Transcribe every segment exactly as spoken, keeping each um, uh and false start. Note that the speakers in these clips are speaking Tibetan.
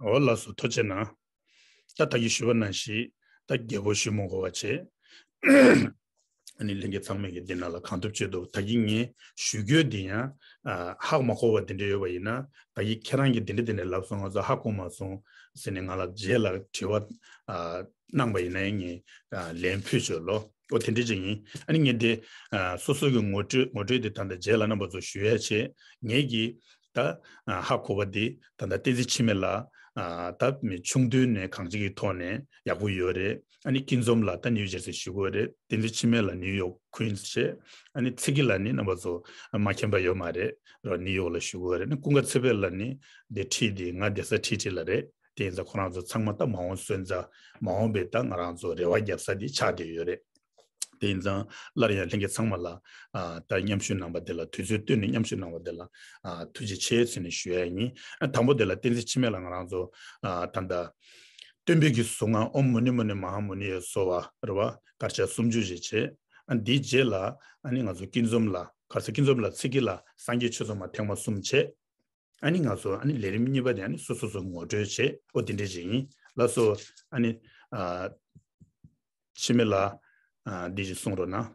འོ་ལགས་སོ། ཐུགས་རྗེ་གནང་། ད་ད་གིན་ཞུས་པ་ནང་བཞིན་ད་རྒྱལ་པོ་ཞུ་མི་དགོས་པ་བྱས། ཨ་ནི་ལྷན་རྒྱས་ཚང་མས་ཀྱི་འདི་ནང་ལ་གང་ཐུབ་ཅི་ཐུབ། ད་གིན་ངས་ཞུ་རྒྱུ་འདི་ཡང་ཨ་ཧ་མ་གོ་བ་འདི་འདྲ་ཡོད་པ་ཡིན་ན། ད་གིན་ཁྱེད་རང་གིས་འདི་འདྲ་འདི་འདྲ་ལབ་སོང་། ང་ཚོ་ཧ་གོ་མ་སོང་ཟེར་ནས་ང་ལ་རྗེས་ལ་དྲི་བ་ཨ་གནང་པ་ཡིན་ན་ཡང་ངས་ཨ་ལན་ཕུལ་ཆོག་ལོ། འོ་དེ་འདྲ་ཅིག་ཡིན། ཨ་ནི་ངས་འདི་ཨ་སོ་སོ་གི་ངོ་སྤྲོད་ངོ་སྤྲོད་འདི་ད་ལྟ་རྗེས་ལ་རྣམ་པ་ཚོ་ཞུ་ཡ་བྱས། ངས་ཀྱིས་ད་ཨ་ཧ་གོ་བ་འདི་ད་ལྟ་བསྟན་འཛིན་འཆི་མེད་ལགས་ཨ་ད་མི་ཆུང་དུས་ནས་གང་ཅིའི་ཐོག་ནས་ཡག་པོ་ཡོད་རེད། ཨ་ནི་སྐྱིད་འཛོམས་ལགས་ད་ནིའུ་ཇར་སི་ཞུ་དགོས་རེད། བསྟན་འཛིན་འཆི་མེད་ལགས་ནིའུ་ཡོག་ཁུན་སི་བྱས། ཨ་ནི་ཚེ་སྐྱིད་ལགས་ནི་རྣམ་པ་ཚོ་མ་མཁྱེན་པ་ཡོད་མ་རེད་རོ། ནིའུ་ཡོག་ལ་ཞུ་དགོས་རེད། ཨ་ནི་ཀུན་དགའ་ཚེ་འཕེལ་ལགས་ནི་འདི་འཁྲིས་འདི་ང་བསྡད་ས་འཁྲིས་འཁྲིས་ལ་རེད། དེ་ཡིན་ཙང་ཁོ་རང་ཚོ་ཚང་མ་ད་མ་འོངས་སོན་རྩ་མ་འོངས་པའི་ད་ང་རང་ཚོ་རེ་བ་རྒྱབ་ས་འདི་ཆགས་བསྡད་ཡོད་རེད། དེ་ཡིན་ཙང་སླར་ཡང་ལྷན་རྒྱས་ཚང་མ་ལ་ཨ་ད་མཉམ་ཞུགས་གནང་བ་དེ་ལ་དུས་ཚོད་བཏོན་ནས་མཉམ་ཞུགས་གནང་བ་དེ་ལ་ཨ་ཐུགས་རྗེ་ཆེ་ཟེར་ནས་ཞུ་ཡ་ཡིན། ཨ་དང་པོ་དེ་ལ་བསྟན་འཛིན་འཆི་མེད་ལགས་ང་རང་ཚོ་ཨ་ད་ལྟ་སྟོན་པའི་གི་གཟུངས་སྔགས་ཨོཾ་མུ་ནེ་མུ་ནེ་མ་ཧཱ་མུ་ནེ་ཡེ་སྭཱ་ཧཱ་རེད་བ། དཀར་ཆག་སུམ་ཅུ་ཞིག་བྱས། ཨ་འདིའི་རྗེས་ལ་ཨ་ནི་ང་ཚོ་སྐྱིད་འཛོམས་ལགས་ག་རེ་ཟེར་སྐྱིད་འཛོམས་ལགས་ཚེ་སྐྱིད་ལགས་སངས་རྒྱས་ཆོས་ཚོགས་མ་ཐེངས་མ་གསུམ་བྱས། ཨ་ནི་ང་ཚོ་ཨ་ནི་ལས་རིམ་གཉིས་པ་དེ་ཨ་ནི་སོ་སོ་སོ་ངོ་སྤྲོད་བྱེད། ཨོ་དེ་འདྲ་ཞིག་ཡིན། ལགས་སོ། ཨ་ནི་ཨ་འཆི་མེད་ལགས་ཨ་འདི་ཞིག་གསུང་རོགས་གནང་།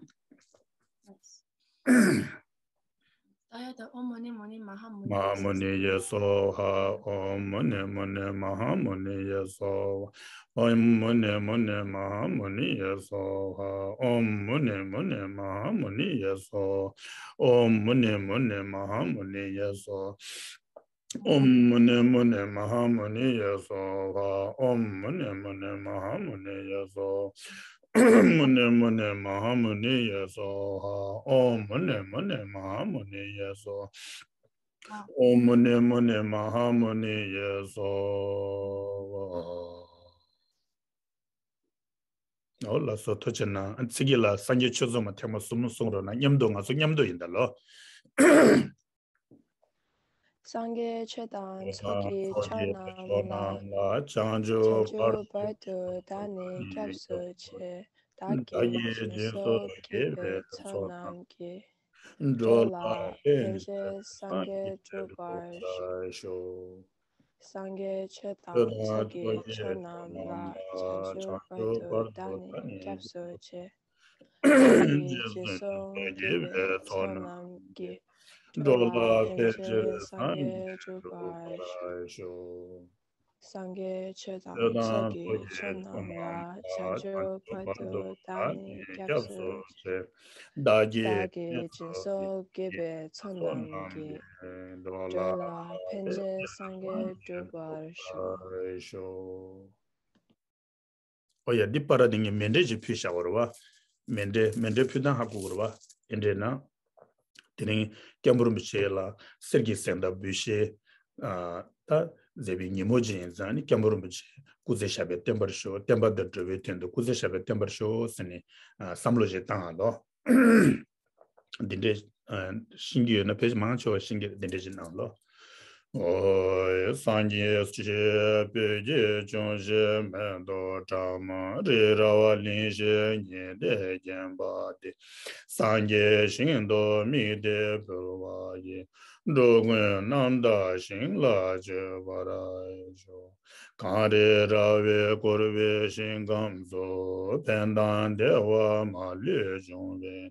ད་ཡ་ད་ཨོཾ་མུ་ནེ་མུ་ནེ་མ་ཧཱ་མུ་ནེ་མ་ཧཱ་མུ་ནེ་ཡེ་སྭཱ་ཧཱ། ཨོཾ་མུ་ནེ་མུ་ནེ་མ་ཧཱ་མུ་ནེ་ཡེ་སྭཱ་ཧཱ། ཨོཾ་མུ་ནེ་མུ་ནེ་མ་ཧཱ་མུ་ནེ་ཡེ་སྭཱ་ཧཱ། ཨོཾ་མུ་ནེ་མུ་ནེ་མ་ཧཱ་མུ་ནེ་ཡེ་སྭཱ་ཧཱ། ཨོཾ་མུ་ནེ་མུ་ནེ་མ་ཧཱ་མུ་ནེ་ཡེ་སྭཱ་ཧཱ། ཨོཾ་མུ་ནེ་མུ་ནེ་མ་ཧཱ་མུ་ནེ་ཡེ་སྭཱ་ཧཱ། ཨོཾ་མུ་ནེ་མུ་ནེ་མ་ཧཱ་མུ་ནེ་ཡེ་སྭཱ་ཧཱ། མུ་ནེ་མུ་ནེ་མ་ཧཱ་མུ་ནེ་ཡེ་སྭཱ་ཧཱ། ཨོཾ་མུ་ནེ་མུ་ནེ་མ་ཧཱ་མུ་ནེ་ཡེ་སྭཱ་ཧཱ། ཨོཾ་མུ་ནེ་མུ་ནེ་མ་ཧཱ་མུ་ནེ་ཡེ་སྭཱ་ཧཱ། ཨོ་ལགས་སོ། ཐུགས་རྗེ་གནང་། ཚེ་སྐྱིད་ལགས་སངས་རྒྱས་ཆོས་ཚོགས་མ་ཐེངས་མ་གསུམ་གསུང་རོགས་གནང་། མཉམ་དུ་ང་ཚོ་མཉམ་དུ་ཡིན་ད་ལོ། སངས་རྒྱས་ཆོས་དང་ཚོགས་ཀྱི་མཆོག་རྣམས་ལ། བྱང་ཆུབ་བར་དུ་བདག་ནི་སྐྱབས་སུ་མཆི། བདག་གིས་སྦྱིན་སོགས་བགྱིས་པའི་ཚོགས་རྣམས་ཀྱིས། འགྲོ་ལ་ཕན་ཕྱིར་སངས་རྒྱས་འགྲུབ་པར་ཤོག། སངས་རྒྱས་ཆོས་དང་ཚོགས་ཀྱི་མཆོག་རྣམས་ལ། བྱང་ཆུབ་བར་དུ་བདག་ནི་སྐྱབས་སུ་མཆི། བདག་གིས་སྦྱིན་སོགས་བགྱིས་པའི་ཚོགས་རྣམས་ཀྱིས། འགྲོ་ལ་ཕན་ཕྱིར་སངས་རྒྱས་འགྲུབ་པར་ཤོག། སངས་རྒྱས་ཆོས་དང་ཚོགས་ཀྱི་མཆོག་རྣམས་ལ། བྱང་ཆུབ་བར་དུ་བདག་ནི་སྐྱབས་སུ་མཆི། བདག་གིས་སྦྱིན་སོགས་བགྱིས་པའི་ཚོགས་རྣམས་ཀྱིས། འགྲོ་ལ་ཕན་ཕྱིར་སངས་རྒྱས་འགྲུབ་པར་ཤོག། ཨོ་ཡ། འདི་པར་འདི་ངས་མཎྜལ་ཅིག་ཕུལ་བཞག་པ་རེད་བ། མཎྜལ་མཎྜལ་ཕུལ་སྟངས་ཧ་གོ་གི་རེད་བ། དེ་འདྲས་ན། དེ་རིང་སྐྱབས་མགོན་རིན་པོ་ཆེ་ལ་གསེར་གྱི་གཟེངས་རྟགས་འབུལ་བཞེས་ཨ་ད་མཛད་པའི་ཉིན་མོ་ཅིག་ཡིན་ཙང་ནི། སྐྱབས་མགོན་རིན་པོ་ཆེ་སྐུ་ཚེ་ཞབས་པད་བརྟན་པར་ཤོག། བསྟན་པ་དང་འགྲོ་བའི་དོན་དུ་སྐུ་ཚེ་ཞབས་པད་བརྟན་པར་ཤོག་ཟེར་ནས་ཨ་བསམ་བློ་ཞིག་བཏང་ཨ་ལོ། འདི་འདྲས་ཨ་ཤེས་ཀྱི་ཡོད་ན། ཕལ་ཆེར་མང་ཆེ་བ་ཤེས་ཀྱི་རེད། འདི་འདྲས་ཅིག་གནང་ལོ། ཨོ། སངས་རྒྱས་ཆོས་བོད་ཀྱི་ལྗོན་ཤིང་མེ་ཏོག་ཕྲ་མོ་རི་རབ་གླིང་བཞི་ཉི་ཟླས་བརྒྱན་པ་སྟེ། སངས་རྒྱས་ཞིང་དུ་དམིགས་ཏེ་འབུལ་བ་ཡི། འགྲོ་ཀུན་རྣམ་དག་ཞིང་ལ་སྤྱོད་པར་ཤོག། གངས་རི་ར་བས་བསྐོར་བའི་ཞིང་ཁམས་སུ། ཕན་དང་བདེ་བ་མ་ལུས་འབྱུང་བའི།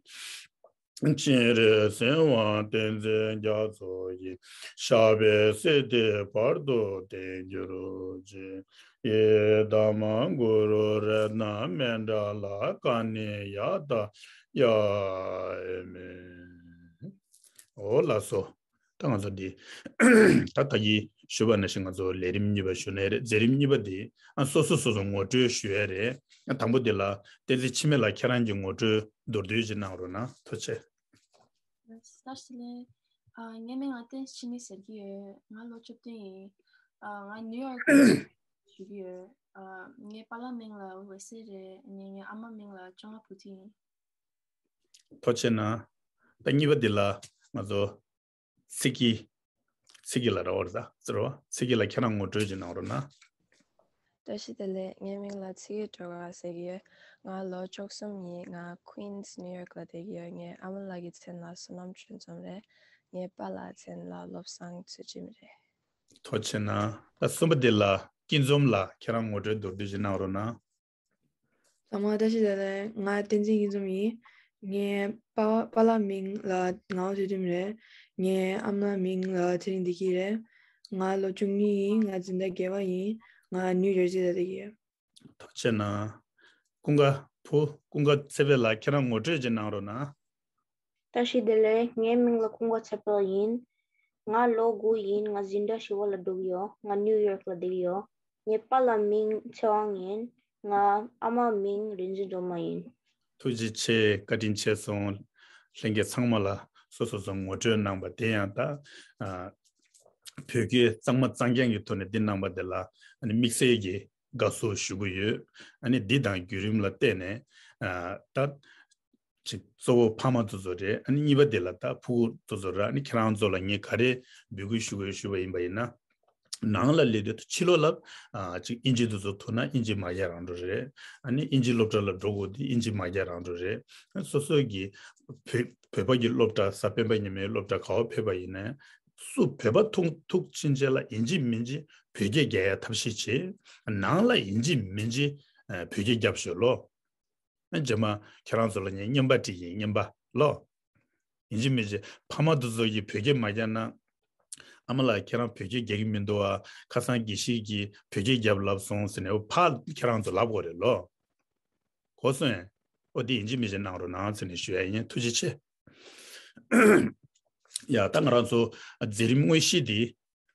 སྤྱན་རས་གཟིགས་དབང་བསྟན་འཛིན་རྒྱ་མཚོ་ཡི། ཞབས་པད་སྲིད་མཐའི་བར་དུ་བརྟན་གྱུར་ཅིག། ཡི་དམ་གུ་རུ་རཏྣ་མཎྜལ་ཀ་ཎི་ཡ་ཏ་ཡ་མི། ཨོ་ལགས་སོ། ད་ང་ཚོ་འདི་ད་ད་གིན་ཞུས་པ་ནང་བཞིན་ང་ཚོ་ལས་རིམ་གཉིས་པ་ཞུ་ནི་རེད། མཛད་རིམ་གཉིས་པ་འདི་ཨ་སོ་སོ་སོ་སོ་ངོ་སྤྲོད་ཞུ་ཡ་རེད། ཨ་དང་པོ་འདི་ལ་བསྟན་འཛིན་འཆི་མེད་ལགས་ཁྱེད་རང་གི་ངོ་སྤྲོད་མདོར་བསྡུས་ཅིག་གནང་རོགས་གནང་། ཐུགས་རྗེ་ཆེ། བཀྲ་ཤིས་བདེ་ལེགས། ཨ་ངའི་མིང་ལ་བསྟན་འཛིན་འཆི་མེད་ཟེར་གྱི་ཡོད། ང་ལོ་བཅུ་བདུན་ཡིན། ཨ་ང་ནིའུ་ཡོག་ལ་བཞུགས་ཀྱི་ཡོད། ཨ་ངའི་པཱ་ལགས་མིང་ལ་ཝེ་སི་རེད། ངའི་ངའི་ཨ་མ་མིང་ལ་ཅོང་ལ་བུ་ཐི་ཡིན། ཐུགས་རྗེ་གནང་། ད་གཉིས་པ་འདི་ལ་ང་ཚོ་ཚེ་སྐྱིད། ཚེ་སྐྱིད་ལགས་རེད་བ། ཚེ་སྐྱིད་ལགས་ཁྱེད་རང་ངོ་སྤྲོད་ཅིག་གནང་རོགས་གནང་། བཀྲ་ཤིས་བདེ་ལེགས། ངའི་མིང་ལ་ཚེ་སྐྱིད་སྒྲོལ་དཀར་ཟེར་གྱི་ཡོད། ང་ལོ་བཅུ་གསུམ་ཡིན། ང་ཀུན་སི་ནིའུ་ཡོག་ལ་བསྡད་ཀྱི་ཡོད། ངའི་ཨ་མ་ལགས་ཀྱི་མཚན་ལ་བསོད་ནམས་ཆོས་འཛོམས་རེད། ངའི་པཱ་ལགས་མཚན་ལ་བློ་བཟང་ཚུལ་ཁྲིམས་རེད། ཐུགས་རྗེ་གནང་། ད་གསུམ་པ་དེ་ལ་སྐྱིད་འཛོམས་ལགས། ཁྱེད་རང་ངོ་སྤྲོད་མདོར་བསྡུས་ཅིག་གནང་རོགས་གནང་། ཚང་མ་བཀྲ་ཤིས་བདེ་ལེགས། ང་བསྟན་འཛིན་སྐྱིད་འཛོམས་ཡིན། ངའི་པ་པཱ་ལགས་མིང་ལ་ངག་དབང་ཚུལ་ཁྲིམས་རེད། ངའི་ཨ་མ་མིང་ལ་ཚེ་རིང་བདེ་སྐྱིད་རེད། ང་ལོ་བཅུ་གཉིས་ཡིན། ང་འཛིན་གྲྭ་བརྒྱད་པ་ཡིན། ང་ནིའུ་ཇར་སི་ལ་བསྡད་ཀྱི་ཡོད། ཐུགས་རྗེ་གནང་། ཀུན་དགའ་བུ། ཀུན་དགའ་ཚེ་འཕེལ་ལགས། ཁྱེད་རང་ངོ་སྤྲོད་ཅིག་གནང་རོགས་གནང་། བཀྲ་ཤིས་བདེ་ལེགས། ངའི་མིང་ལ་ཀུན་དགའ་ཚེ་འཕེལ་ཡིན། ང་ལོ་དགུ་ཡིན། ང་འཛིན་གྲྭ་བཞི་པ་ལ་འགྲོ་གི་ཡོད། ང་ནིའུ་ཡོག་ལ་བསྡད་ཀྱི་ཡོད། ངའི་པཱ་ལགས་མིང་ཚེ་དབང་ཡིན། ང་ཨ་མ་མིང་རིག་འཛིན་སྒྲོལ་མ་ཡིན། ཐུགས་རྗེ་ཆེ། བཀའ་དྲིན་ཆེ་སོང་། ལྷན་རྒྱས་ཚང་མ་ལ་སོ་སོ་སོ་ངོ་སྤྲོད་གནང་པ་དེ་ཡང་ད་ཨ་བོད་སྐད་གཙང་མ་གཙང་རྐྱང་གི་ཐོག་ནས་འདི་གནང་པ་དེ་ལ་ཨ་ནི་དམིགས་བསལ་གྱི་དགའ་བསུ་ཞུ་གི་ཡོད། ཨ་ནི་འདི་དང་བརྒྱུད་རིམ་ལ་བལྟས་ནས་ཨ་ད་ཅིག་གཙོ་བོ་ཕ་མ་དེ་ཚོ་རེད། ཨ་ནི་གཉིས་པ་དེ་ལ་ད་ཕྲུ་གུ་དེ་ཚོ་རེད། ཨ་ནི་ཁྱེད་རང་ཚོ་ལ་ངས་ག་རེ་འབོད་སྐུལ་ཞུ་དགོས་ཞུས་པ་ཡིན་ན། ནང་ལ་སླེབས་དུས་ཕྱི་ལོགས་ལ་ཨ་ཅིག་དབྱིན་ཇི་དེ་ཚོ་ཐུག་ན་དབྱིན་ཇི་མ་རྒྱག་རང་འགྲོ་རེད། ཨ་ནི་དབྱིན་ཇི་སློབ་གྲྭ་ལ་འགྲོ་དགོས་དུས་དབྱིན་ཇི་མ་རྒྱག་རང་འགྲོ་རེད། སོ་སོ་གི་བོད་བོད་པ་གི་སློབ་གྲྭ་གཟའ་སྤེན་པ་ཉི་མའི་སློབ་གྲྭ་ག་བ་ཕེབས་པ་ཡིན་ན་སུ་བོད་པ་ཐུག་ཐུག་ཕྱིན་ཆད་ལ་ཡིན་གཅིག་མིན་གཅིག་བོད་སྐད་རྒྱག་ཡ་ཐབས་ཤེས་བྱེད། ནང་ལ་ཡིན་གཅིག་མིན་གཅིག་ཨ་བོད་སྐད་རྒྱབ་ཤོག་ལོ། ཨ་རྗེས་མ་ཁྱེད་རང་ཚོ་ལ་ངས་རྔན་པ་སྤྲད་ཀྱི་ཡིན། རྔན་པ་ལོ། ཡིན་གཅིག་མིན་གཅིག་ཕ་མ་དེ་ཚོ་གིས་བོད་སྐད་མ་རྒྱག་ན། ཨ་མ་ལགས་ཁྱེད་རང་བོད་སྐད་རྒྱག་གི་མི་འདུག་ཨ། ཁ་སང་དགེ་བཤེས་ཀྱིས་བོད་སྐད་རྒྱབ་ལབ་སོང་ཟེར་ནས་ཨོ་ཕ་ཁྱེད་རང་ཚོ་ལབ་དགོས་རེད་ལོ། གོ་སོང་ཨེ། ཨོ་དེ་ཡིན་གཅིག་མིན་གཅིག་གནང་རོགས་གནང་ཟེར་ནས་ཞུ་ཡ་ཡིན། ཐུགས་རྗེ་ཆེ། ཡ་ད་ང་རང་ཚོ་མཛད་རིམ་དངོས་གཞི་འདི་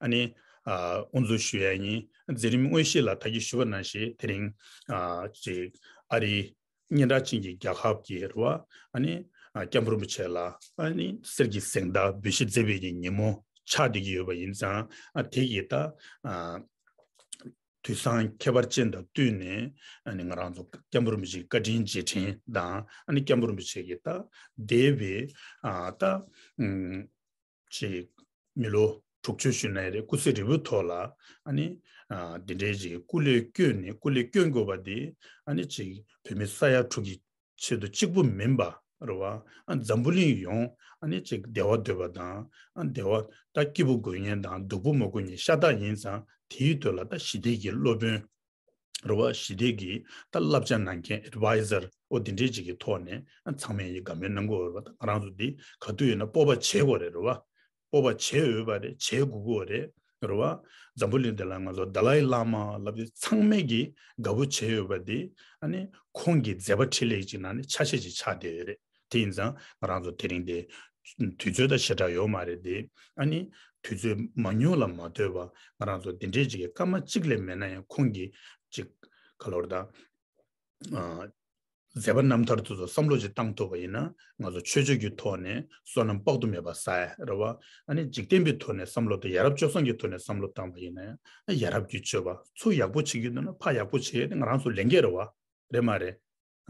ཨ་ནི་ཨ་དབུ་འཛུགས་ཞུ་ཡ་ཡིན། མཛད་རིམ་དངོས་གཞི་ལ་ད་གིན་ཞུ་བ་ནང་བཞིན་དེ་རིང་ཨ་ཅིག་ཨ་རིའི་སྙན་གྲགས་ཅན་གྱི་རྒྱལ་ཁབ་ཀྱི་རེད་བ། ཨ་ནི་ཨ་སྐྱབས་མགོན་རིན་པོ་ཆེ་ལ་ཨ་ནི་གསེར་གྱི་གཟེངས་རྟགས་འབུལ་བཞེས་མཛད་པའི་གི་ཉིན་མོ་ཆགས་བསྡད་ཀྱི་ཡོད་པ་ཡིན་ཙང་ཨ་དེ་གི་ད་ཨ་དུས་བཟང་ཁྱད་པར་ཅན་དང་བསྟུན་ནས་ཨ་ནི་ང་རང་ཚོ་སྐྱབས་མགོན་རིན་པོ་ཆེའི་བཀའ་དྲིན་རྗེས་དྲན་དང་ཨ་ནི་སྐྱབས་མགོན་རིན་པོ་ཆེ་གི་ད་འདས་པའི་ཨ་ད་ཨུམ་ཅིག་མི་ལོ་དྲུག་ཅུ་ཞུ་ན་ཡང་རེད། སྐུ་ཚེ་རིང་པོའི་ཐོག་ལ་ཨ་ནི་ཨ་འདི་འདྲའི་ཅིག་སྐུ་ལས་བསྐྱོན་ནས་སྐུ་ལས་བསྐྱོན་དགོས་པ་འདི་ཨ་ནི་ཅིག་བོད་མི་ས་ཡ་དྲུག་གི་ཆེད་དུ་གཅིག་པུ་མིན་པ་རེད་བ། ཨ་འཛམ་བུ་གླིང་ཡོངས་ཨ་ནི་ཅིག་བདེ་བ་འདོད་པ་དང་ཨ་བདེ་བ་ད་སྐྱིད་པོ་དགོས་མཁན་དང་སྡུག་པོ་མ་དགོས་མཁན་ཤ་སྟག་ཡིན་ཙང་དེའི་དོན་ལ་ད་ཞི་བདེ་གི་སློབ་དཔོན་རེད་བ། ཞི་བདེ་གི་ད་བསླབ་བྱ་གནང་མཁན་ཨེ་ཌི་བའི་ཟར་ཨོ་དེ་འདྲས་ཅིག་གི་ཐོག་ནས་ཨ་ཚང་མས་ཡི་དགའ་མོས་གནང་དགོས་རེད་བ། ད་ང་རང་ཚོ་འདི་ག་དུས་ཡིན་ན་སྤོབས་པ་བྱེད་དགོས་རེད་རེད་བ། སྤོབས་པ་བྱེད་འོས་པ་རེད། བྱེད་དགོས་ཀྱི་རེད་རེད་བ། འཛམ་བུ་གླིང་འདི་ལ་ང་ཚོ་དཱ་ལའི་བླ་མ་ལབ་དེ་ཚང་མས་ཀྱི་དགའ་པོ་བྱེད་འོས་པ་འདི་ཨ་ནི་ཁོང་གི་མཛད་པ་འཕྲིན་ལས་ཅིག་ནང་ནས་ཆ་ཤས་ཅིག་ཆགས་བསྡད་ཡོད་རེད། དེ་ཡིན་ཙང་ང་རང་ཚོ་དེ་རིང་འདི་དུས་ཚོད་ད་ཞེ་དྲག་ཡོད་མ་རེད་དེ། ཨ་ནི་དུས་ཚོད་མང་ཉུང་ལ་མ་ལྟོས་པ་ང་རང་ཚོ་འདི་འདྲའི་ཅིག་གི་སྐར་མ་གཅིག་ལས་མེད་ན་ཡང་ཁོང་གི་ཅིག་ག་ལོར་ད་ཨ་མཛད་པ་རྣམ་ཐར་དེ་ཚོ་བསམ་བློ་ཅིག་བཏང་ཐུབ་པ་ཡིན་ན་ང་ཚོ་ཆོས་ཕྱོགས་ཀྱི་ཐོག་ནས་བསོད་ནམས་དཔག་ཏུ་མེད་པ་བསགས་ཡ་རེད་བ། ཨ་ནི་འཇིག་རྟེན་པའི་ཐོག་ནས་བསམ་བློ་དང་ཡ་རབས་སྤྱོད་བཟང་གི་ཐོག་ནས་བསམ་བློ་བཏང་པ་ཡིན་ན་ཡང་ཡ་རབས་ཀྱི་སྤྱོད་པ་ཚུར་ཡག་པོ་བྱེད་ཀྱི་འདུག་ན་ཕར་ཡག་པོ་བྱེད་ཡ་དེ་ང་རང་ཚོ་ལས་འགན་རེད་བ། རེད་མ་རེད།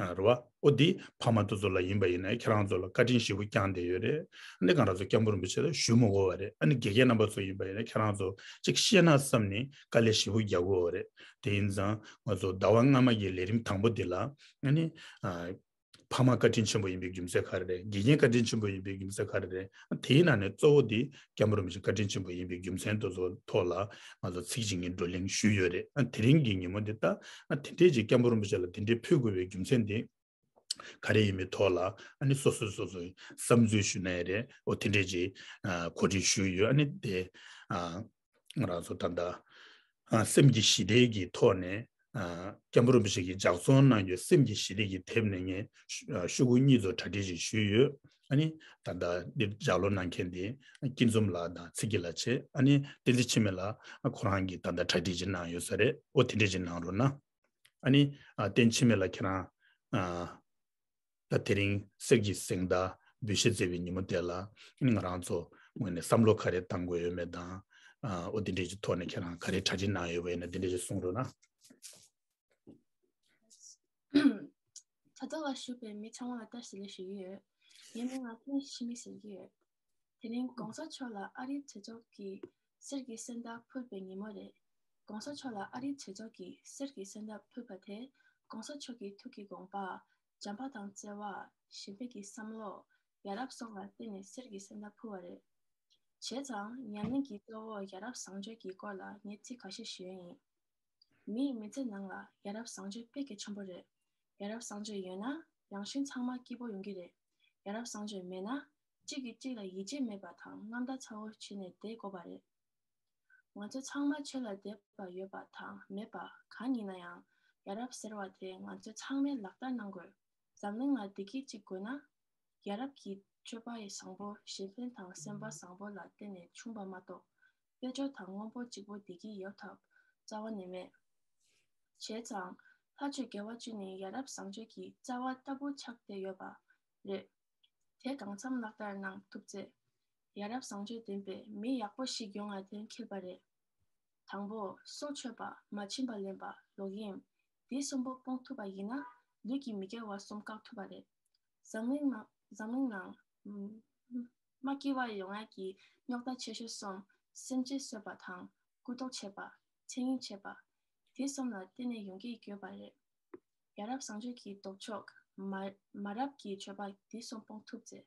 ཨ་རེད་བ། ཨོ་འདི་ཕ་མ་དེ་ཚོ་ལ་ཡིན་པ་ཡིན་ན་ཁྱེད་རང་ཚོ་ལ་བཀའ་དྲིན་ཞེ་པོ་བསྐྱངས་བསྡད་ཡོད་རེད། ཨ་ནི་ང་རང་ཚོ་སྐྱབས་མགོན་རིན་པོ་ཆེ་ལ་ཞུ་མི་དགོས་པ་རེད། ཨ་ནི་དགེ་རྒན་རྣམ་པ་ཚོ་ཡིན་པ་ཡིན་ན་ཁྱེད་རང་ཚོ་ཅིག་ཤེས་ན་བསམ་ནས་དཀའ་ལས་ཞེ་པོ་རྒྱག་དགོས་པ་རེད། དེ་ཡིན་ཙང་ང་ཚོ་ཟླ་བ་སྔ་མ་གི་ལས་རིམ་དང་པོ་འདི་ལ་ཨ་ནི་ཨ་ཕ་མ་བཀའ་དྲིན་ཆེན་པོ་ཡིན་པའི་རྒྱུ་མཚན་ག་རེ་རེད། དགེ་རྒན་བཀའ་དྲིན་ཆེན་པོ་ཡིན་པའི་རྒྱུ་མཚན་ག་རེ་རེད། དེའི་ནང་ནས་གཙོ་བོ་འདི་སྐྱབས་མགོན་རིན་པོ་ཆེ་བཀའ་དྲིན་ཆེན་པོ་ཡིན་པའི་རྒྱུ་མཚན་དེ་ཚོ་ཐོག་ལ་ང་ཚོ་ཚིག་གཅིག་གཉིས་བགྲོ་གླེང་ཞུས་ཡོད་རེད། ཨ་དེ་རིང་གི་ཉིན་མོ་འདི་ད་ཨ་དེ་འདྲས་ཀྱི་སྐྱབས་མགོན་རིན་པོ་ཆེ་ལ་དེ་འདྲས་ཕུལ་དགོས་པའི་རྒྱུ་མཚན་འདི་ག་རེ་ཡིན་མིན་ཐོག་ལ་ཨ་ནི་སོ་སོས་སོ་སོའི་བསམ་ཚུལ་ཞུ་ན་ཡང་རེད། འོ་དེ་འདྲས་ཀྱི་ཨ་གོ་སྒྲིག་ཞུས་ཡོད། ཨ་ནི་དེ་ཨ་ང་རང་ཚོ་ད་ལྟ་ཨ་སེམས་ཀྱི་ཞི་བདེ་གི་ཐོག་ནས་ཨ་སྐྱབས་མགོན་རིན་པོ་ཆེ་གིས་ལྗགས་རྩོམ་གནང་རྒྱུ་སེམས་ཀྱི་ཞི་བདེ་གི་དེབ་ནས་ངས་ཤོག་གུ་གཉིས་ཚོ་གྲ་སྒྲིག་ཅིག་ཞུས་ཡོད། ཨ་ནི་ད་ལྟ་འདིར་ལྗགས་ཀློག་གནང་མཁན་དེ་སྐྱིད་འཛོམས་ལགས་དང་ཚེ་སྐྱིད་ལགས་བྱས། ཨ་ནི་བསྟན་འཛིན་འཆི་མེད་ལགས་ཁོ་རང་གིས་ད་ལྟ་གྲ་སྒྲིག་ཅིག་གནང་ཡོད་ས་རེད། འོ་དེ་འདྲས་ཅིག་གནང་རོགས་གནང་། ཨ་ནི་ཨ་བསྟན་འཆི་མེད་ལགས་ཁྱེད་རང་ཨ་ད་དེ་རིང་གསེར་གྱི་གཟེངས་རྟགས་འབུལ་བཞེས་མཛད་པའི་ཉིན་མོ་དེ་ལ་ཨ་ནི་ང་རང་ཚོ་ངོས་ནས་བསམ་བློ་ག་རེ་བཏང་དགོས་ཡོད་མེད་དང་ཨ་འོ་དེ་འདྲས་ཀྱི་ཐོག་ནས་ཁྱེད་རང་ག་རེ་གྲ་སྒྲིག་གནང་ཡོད་པ་ཡིན་ན་དེ་འདྲས་ཅིག་གསུང་རོགས་གནང་། དྲ་ཐོག་ལ་བཞུགས་པའི་མི་ཚང་མ་ལ་བཀྲ་ཤིས་བདེ་ལེགས་ཞུ་གི་ཡོད། ངའི་མིང་ལ་བསྟན་འཆི་མེད་ཟེར་གྱི་ཡོད། དེ་རིང་གོང་ས་མཆོག་ལ་ཨ་རིའི་གྲོས་ཚོགས་ཀྱིས་གསེར་གྱི་གཟེངས་རྟགས་ཕུལ་བའི་ཉིན་མོ་རེད། གོང་ས་མཆོག་ལ་ཨ་རིའི་གྲོས་ཚོགས་ཀྱིས་གསེར་གྱི་གཟེངས་རྟགས་ཕུལ་བ་དེ་གོང་ས་མཆོག་གི་ཐུགས་ཀྱི་དགོངས་པ། བྱམས་པ་དང་བརྩེ་བ། གཞན་ཕན་གྱི་བསམ་བློ། ཡ་རབས་སོགས་ལ་བརྟེན་ནས་གསེར་གྱི་གཟེངས་རྟགས་ཕུལ་བ་རེད། བྱས་ཙང་ཉམས་ལེན་གྱི་གཙོ་བོ་ཡ་རབས་བཟང་སྤྱོད་ཀྱི་སྐོར་ལ་ངས་ཚིག་ཁ་ཤས་ཞུ་ཡ་ཡིན། མིའི་མི་ཚེ་ནང་ལ་ཡ་རབས་བཟང་སྤྱོད་དཔེ་གལ་ཆེན་པོ་རེད། ཡ་རབས་བཟང་སྤྱོད་ཡོད་ན་རང་གཞན་ཚང་མ་སྐྱིད་པོ་ཡོང་གི་རེད། ཡ་རབས་བཟང་སྤྱོད་མེད་ན་གཅིག་གིས་གཅིག་ལ་ཡིད་ཆེས་མེད་པ་དང་རྔམ་སྟག་ཚ་བོ་བྱས་ནས་བསྡད་དགོས་པ་རེད། ང་ཚོ་ཚང་མ་ཆོས་ལ་དད་པ་ཡོད་པ་དང་མེད་པ་གང་ཡིན་ན་ཡང་ཡ་རབས་ཟེར་བ་དེ་ང་ཚོས་ཚང་མས་ལག་བསྟར་གནང་དགོས། འཛམ་གླིང་ལ་བདེ་སྐྱིད་ཅིག་དགོས་ན། ཡ་རབས་ཀྱི་སྤྱོད་པ་ཡི་བཟང་པོ་གཞན་ཕན་དང་སེམས་པ་བཟང་པོ་ལ་བརྟེན་ནས་བྱུང་བ་མ་གཏོགས། དཔལ་འབྱོར་དང་དངོས་པོ་གཅིག་པོ་བདེ་སྐྱིད་ཡོད་ཐབས་རྩ་བ་ནས་མེད། བྱས་ཙང་། ལྷ་ཆོས་དགེ་བ་བཅུ་ནི་ཡ་རབས་བཟང་སྤྱོད་ཀྱི་རྩ་བ་ལྟ་བུ་ཆགས་བསྡད་ཡོད་པ་རེད། དེ་གང་འཚམ་ལག་བསྟར་གནང་ཐུབ་ཚེ། ཡ་རབས་བཟང་སྤྱོད་ལྡན་པའི་མི་ཡག་པོ་ཞིག་ཡོང་བ་དེ་འཁེལ་བ་རེད། དང་པོ། སྲོག་གཅོད་པ་མ་བྱིན་པ་ལེན་པ་ལོག་གཡེམ། འདི་གསུམ་པོ་སྤོང་ཐུབ་པ་ཡིན་ན་ལུས་ཀྱི་མི་དགེ་བ་གསུམ་བཀག་ཐུབ་པ་རེད། འཛམ་གླིང་ནང་འཛམ་གླིང་ནང་མ་སྐྱིད་པ་ཡོང་ཡ་གི་རྙོག་དྲ་ཆེ་ཤོས་གསུམ། སེམས་ཅན་གསོད་པ་དང་མགུ་འཐོམ་བྱེད་པ། མཚན་ཉིད་བྱེད་པ། དེ་གསུམ་ལ་བརྟེན་ནས་ཡོང་གི་ཡོད་པ་རེད། ཡ་རབས་བཟང་སྤྱོད་ཀྱི་ལྡོག་ཕྱོགས་མ་མ་རབས་ཀྱི་སྤྱོད་པ་འདི་གསུམ་སྤོང་ཐུབ་ཚེ།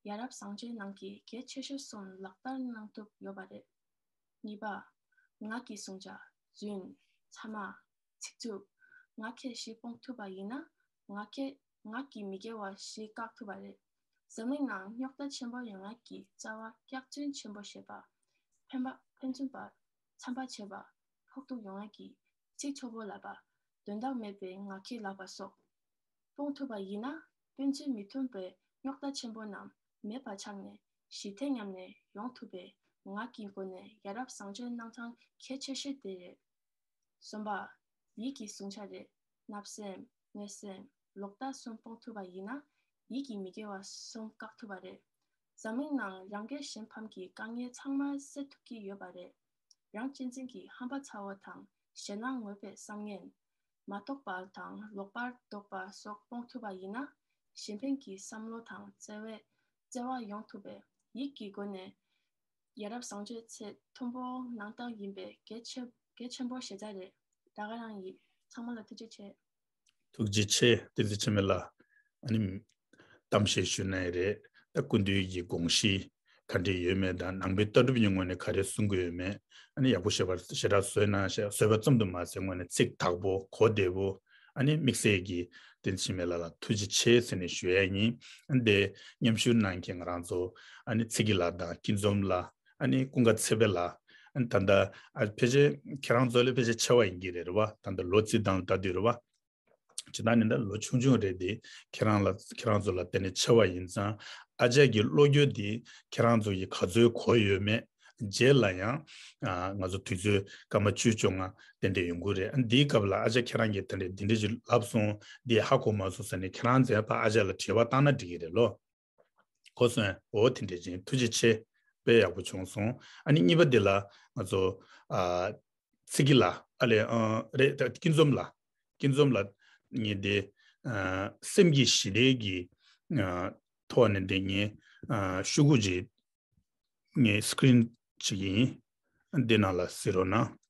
ཡ་རབས་བཟང་སྤྱོད་ནང་གི་གལ་ཆེ་ཤོས་གསུམ་ལག་བསྟར་གནང་ཐུབ་ཡོད་པ་རེད། གཉིས་པ། ངག་གི་བསྲུང་བྱ། རྫུན། ཕྲ་མ། ཚིག་རྩུབ། ངག་འཁྱལ་བཞི་སྤོང་ཐུབ་པ་ཡིན་ན། ངག་འཁྱལ་ངག་གི་མི་དགེ་བ་བཞི་བཀག་ཐུབ་པ་རེད། འཛམ་གླིང་ནང་རྙོག་དྲ་ཆེན་པོ་ཡོང་ཡ་གི་རྩ་བ་སྐྱག་རྫུན་ཆེན་པོ་བཤད་པ། ཕན་པ་ཕན་ཚུན་བར་འཚམ་པ་བྱེད་པ། ཕོག་ཐུག་ཡོང་ཡ་གི་ཚིག་ཆོ་བོ་ལབ་པ། དོན་དག་མེད་པའི་ངག་འཁྱལ་ལབ་པ་སོགས། སྤོང་ཐུབ་པ་ཡིན་ན་ཕན་ཚུན་མི་མཐུན་པའི་རྙོག་དྲ་ཆེན་པོ་རྣམས་མེད་པ་ཆགས་ནས་ཞི་བདེ་མཉམ་གནས་ཡོང་ཐུབ་པའི་ངག་གི་སྒོ་ནས་ཡ་རབས་བཟང་སྤྱོད་གནང་སྟངས་གལ་ཆེ་ཤོས་དེ་རེད། གསུམ་པ། ཡིད་ཀྱི་བསྲུང་བྱ་རེད། བརྣབ་སེམས། གནོད་སེམས། ལོག་ལྟ་གསུམ་སྤོང་ཐུབ་པ་ཡིན་ན་ཡིད་ཀྱི་མི་དགེ་བ་གསུམ་བཀག་ཐུབ་པ་རེད། འཛམ་གླིང་ནང་རང་སྐྱོན་གཞན་ཕམ་གྱི་དཀའ་ངལ་ཚང་མ་སེལ་ཐུབ་ཀྱི་ཡོད་པ་རེད། རང་གཅེས་འཛིན་གྱི་ཧམ་པ་ཚ་བོ་དང་ཞེད་སྣང་ངོ་བོའི་བསམ་ངན། མ་རྟོགས་པ་དང་ལོག་པར་རྟོག་པ་སོགས་སྤོང་ཐུབ་པ་ཡིན་ན་གཞན་ཕན་གྱི་བསམ་བློ་དང་བརྩེ་བའི་བརྩེ་བ་ཡོང་ཐུབ་པས་ཡིད་ཀྱི་སྒོ་ནས་ཡ་རབས་བཟང་སྤྱོད་ཚད་མཐོན་པོ་གནང་སྟངས་ཡིན་པས་གལ་ཆེ་གལ་ཆེན་པོ་ཞེ་དྲག་རེད། ད་ག་རང་ཡིན། ཚང་མ་ལ་ཐུགས་རྗེ་ཆེ། ཐུགས་རྗེ་ཆེ། བསྟན་འཛིན་འཆི་མེད་ལགས། ཨ་ནི་གཏམ་བཤད་ཞུས་ནའི་རེད། ད་སྐུ་མདུན་གྱི་དགོངས་གཞི་ག་འདྲ་ཡོད་མེད་དང་ནང་པའི་ལྟ་གྲུབ་ཀྱི་ངོས་ནས་ག་རེ་གསུང་གི་ཡོད་མེད། ཨ་ནི་ཡག་པོ་ཞེ་དྲག་ཞེ་དྲག་བཟོས་གནང་ཤག་བཟོས་པ་ཙམ་དུ་མ་ཟད་ངོས་ནས་ཚིག་དག་པོ་གོ་བདེ་པོ། ཨ་ནི་དམིགས་བསལ་གྱིས་བསྟན་འཛིན་འཆི་མེད་ལགས་ལ་ཐུགས་རྗེ་ཆེ་ཟེར་ནས་ཞུ་ཡ་ཡིན། ཨ་ནི་དེ་མཉམ་ཞུགས་གནང་མཁན་ང་རང་ཚོ་ཨ་ནི་ཚེ་སྐྱིད་ལགས་དང་སྐྱིད་འཛོམས་ལགས། ཨ་ནི་ཀུན་དགའ་ཚེ་འཕེལ་ལགས། ཨ་ནི་ད་ལྟ་ཨ་ཕལ་ཆེར་ཁྱེད་རང་ཚོ་ལས་ཕལ་ཆེར་ཆེ་བ་ཡིན་གྱི་རེད་བ། ད་ལྟ་ལོ་རྩིས་སྟངས་ལ་ལྟ་དུས་རེད་བ། ཇི་ལྟར་ནི་ད་ལོ་ཆུང་ཆུང་རེད་དེ། ཁྱེད་རང་ལ་ཁྱེད་རང་ཚོ་ལ་བརྟེན་ནས་ཆེ་བ་ཡིན་ཙང་། ཨ་ཅག་གི་བློ་འགྱོད་དེ་ཁྱེད་རང་ཚོ་ཡིས་ག་ཚོད་གོ་ཡོད་མེད། རྗེས་ལ་ཡང་ཨ་ང་ཚོ་དུས་ཚོད་སྐར་མ་བཅུ་བཅོ་ལྔ་ཏན་ཏན་ཡོང་གི་རེད། ཨ་འདིའི་སྐབས་ལ་ཨ་ཅག་ཁྱེད་རང་གིས་དེ་འདྲས་འདི་འདྲས་ཅིག་ལབ་སོང་། འདི་ཧ་གོ་མ་སོང་ཟེར་ནས་ཁྱེད་རང་ཚོས་ཕར་ཨ་ཅག་ལ་དྲི་བ་བཏང་ན་འགྲིག་གི་རེད་ལོ། གོ་སོང་། འོ་དེ་འདྲས་ཅིག་ཐུགས་རྗེ་ཆེ། དཔེ་ཡག་པོ་བྱུང་སོང་། ཨ་ནི་གཉིས་པ་འདི་ལ་ང་ཚོ་ཨ། ཚིག་གི་ལ་ཨ་ལས་ཨ་རེད། ད་སྐྱིད་འཛོམས་ལ་སྐྱིད་འཛོམས་ལ་ངས་དེ་ཨ་སེམས་ཀྱི་ཞི་བདེ་གི་ཨ་ཐོག་ནས་དེ་ངས་ཨ་ཤོག་གུ་ཅིག་ངས་སི་ཀི་རིན་ཅིག་ཡིན། འདི་ནང་ལ་གཟིགས་རོགས་གནང་།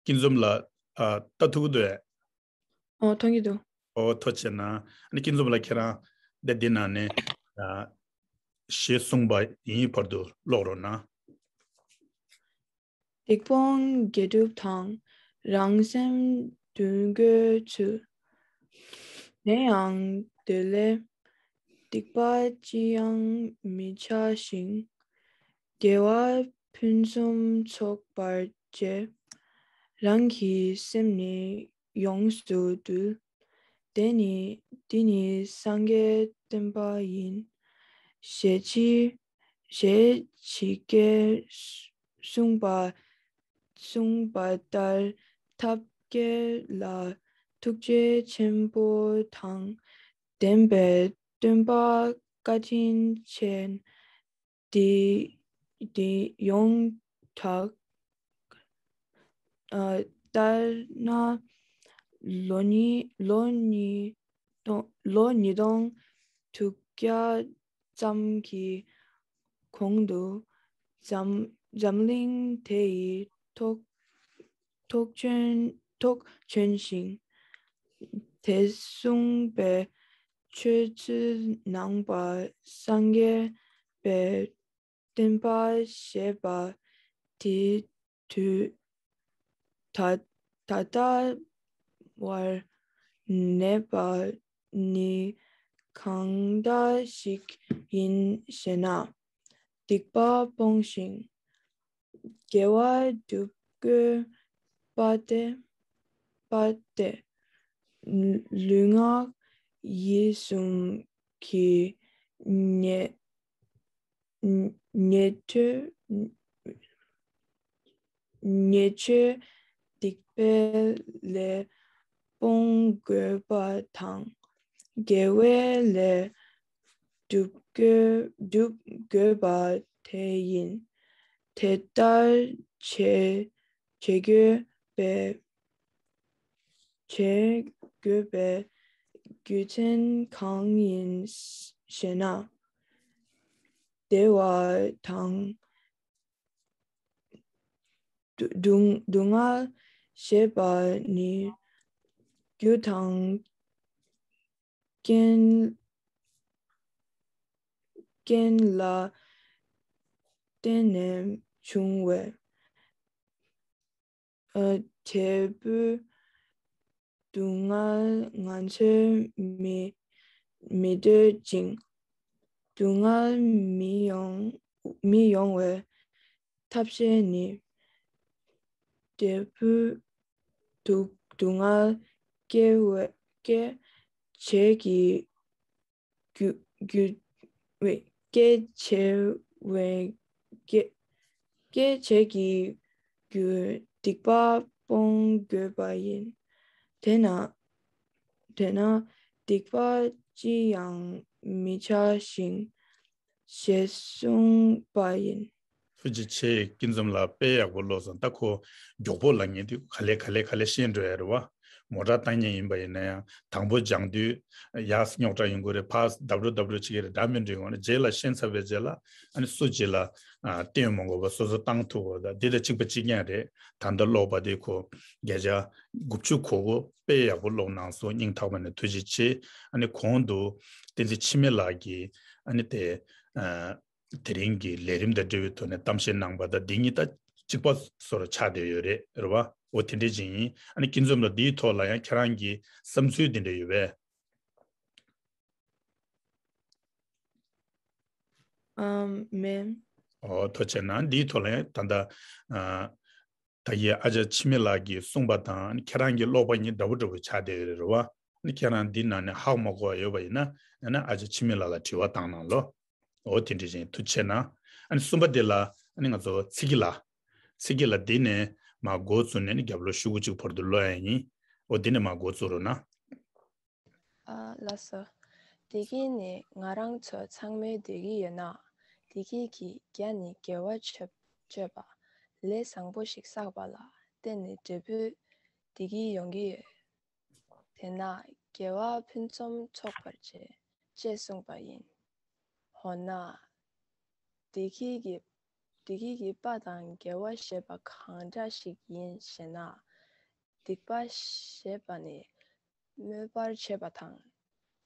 སྐྱིད་འཛོམས་ལགས། ཨ་ལྟ་ཐུབ་ཀྱི་འདུག་གས། ཨོ་མཐོང་གི་འདུག་ཨོ་ཐུགས་རྗེ་ཆེ་གནང་། ཨ་ནི་སྐྱིད་འཛོམས་ལགས་ཁྱེད་རང་འདི་འདི་ནང་ནས་ཨ་ཞེས་གསུངས་པ་ཡིན་བར་དུ་ཀློག་རོགས་གནང་། སྡིག་སྤོང་དགེ་སྒྲུབ་དང་། རང་སེམས་འདུལ་དགོས་ཚུལ། དེ་ཡང་འདོད་ལས་སྡིག་པ་ཅི་ཡང་མི་བྱ་ཞིང་། དགེ་བ་ཕུན་སུམ་ཚོགས་པར་བྱེད། རང་གི་སེམས་ནི་ཡོངས་སུ་འདུལ། དེ་ནི་འདི་ནི་སངས་རྒྱས་བསྟན་པ་ཡིན། ཞེས་ཅི་ཞེས་ཇི་སྐད་གསུངས་པ་གསུངས་པ་ལྟར་ཐབས་མཁས་ལ་ཐུགས་རྗེ་ཆེན་པོ་དང་ལྡན་པའི་སྟོན་པ་བཀའ་དྲིན་ཅན་དེ་དེ་ཡོངས་གྲགས། ཨ་ལྟར་ན་ལོ་ཉིས་ལོ་ཉིས་སྟོང་ལོ་ཉིས་སྟོང་དྲུག་བརྒྱ་ཙམ་གྱི་གོང་དུ་འཛམ་འཛམ་གླིང་དེ་ཡི་ཐོག་ ཐོག་ཆོད་ཐོག་ཆོད་ཅིང་། དེ་གསུངས་པའི་ཆོས་ཚུལ་ནང་པ་སངས་རྒྱས་པའི་བསྟན་པ་ཞེས་པ་དེ་དུས་ད་ད་ལྟ་བར་གནས་པ་ནི་གང་འདྲ་ཞིག་ཡིན་ཞེ་ན། སྡིག་པ་སྤོང་ཞིང་། དགེ་བ་སྒྲུབ་དགོས་པ་སྟེ། པ་སྟེ། ལུས་ངག་ཡིད་གསུམ་གྱི་ཉེས་ཉེས་སྤྱོད་ཉེས་སྤྱོད་སྡིག་པའི་ལས་སྤོང་དགོས་པ་དང་། དགེ་བའི་ལས་སྒྲུབ་དགོས་སྒྲུབ་དགོས་པ་དེ་ཡིན། དེ་ལྟར་བྱེད་བྱེད་དགོས་པའི་བྱེད་དགོས་པའི་རྒྱུ་མཚན་གང་ཡིན་ཞེ་ན། བདེ་བ་དང་སྡུག་སྡུག་བསྔལ་ཞེས་པ་ནི་རྒྱུ་དང་རྐྱེན་རྐྱེན་ལ་བརྟེན་ནས་བྱུང་བའི་ཨ། འབྲས་བུ་སྡུག་བསྔལ་ང་ཚོས་མི་མི་འདོད་ཅིང་། སྡུག་བསྔལ་མི་ཡོང་མི་ཡོང་བའི་ཐབས་ཤེས་ནི། འབྲས་བུ་སྡུག་སྡུག་བསྔལ་སྐྱེ་བའི་སྐྱེ་བྱེད་ཀྱི་རྒྱུ་རྒྱུ་བའི་སྐྱེད་བྱེད་བའི་སྐྱེད་སྐྱེད་བྱེད་ཀྱི་རྒྱུ་སྡིག་པ་སྤོང་དགོས་པ་ཡིན། དེས་ན་དེས་ན་སྡིག་པ་ཅི་ཡང་མི་བྱ་ཞིང་ཞེས་གསུངས་པ་ཡིན། ཐུགས་རྗེ་ཆེ། སྐྱིད་འཛོམས་ལགས་དཔེ་ཡག་པོ་ཀློག་སོང་། ད་ཁོ་མགྱོགས་པོ་ལབ་མཁན་དེ་ག་ལེ་ག་ལེ་ག་ལེ་ཤེས་འགྲོ་ཡ་རེད་བ། མོ་ཊ་བཏང་མཁན་ཡིན་པ་ཡིན་ན་ཡང་དང་པོ་སྦྱང་དུས་ཡར་རྙོག་དྲ་ཡོང་གི་རེད། ཕར་W W བྱེད་ཀྱི་རེད། འདྲ་མི་འགྲིག་ཡོང་ན་རྗེས་ལ་ཤེས་ཚར་བའི་རྗེས་ལ་ཨ་ནི་སུ་གཅིག་ལ་ཨ་བསྟན་མ་དགོས་པ་སོ་སོ་བཏང་ཐུབ་པ། ད་འདི་དང་གཅིག་པ་གཅིག་རྐྱང་རེད། ད་ལྟ་ཀློག་པ་དེ་ཁོ་བརྒྱ་ཆ་དགུ་བཅུ་གོ་དགུ་དཔེ་ཡག་པོ་ཀློག་གནང་སོང་། སྙིང་ཐག་པ་ནས་ཐུགས་རྗེ་ཆེ། ཨ་ནི་གོང་དུ་བསྟན་འཛིན་འཆི་མེད་ལགས་ཀྱིས་ཨ་ནི་དེ་ཨ། དེ་རིང་གི་ལས་རིམ་དང་འབྲེལ་བའི་ཐོག་ནས་གཏམ་བཤད་གནང་བ་དང་འདི་གཉིས་ད་གཅིག་པ་བཟོ་འདྲ་ཆགས་བསྡད་ཡོད་རེད། རེད་བ། འོ་དེ་འདྲ་ཅིག་ཡིན། ཨ་ནི་སྐྱིད་འཛོམས་ལགས་འདིའི་ཐོག་ལ་ཡང་ཁྱེད་རང་གི་བསམ་ཚུལ་འདི་འདྲ་ཡོད་པས། ཨམ། མེད། འོ་ཐུགས་རྗེ་གནང་། འདིའི་ཐོག་ལ་ཡང་ད་ལྟ་ཨ། ད་གིན་ཨ་ཅག་འཆི་མེད་ལགས་ཀྱིས་གསུངས་པ་དང་ཁྱེད་རང་གི་ཀློག་པ་གཉིས་འདྲ་པོ་འདྲ་པོ་ཆགས་བསྡད་ཡོད་རེད། རེད་བ། ཨ་ནི་ཁྱེད་རང་འདི་ནང་ནས་ཧ་གོ་མ་གོ་བ་ཡོད་པ་ཡིན་ན་ཡང་ན་ཨ་ཅག་འཆི་མེད་ལགས་ལ་དྲི་བ་བཏང་གནང་ལོ། འོ་དེ་འདྲ་བཞིན་ཐུགས་རྗེ་གནང་། ཨ་ནི་གསུམ་པ་དེ་ལ་ཨ་ནི་ང་ཚོ་ཚིག་གི་ལ། ཚིག་གི་ལ་འདི་ནས་མར་འགོ་བཙུགས་ནས་ནི་རྒྱབ་ལོགས་ཤོག་གུ་གཅིག་བར་དུ་ཀློག་ཡ་ཡིན། འོ་འདི་ནས་མར་འགོ་བཙུགས་རོགས་གནང་། ཨ་ལགས་སོ། བདེ་སྐྱིད་ནི་ང་རང་ཚོ་ཚང་མའི་བདེ་སྐྱིད་ཡོད་ན། བདེ་སྐྱིད་ཀྱི་རྒྱ་ནི་དགེ་བ་སྤྱོད་སྤྱོད་པ། ལས་བཟང་པོ་ཞིག་བསགས་པ་ལ་བརྟེན་ནས་འབྲས་བུ་བདེ་སྐྱིད་ཡོང་གི་ཡོད། དེས་ན་དགེ་བ་ཕུན་སུམ་ཚོགས་པར་བྱེད་ཅེས་གསུངས་པ་ཡིན། འོ་ན། བདེ་སྐྱིད་ཀྱི་བདེ་སྐྱིད་ཀྱི་དཔལ་དང་དགེ་བ་ཞེས་པ་གང་འདྲ་ཞིག་ཡིན་ཞེ་ན། སྡིག་པ་ཞེས་པ་ནི་སྨོད་པར་བྱེད་པ་དང་།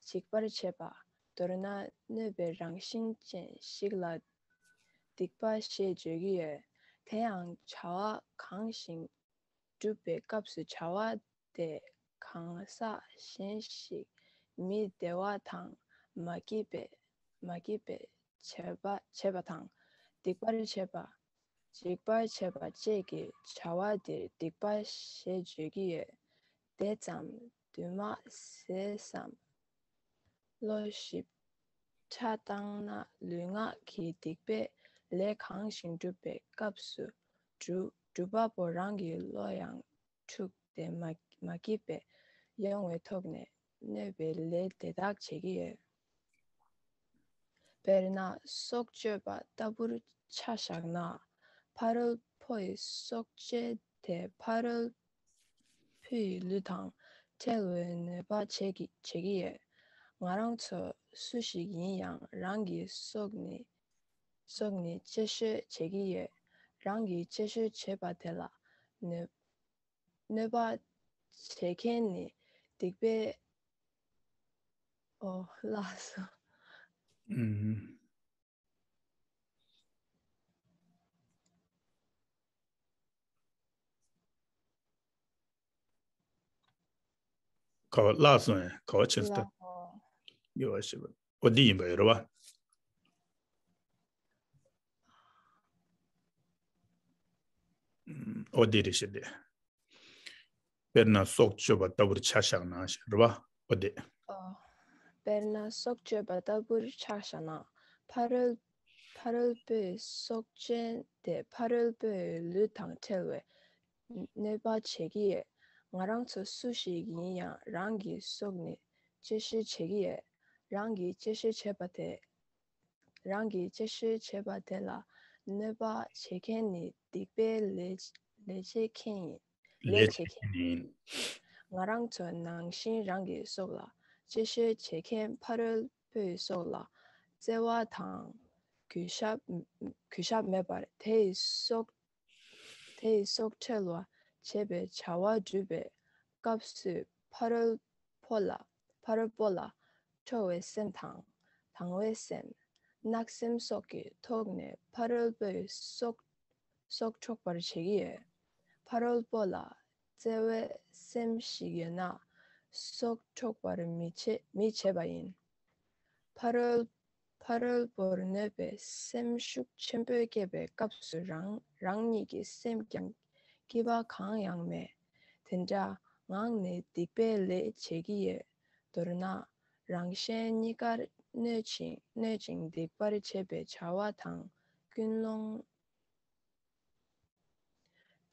འཇིགས་པར་བྱེད་པ། མདོར་ན་གནོད་པའི་རང་བཞིན་ཅན་ཞིག་ལ་སྡིག་པ་ཞེས་བརྗོད་ཀྱི་ཡོད། དེ་ཡང་བྱ་བ་གང་ཞིག་སྒྲུབ་པའི་སྐབས་སུ་བྱ་བ་དེ་གང་ཟག་གཞན་ཞིག་མི་བདེ་བ་དང་མ་སྐྱིད་པའི་མ་སྐྱིད་པའི་བྱེད་པ་བྱེད་པ་དང་སྡིག་པར་བྱེད་པ། འཇིགས་པར་བྱེད་པ་བཅས་ཀྱི་བྱ་བ་དེར་སྡིག་པ་ཞེས་བརྗོད་ཀྱི་ཡོད། དེ་ཙམ་དུ་མ་ཟད་བསམ་བློ་ཞིབ་ཕྲ་བཏང་ན་ལུས་ངག་གི་སྡིག་པའི་ལས་གང་ཞིག་སྒྲུབ་པའི་སྐབས་སུ་སྒྲུབ་སྒྲུབ་པ་པོ་རང་གི་བློ་ཡང་འཁྲུགས་ཏེ་མ་མ་སྐྱིད་པའི་ཡོང་བའི་ཐོག་ནས་གནོད་པའི་ལས་དེ་དག་བྱེད་ཀྱི་ཡོད། དཔེར་ན་སྲོག་གཅོད་པ་ལྟ་བུར་ཆ་བཞག་ན། ཕ་རོལ་ཕོ་ཡི་སྲོག་བཅད་དེ་ཕ་རོལ་བུ་ཡི་ལུས་དང་ཕྲལ་བའི་གནོད་པ་བྱེད་ཀྱི་བྱེད་ཀྱི་ཡོད། ང་རང་ཚོ་སུ་ཞིག་ཡིན་ཡང་རང་གི་སྲོག་ནི་སྲོག་ནི་གཅེས་ཤོས་བྱེད་ཀྱི་ཡོད། རང་གི་གཅེས་ཤོས་བྱེད་པ་དེ་ལ་གནོད་ གནོད་པ་བྱེད་མཁན་ནི་སྡིག་པའི། ཨོ་ལགས་སོ། ཨུམ། ག་བ་བརླག་སོང་ཡ། ག་བ་ཕྱིན་སོང་། ལགས་སོ། ཡོད་པ་ཞིག་ཨོ་འདི་ཡིན་པ་ཡོད་རེད་བ། ཨོ་འདི་རེད་ཤག་དེ། དཔེར་ན་སྲོག་གཅོད་པ་ལྟ་བུར་ཆ་བཞག་ན་ཞེས་རེད་བ། ཨོ་དེ། ཨོ། དཔེར་ན་སྲོག་གཅོད་པ་ལྟ་བུར་ཆ་བཞག་ན། ཕ་རོལ། ཕ་རོལ་པོས་སྲོག་བཅད་དེ་ཕ་རོལ་པོའི་ལུས་དང་ཕྲལ་བའི་གནོད་པ་བྱེད་ཀྱི་ཡོད། ང་རང་ཚོ་སུ་ཞིག་ཡིན་ཡང་རང་གི་སྲོག་ནི་གཅེས་ཤེས་བྱེད་ཀྱི་ཡོད། རང་གིས་གཅེས་ཤེས་བྱེད་པ་དེ། རང་གིས་གཅེས་ཤེས་བྱེད་པ་དེ་ལ་གནོད་པ་བྱེད་མཁན་ནི་སྡིག་པའི་ལས། ལས་བྱེད་མཁན་ཡིན། ལས་བྱེད་མཁན་ཡིན། ང་རང་ཚོ་ནང་བཞིན་རང་གི་སྲོག་ལ་གཅེས་ཤེས་བྱེད་མཁན་ཕ་རོལ་པོའི་སྲོག་ལ་བརྩེ་བ་དང་གུས་ཞབས། གུས་ཞབས་མེད་པར་དེ་ཡི་སྲོག་དེ་ཡི་སྲོག་ཁྲེལ་བ་བྱེད་པའི་བྱ་བ་སྒྲུབ་པའི་སྐབས་སུ་ཕ་རོལ་པོ་ལ། ཕ་རོལ་པོ་ལ་ཁྲོ་བའི་སེམས་དང་། དང་བའི་སེམས། བརྣག་སེམས་སོགས་ཀྱི་ཐོག་ནས་ཕ་རོལ་པོའི་སྲོག་སྲོག་འཕྲོག་པར་བྱེད་ཀྱི་ཡོད། ཕ་རོལ་པོ་ལ་བརྩེ་བའི་སེམས་ཤིག་ཡོད་ན། སྲོག་འཕྲོག་པར་མི་བྱེད། མི་བྱེད་པ་ཡིན། ཕ་རོལ། ཕ་རོལ་པོར་གནོད་པའི་སེམས་ཤུགས་ཆེན་པོས་བསྐྱེད་པའི་སྐབས་སུ་རང་རང་ཉིད་ཀྱི་སེམས་ཀྱང་སྐྱིད་པ་གང་ཡང་མེད། དེ་འདྲ་ངང་ནས་སྡིག་པའི་ལས་བྱེད་ཀྱི་ཡོད། མདོར་ན། རང་གཞན་གཉིས་ཀར་གནོད་ཅིང་། གནོད་ཅིང་སྡིག་པར་བྱེད་པའི་བྱ་བ་དང་ཀུན་སློང་།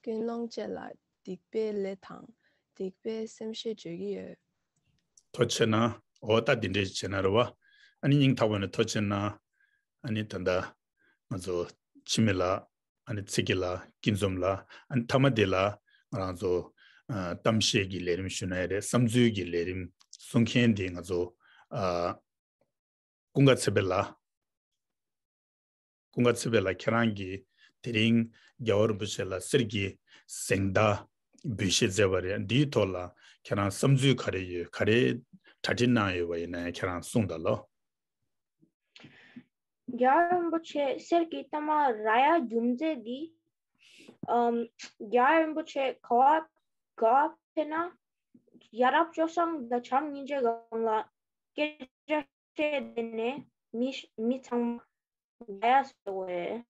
ཀུན་སློང་བཅས་ལ་སྡིག་པའི་ལས་དང་སྡིག་པའི་སེམས་ཞེས་བརྗོད་ཀྱི་ཡོད། ཐོ་ཆེ་ན། འོ་ད་འདི་འདྲས་བྱས་ན་རེད་བ། ཨ་ནི་སྙིང་ཐག་པ་ནས་ཐོ་ཆེ་ན། ཨ་ནི་ད་ལྟ་ང་ཚོ་འཆི་མེད་ལགས། ཨ་ནི་ཚེ་སྐྱིད་ལགས། སྐྱིད་འཛོམས་ལགས། ཨ་ནི་མཐའ་མ་དེ་ལ་ང་རང་ཚོ་ཨ་གཏམ་བཤད་ཀྱི་ལས་རིམ་ཞུ་ན་ཡང་རེད། བསམ་ཚུལ་གྱི་ལས་རིམ་གསུང་མཁན་དེ་ང་ཚོ་ཨ། ཀུན་དགའ་ཚེ་འཕེལ་ལགས། ཀུན་དགའ་ཚེ་འཕེལ་ལགས། ཁྱེད་རང་གིས་དེ་རིང་རྒྱལ་བ་རིན་པོ་ཆེ་ལ་གསེར་གྱི་གཟེངས་རྟགས་འབུལ་བཞེས་མཛད་པ་རེད། འདིའི་ཐོག་ལ་ཁྱེད་རང་བསམ་ཚུལ་ག་རེ་ཡོད། ག་རེ་གྲ་སྒྲིག་གནང་ཡོད་པ་ཡིན་ན་ཡང་ཁྱེད་རང་གསུངས་དང་ལོ། རྒྱལ་བ་རིན་པོ་ཆེ་གསེར་གྱི་རྟགས་མ་རག་ཡ་རྒྱུ་མཚན་འདི། ཨམ། རྒྱལ་བ་རིན་པོ་ཆེ་ག་བ་ག་བ་ཕེབས་ན་ཡ་རབས་སྤྱོད་བཟང་དང་བྱམས་སྙིང་རྗེ་སྒང་ལ་སྐད་ཆ་བཤད་དེ་ནས་མི་མི་ཚང་མ་ཡ་ཡ་ཟེར་བས།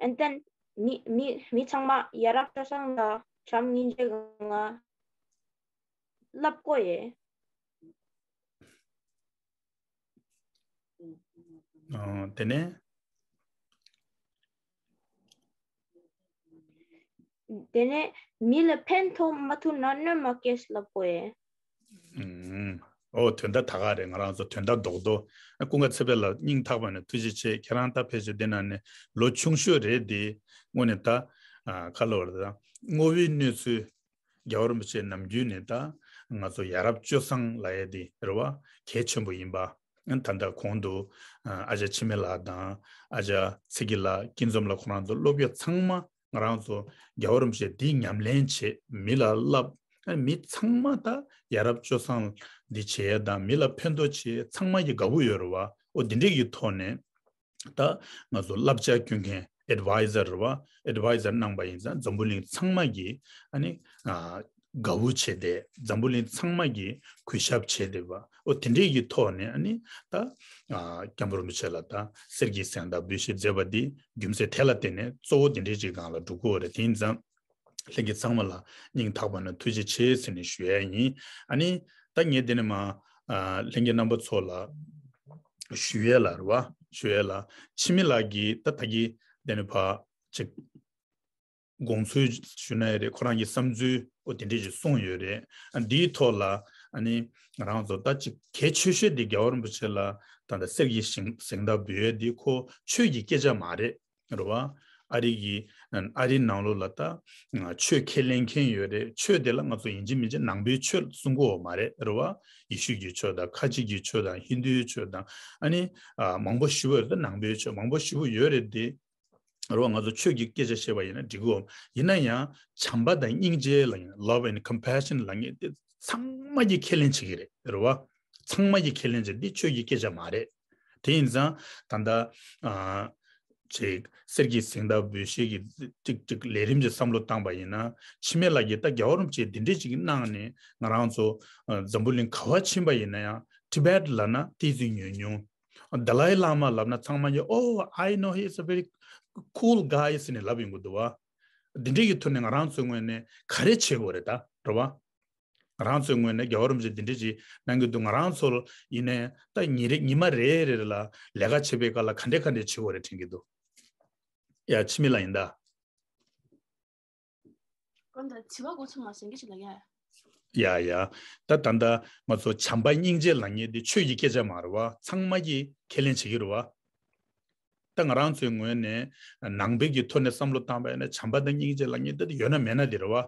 And then མི་མི་མི་ཚང་མ་ཡ་རབས་སྤྱོད་བཟང་དང་བྱམས་སྙིང་རྗེ་སྒང་ལ་བསླབ་དགོས་ཡས། ཨོ། དེ་ནས། དེ་ནས་མི་ལ་ཕན་ཐོགས་མ་ཐུབ་ན་གནོད་མ་སྐྱེལ་ལབ་དགོས་ཡས། ཨུམ། ཨོ། དོན་དག་ད་ག་རེད། ང་རང་ཚོ་དོན་དག་རྡོག་རྡོག་ཀུན་དགའ་ཚེ་འཕེལ་ལགས་སྙིང་ཐག་པ་ནས་ཐུགས་རྗེ་ཆེ། ཁྱེད་རང་ད་ཕལ་ཆེར་འདི་ན་ནས་ལོ་ཆུང་ཤོས་རེད་དེ། དངོས་གནས་ད་ཨ་ཁ་ལོ་བར་ད་བསྔོ་བའི་གནས་ཚུལ། རྒྱལ་བ་རིན་པོ་ཆེ་ནམ་རྒྱུན་ནས་ད་ང་ཚོ་ཡ་རབས་སྤྱོད་བཟང་ལབ་ཡས་དེ་རེད་བ། གལ་ཆེན་པོ་ཡིན་པ། ད་ལྟ་གོང་དུ་ཨ་ཅག་འཆི་མེད་ལགས་དང་ཨ་ཅག་ཚེ་སྐྱིད་ལགས། སྐྱིད་འཛོམས་ལགས། ཁོ་རང་ཚོ་སློབ་ཕྲུག་ཚང་མ་ང་རང་ཚོ་རྒྱལ་བ་རིན་པོ་ཆེ་འདི་ཉམས་ལེན་བྱེད། མི་ལ་བསླབ། ཨ་མི་ཚང་མ་ད་ཡ་རབས་སྤྱོད་བཟང་འདི་བྱེད་ཡས་དང་མི་ལ་ཕན་ཐོགས་བྱེད་ཚང་མ་གི་དགའ་བོ་ཡོད་རེད་བ། ཨོ་འདི་འདྲས་ཀྱི་ཐོག་ནས། ད་ང་ཚོ་བསླབ་བྱ་སྐྱོན་མཁན་ཨེཌ་ཝའི་ཛར་རེད་བ། ཨེཌ་ཝའི་ཛར་གནང་པ་ཡིན་ཙང་འཛམ་བུ་གླིང་ཚང་མ་གིས་ཨ་ནི་ཨ་དགའ་བོ་བྱས་ཏེ། འཛམ་བུ་གླིང་ཚང་མ་གིས་གུས་ཞབས་བྱས་ཏེ་བ། ཨོ་དེ་འདྲས་ཀྱི་ཐོག་ནས་ཨ་ནི་ད་ཨ་སྐྱབས་མགོན་རིན་པོ་ཆེ་ལ་ད་གསེར་གྱི་གཟེངས་རྟགས་འབུལ་བཞེས་མཛད་པ་འདི་རྒྱུ་མཚན་དེ་ལ་བརྟེན་ནས་གཙོ་བོ་དེ་འདྲས་ཀྱི་སྒང་ལ་འགྲོ་གི་ཡོད་རེད། དེ་ཡིན་ཙང་། ལྷན་རྒྱས་ཚང་མ་ལ་སྙིང་ཐག་པ་ནས་ཐུགས་རྗེ་ཆེ་ཟེར་ནས་ཞུ་ཡ་ཡིན། ཨ་ནི་ད་ངས་དེ་ནས་མ་ཨ་ལྷན་རྒྱས་རྣམ་པ་ཚོ་ལ་ཞུ་ཡས་ལ་རེད་བ། ཞུ་ཡས་ལ་འཆི་མེད་ལགས་ཀྱིས་ད་ད་གི་དེ་ནས་ཕ་ཅིག་དགོངས་ཚུལ་ཞུ་ན་ཡང་རེད། ཁོ་རང་གི་བསམ་ཚུལ་ཨོ་དེ་འདྲས་ཅིག་གསུངས་ཡོད་རེད། ཨ་འདིའི་ཐོག་ལ་ཨ་ནི་ང་རང་ཚོ་ད་ཅིག་གལ་ཆེ་ཤོས་དེ་རྒྱལ་བ་རིན་པོ་ཆེ་ལ་ད་ལྟ་གསེར་གྱི་གཟེངས་གཟེངས་རྟགས་འབུལ་ཡས་འདི་ཁོ་ཆོས་ཀྱི་སྐད་ཆ་མ་རེད། རེད་བ། ཨ་རི་གི་ཨ་རིའི་ནང་ལོགས་ལ་ད་ཆོས་ཁས་ལེན་མཁན་ཡོད་རེད། ཆོས་དེ་ལ་ང་ཚོ་ཡིན་གཅིག་མིན་གཅིག་ནང་པའི་ཆོས་གསུང་གི་ཡོད་མ་རེད། རེད་བ། ཡེ་ཤུ་གི་ཆོས་དང་ཁ་ཆེ་གི་ཆོས་དང་ཧིན་དུའི་ཆོས་དང་ཨ་ནི་ཨ་མང་པོ་ཞེ་པོ་ཡོད་རེད། ད་ནང་པའི་ཆོས་མང་པོ་ཞེ་པོ་ཡོད་རེད་དེ། རེད་བ། ང་ཚོ་ཆོས་ཀྱི་སྐད་ཆ་བཤད་པ་ཡིན་ན་འགྲིག་གི་ཡོད། ཡིན་ན་ཡང་བྱམས་པ་དང་སྙིང་རྗེ་ལབ་ཡིན། Love and compassion ལབ་མཁན་དེ་ཚང་མ་གིས་ཁས་ལེན་བྱེད་ཀྱི་རེད། རེད་བ། ཚང་མ་གིས་ཁས་ལེན་བྱེད། འདི་ཆོས་ཀྱི་སྐད་ཆ་མ་རེད། དེ་ཡིན་ཙང་ད་ལྟ་ཨ་ཅིག་གསེར་གྱི་གཟེངས་རྟགས་འབུལ་བཞེས་ཀྱི་ཅིག་ཅིག་ལས་རིམ་གྱི་བསམ་བློ་བཏང་པ་ཡིན་ན། འཆི་མེད་ལགས་ཀྱིས་ད་རྒྱལ་བ་རིན་པོ་ཆེ་འདི་འདྲས་ཅིག་གནང་ནས་ང་རང་ཚོ་ཨ་འཛམ་བུ་གླིང་ག་བ་ཕྱིན་པ་ཡིན་ན་ཡང་Tibet ལབ་ན་ཏོག་ཙམ་ཉོན་མྱོང་། Dalai Lama ལབ་ན་ཚང་མ་གིས་Oh, I know, he is a very cool guy ཟེར་ནས་ལབ་ཡོང་གི་འདུག་བ། འདི་འདྲས་ཀྱི་ཐོག་ནས་ང་རང་ཚོའི་ངོས་ནས་ག་རེ་བྱེད་དགོས་རེད་ད། རེད་བ། ང་རང་ཚོའི་ངོས་ནས་རྒྱལ་བ་རིན་པོ་ཆེ་འདི་འདྲས་ཅིག་གནང་གི་འདུག་ང་རང་ཚོ་ལ་ཡིན་ནའི་ད་ཉིན་རེ་ཉི་མ་རེ་རེ་ལ་ལས་ཀ་བྱེད་པའི་སྐབས་ལ་ག་འདྲས་ག་འདྲས་བྱེད་དགོས་རེད་དྲན་གྱི་འདུག་ཡ། འཆི་མེད་ལགས་ཡིན་ད། གང་ལྟར་དྲི་བ་འགོ་ཚུགས་མ་ཟིན་གྱི་ཞིག་ལ་ཡ། ཡ་ཡ། ད་ད་ལྟ་ང་ཚོ་བྱམས་པ་སྙིང་རྗེ་ལབ་མཁན་དེ་ཆོས་ཀྱི་སྐད་ཆ་མ་རེད་བ། ཚང་མ་གིས་ཁས་ལེན་བྱེད་ཀྱི་རེད་བ། ད་ང་རང་ཚོའི་ངོས་ནས་ནང་པའི་གི་ཐོག་ནས་བསམ་བློ་བཏང་པ་ཡིན་ན་བྱམས་པ་དང་སྙིང་རྗེ་ལབ་མཁན་དེ་ཡོད་ན་མེད་ན་དེ་རེད་བ།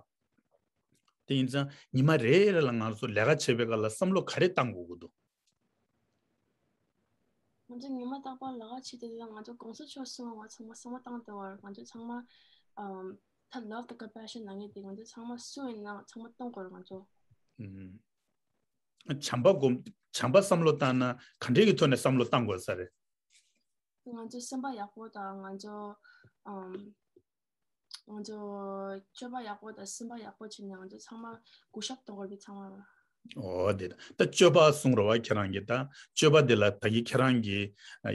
དེ་ཡིན་ཙང་ཉི་མ་རེ་རེ་ལ་ང་ཚོ་ལས་ཀ་བྱེད་པའི་སྐབས་ལ་བསམ་བློ་ག་རེ་བཏང་དགོས་ཀྱི་འདུག་ང་ཚོ་ཉི་མ་རྟག་པར་ལས་ཀ་བྱེད་དུས་ལ་ང་ཚོ་གོང་ས་མཆོག་གསུངས་པ་ཚང་མ་བསམ་བློ་བཏང་བསྡད་པར། ང་ཚོ་ཚང་མ་ཨམ་ད་love དང་compassion ལབ་མཁན་དེ་ང་ཚོ་ཚང་མ་སུ་ཡིན་ན་ཚང་མ་གཏོང་དགོས་རེད་ང་ཚོ། ཨུམ། བྱམས་པ་སྒོམ། བྱམས་པ་བསམ་བློ་བཏང་ན་ག་འདྲས་ཀྱི་ཐོག་ནས་བསམ་བློ་བཏང་དགོས་ས་རེད། ང་ཚོ་སེམས་པ་ཡག་པོ་དང་ང་ཚོ་ཨམ་ང་ཚོ་སྤྱོད་པ་ཡག་པོ་དང་སེམས་པ་ཡག་པོ་བྱས་ནས་ང་ཚོ་ཚང་མ་གུས་ཞབས་གཏོང་དགོས་རེད་ཚང་མ་ལ། འོ་དེ་ད་སྤྱོད་པ་གསུངས་རེད་བ། ཁྱེད་རང་གིས་ད་སྤྱོད་པ་དེ་ལ་ད་གིན་ཁྱེད་རང་གི་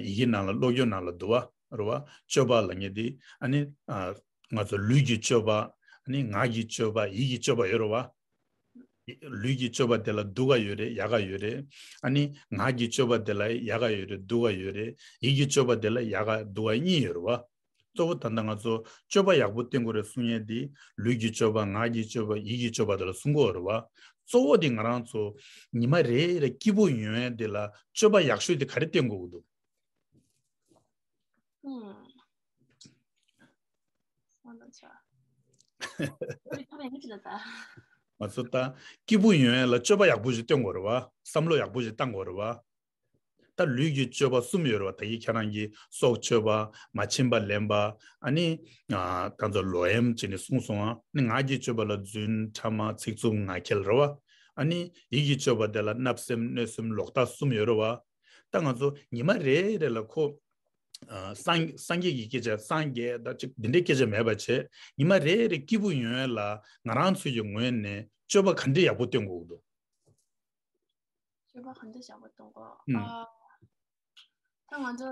ཡི་གེ་ནང་ལ་ཀློག་སྐྱོར་ནང་ལ་འདུག་བ། རེད་བ། སྤྱོད་པ་ལབ་མཁན་དེ་ཨ་ནི་ང་ཚོ་ལུས་ཀྱི་སྤྱོད་པ། ཨ་ནི་ངག་གི་སྤྱོད་པ། ཡིད་ཀྱི་སྤྱོད་པ་ཡོད་རེད་བ། ལུས་ཀྱི་སྤྱོད་པ་དེ་ལ་སྡུག་ག་ཡོད་རེད། ཡག་ག་ཡོད་རེད། ཨ་ནི་ངག་གི་སྤྱོད་པ་དེ་ལ་ཡག་ག་ཡོད་རེད། སྡུག་ག་ཡོད་རེད། ཡིད་ཀྱི་སྤྱོད་པ་དེ་ལ་ཡག་ག་སྡུག་ག་གཉིས་ཡོད་རེད་བ། གཙོ་བོ་ད་ལྟ་ང་ཚོ་སྤྱོད་པ་ཡག་པོ་བསྟེན་དགོས་རེད་གསུང་ཡས་འདི་ལུས་ཀྱི་སྤྱོད་པ། ངག་གི་སྤྱོད་པ། ཡིད་ཀྱི་སྤྱོད་པ་དེ་ལ་གསུང་གི་ཡོད་རེད་བ། གཙོ་བོ་དེ་ང་རང་ཚོ་ཉི་མ་རེ་རེ་སྐྱིད་པོ་ཡོང་ཡས་དེ་ལ་སྤྱོད་པ་ཡག་ཤོས་དེ་ག་རེ་བསྟེན་དགོས་ཀྱི་འདུག་ཧུམ། བསམ་བློ་ཆགས། ཨོ་རི་ཁ་བའི་མི་ཅི་ལ་ད། ང་ཚོ་ད་སྐྱིད་པོ་ཡོང་ཡས་ལ་སྤྱོད་པ་ཡག་པོ་ཞིག་བསྟེན་དགོས་རེད་བ། བསམ་བློ་ཡག་པོ་ཞིག་བཏང་དགོས་རེད་བ། ད་ལུས་ཀྱི་སྤྱོད་པ་གསུམ་ཡོད་རེད་བ། ད་གིན་ཁྱེད་རང་གིས་སྲོག་གཅོད་པ། མ་བྱིན་པ་ལེན་པ། ཨ་ནི་ཨ་ད་ཚོ་ལོག་གཡེམ་བྱས་ནས་གསུངས་སོང་ཨ། ཨ་ནི་ངག་གི་སྤྱོད་པ་ལ་རྫུན་ཕྲ་མ་ཚིག་རྩུབ་ངག་འཁྱལ་རེད་བ། ཨ་ནི་ཡིད་ཀྱི་སྤྱོད་པ་དེ་ལ་བརྣབ་སེམས་གནོད་སེམས་ལོག་ལྟ་གསུམ་ཡོད་རེད་བ། ད་ང་ཚོ་ཉི་མ་རེ་རེ་ལ་ཁོ་ཨ་སངས་སངས་རྒྱས་ཀྱི་སྐད་ཆ། སངས་རྒྱས་ད་ཅིག་འདི་འདྲའི་སྐད་ཆ་མེད་པ་བྱས། ཉི་མ་རེ་རེ་སྐྱིད་པོ་ཡོང་ཡས་ལ་ང་རང་ཚོའི་གི་ངོས་ནས་སྤྱོད་པ་ག་འདྲས་ཡག་པོ་བསྟེན་དགོས་ཀྱི་འདུག་སྤྱོད་པ་ག་འདྲས་ཡག་པོ་བསྟེན་དགོས། ཨུམ། ཨ་ད་ང་ཚོ་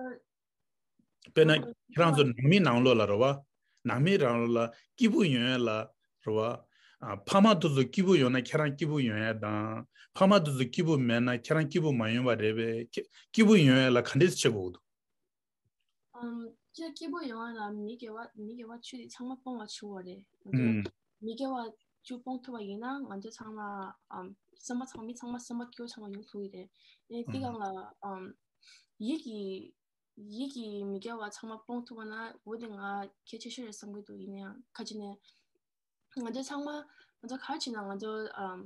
དཔེར་ན་ང་ཚོ་ཁྱེད་རང་ཚོ་ནང་མི་ནང་ལོགས་ལ་རེད་བ། ནང་མི་རང་ལོགས་ལ་སྐྱིད་པོ་ཡོང་ཡས་ལ་རེད་བ། ཨ་ཕ་མ་དེ་ཚོ་སྐྱིད་པོ་ཡོང་ན་ཁྱེད་རང་སྐྱིད་པོ་ཡོང་ཡས་དང་། ཕ་མ་དེ་ཚོ་སྐྱིད་པོ་མེད་ན་ཁྱེད་རང་སྐྱིད་པོ་མ་ཡོང་བ་རེད་པས། ཁྱེད་སྐྱིད་པོ་ཡོང་ཡས་ལ་ག་འདྲས་བྱེད་དགོས་ཀྱི་འདུག་ཨམ། ཁྱེད་སྐྱིད་པོ་ཡོང་བ་ལ་མི་དགེ་བ་མི་དགེ་བ་བཅུ་དེ་ཚང་མ་སྤོང་བ་བྱུང་བ་རེད། ང་ཚོ་ཨུམ། མི་དགེ་བ་བཅུ་སྤོང་ཐུབ་པ་ཡིན་ན་ང་ཚོ་ཚང་མ་ཨམ་སེམས་པ་ཚང་མི་ཚང་མ་སེམས་པ་སྐྱིད་པོ་ཚང་མ་ཡོང་ཐུབ་ཀྱི་རེད། ཨེ་དེ་ཨུམ། སྒང་ལ་ཨམ་ཡིད་ཀྱི་ཡིད་ཀྱི་མི་དགེ་བ་ཚང་མ་སྤོང་ཐུབ་པ་ན་འོ་དེ་ང་གལ་ཆེ་ཤོས་རེད་བསམ་གྱི་འདུག་ཡིན་ན་ཡང་ཁ་ཅིག་ནས། ང་ཚོ་ཚང་མ་ང་ཚོ་ག་རེ་བྱས་ན་ང་ཚོ་ཨམ་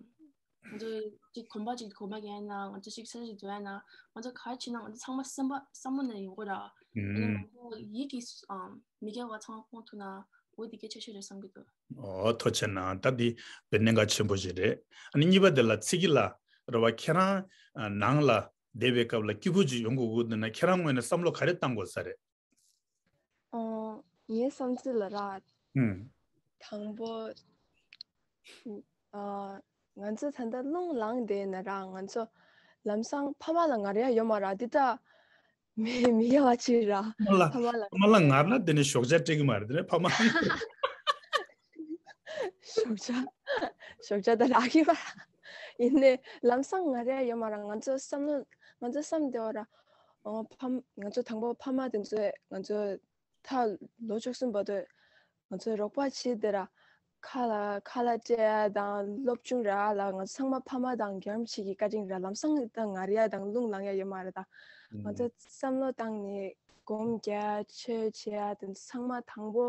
ང་ཚོ་གཅིག་གོམ་པ་གཅིག་གོམ་པ་རྒྱག་ཡ་ན། ང་ཚོ་གཅིག་ས་ཆ་གཅིག་འགྲོ་ཡ་ན། ང་ཚོ་ག་རེ་བྱས་ན་ང་ཚོ་ཚང་མ་སེམས་པ་བསམ་བློ་ནས་ཡོང་དགོས་ར། ཨ་ནི་ང་ཨུམ། ཚོ་ཡིད་ཀྱི་ཨམ་མི་དགེ་བ་ཚང་མ་སྤོང་ཐུབ་ན་འོ་དེ་གལ་ཆེ་ཤོས་རེད་བསམ་གྱི་འདུག་ཨོ་ཐུགས་རྗེ་གནང་། ད་འདི་དཔེ་གནད་འགག་ཆེན་པོ་ཞིག་རེད། ཨ་ནི་གཉིས་པ་དེ་ལ་ཚིག་གི་ལ་རེད་བ། ཁྱེད་རང་ཨ་ནང་ལ་བསྡད་པའི་སྐབས་ལ་སྐྱིད་པོ་ཅིག་ཡོང་དགོས་ཀྱི་འདུག་ན་ཁྱེད་རང་ངོས་ནས་བསམ་བློ་ག་རེ་བཏང་དགོས་ས་རེད། ཨོ། ངའི་བསམ་ཚུལ་ལ་ར། ཨུམ། དང་པོ། ཨ། ང་ཚོ་ད་ལྟ་རླུང་ལངས་བསྡད་ན་ར་ང་ཚོ་ལམ་སང་ཕ་མ་ལ་ངར་ཡ་ཡོད་མ་ར། འདི་ད་མི་མི་དགེ་བ་ཅིག་ར། ཕ་མ་ལ་ཕ་མ་ལ་ངར་ན་དེ་ནི་ཞོགས་ཇ་སྤྲད་ཀྱི་མ་རེད། དེ་ནི་ཕ་མ། ཞོགས་ཇ། ཞོགས་ཇ་ད་རག་གི་མ་ར། ཡིན་ནའི་ལམ་སང་ངར་ཡ་ཡོད་མ་ར། ང་ཚོ་བསམ་བློ་ང་ཚོ་བསམ་བསྡད་པ་ར། ཨོ་ཕ་མ་ང་ཚོ་དང་པོ་ཕ་མ་དེ་ཚོས་ང་ཚོ་ད་ལོ་བཅུ་གསུམ་བར་དུ་ང་ཚོའི་རོགས་པ་བྱས་ཏེ་ར། ཁ་ལ་ཁ་ལག་སྤྲད་ཡ་དང་སློབ་སྦྱོང་རག་ལ་ང་ཚོ་ཚང་མ་ཕ་མ་དང་རྒྱ་རམ་ཆེ་གི་བཀའ་དྲིན་ར། ལམ་སང་ད་ངར་ཡ་དང་རླུང་ལངས་ཡ་ཡོད་མ་རེད་ད། ང་ཚོ་བསམ་བློ་བཏང་ནས་སྒོམ་རྒྱག་ཆོས་བྱེད་ཡ་དེ་ཚོ་ཚང་མ་དང་པོ་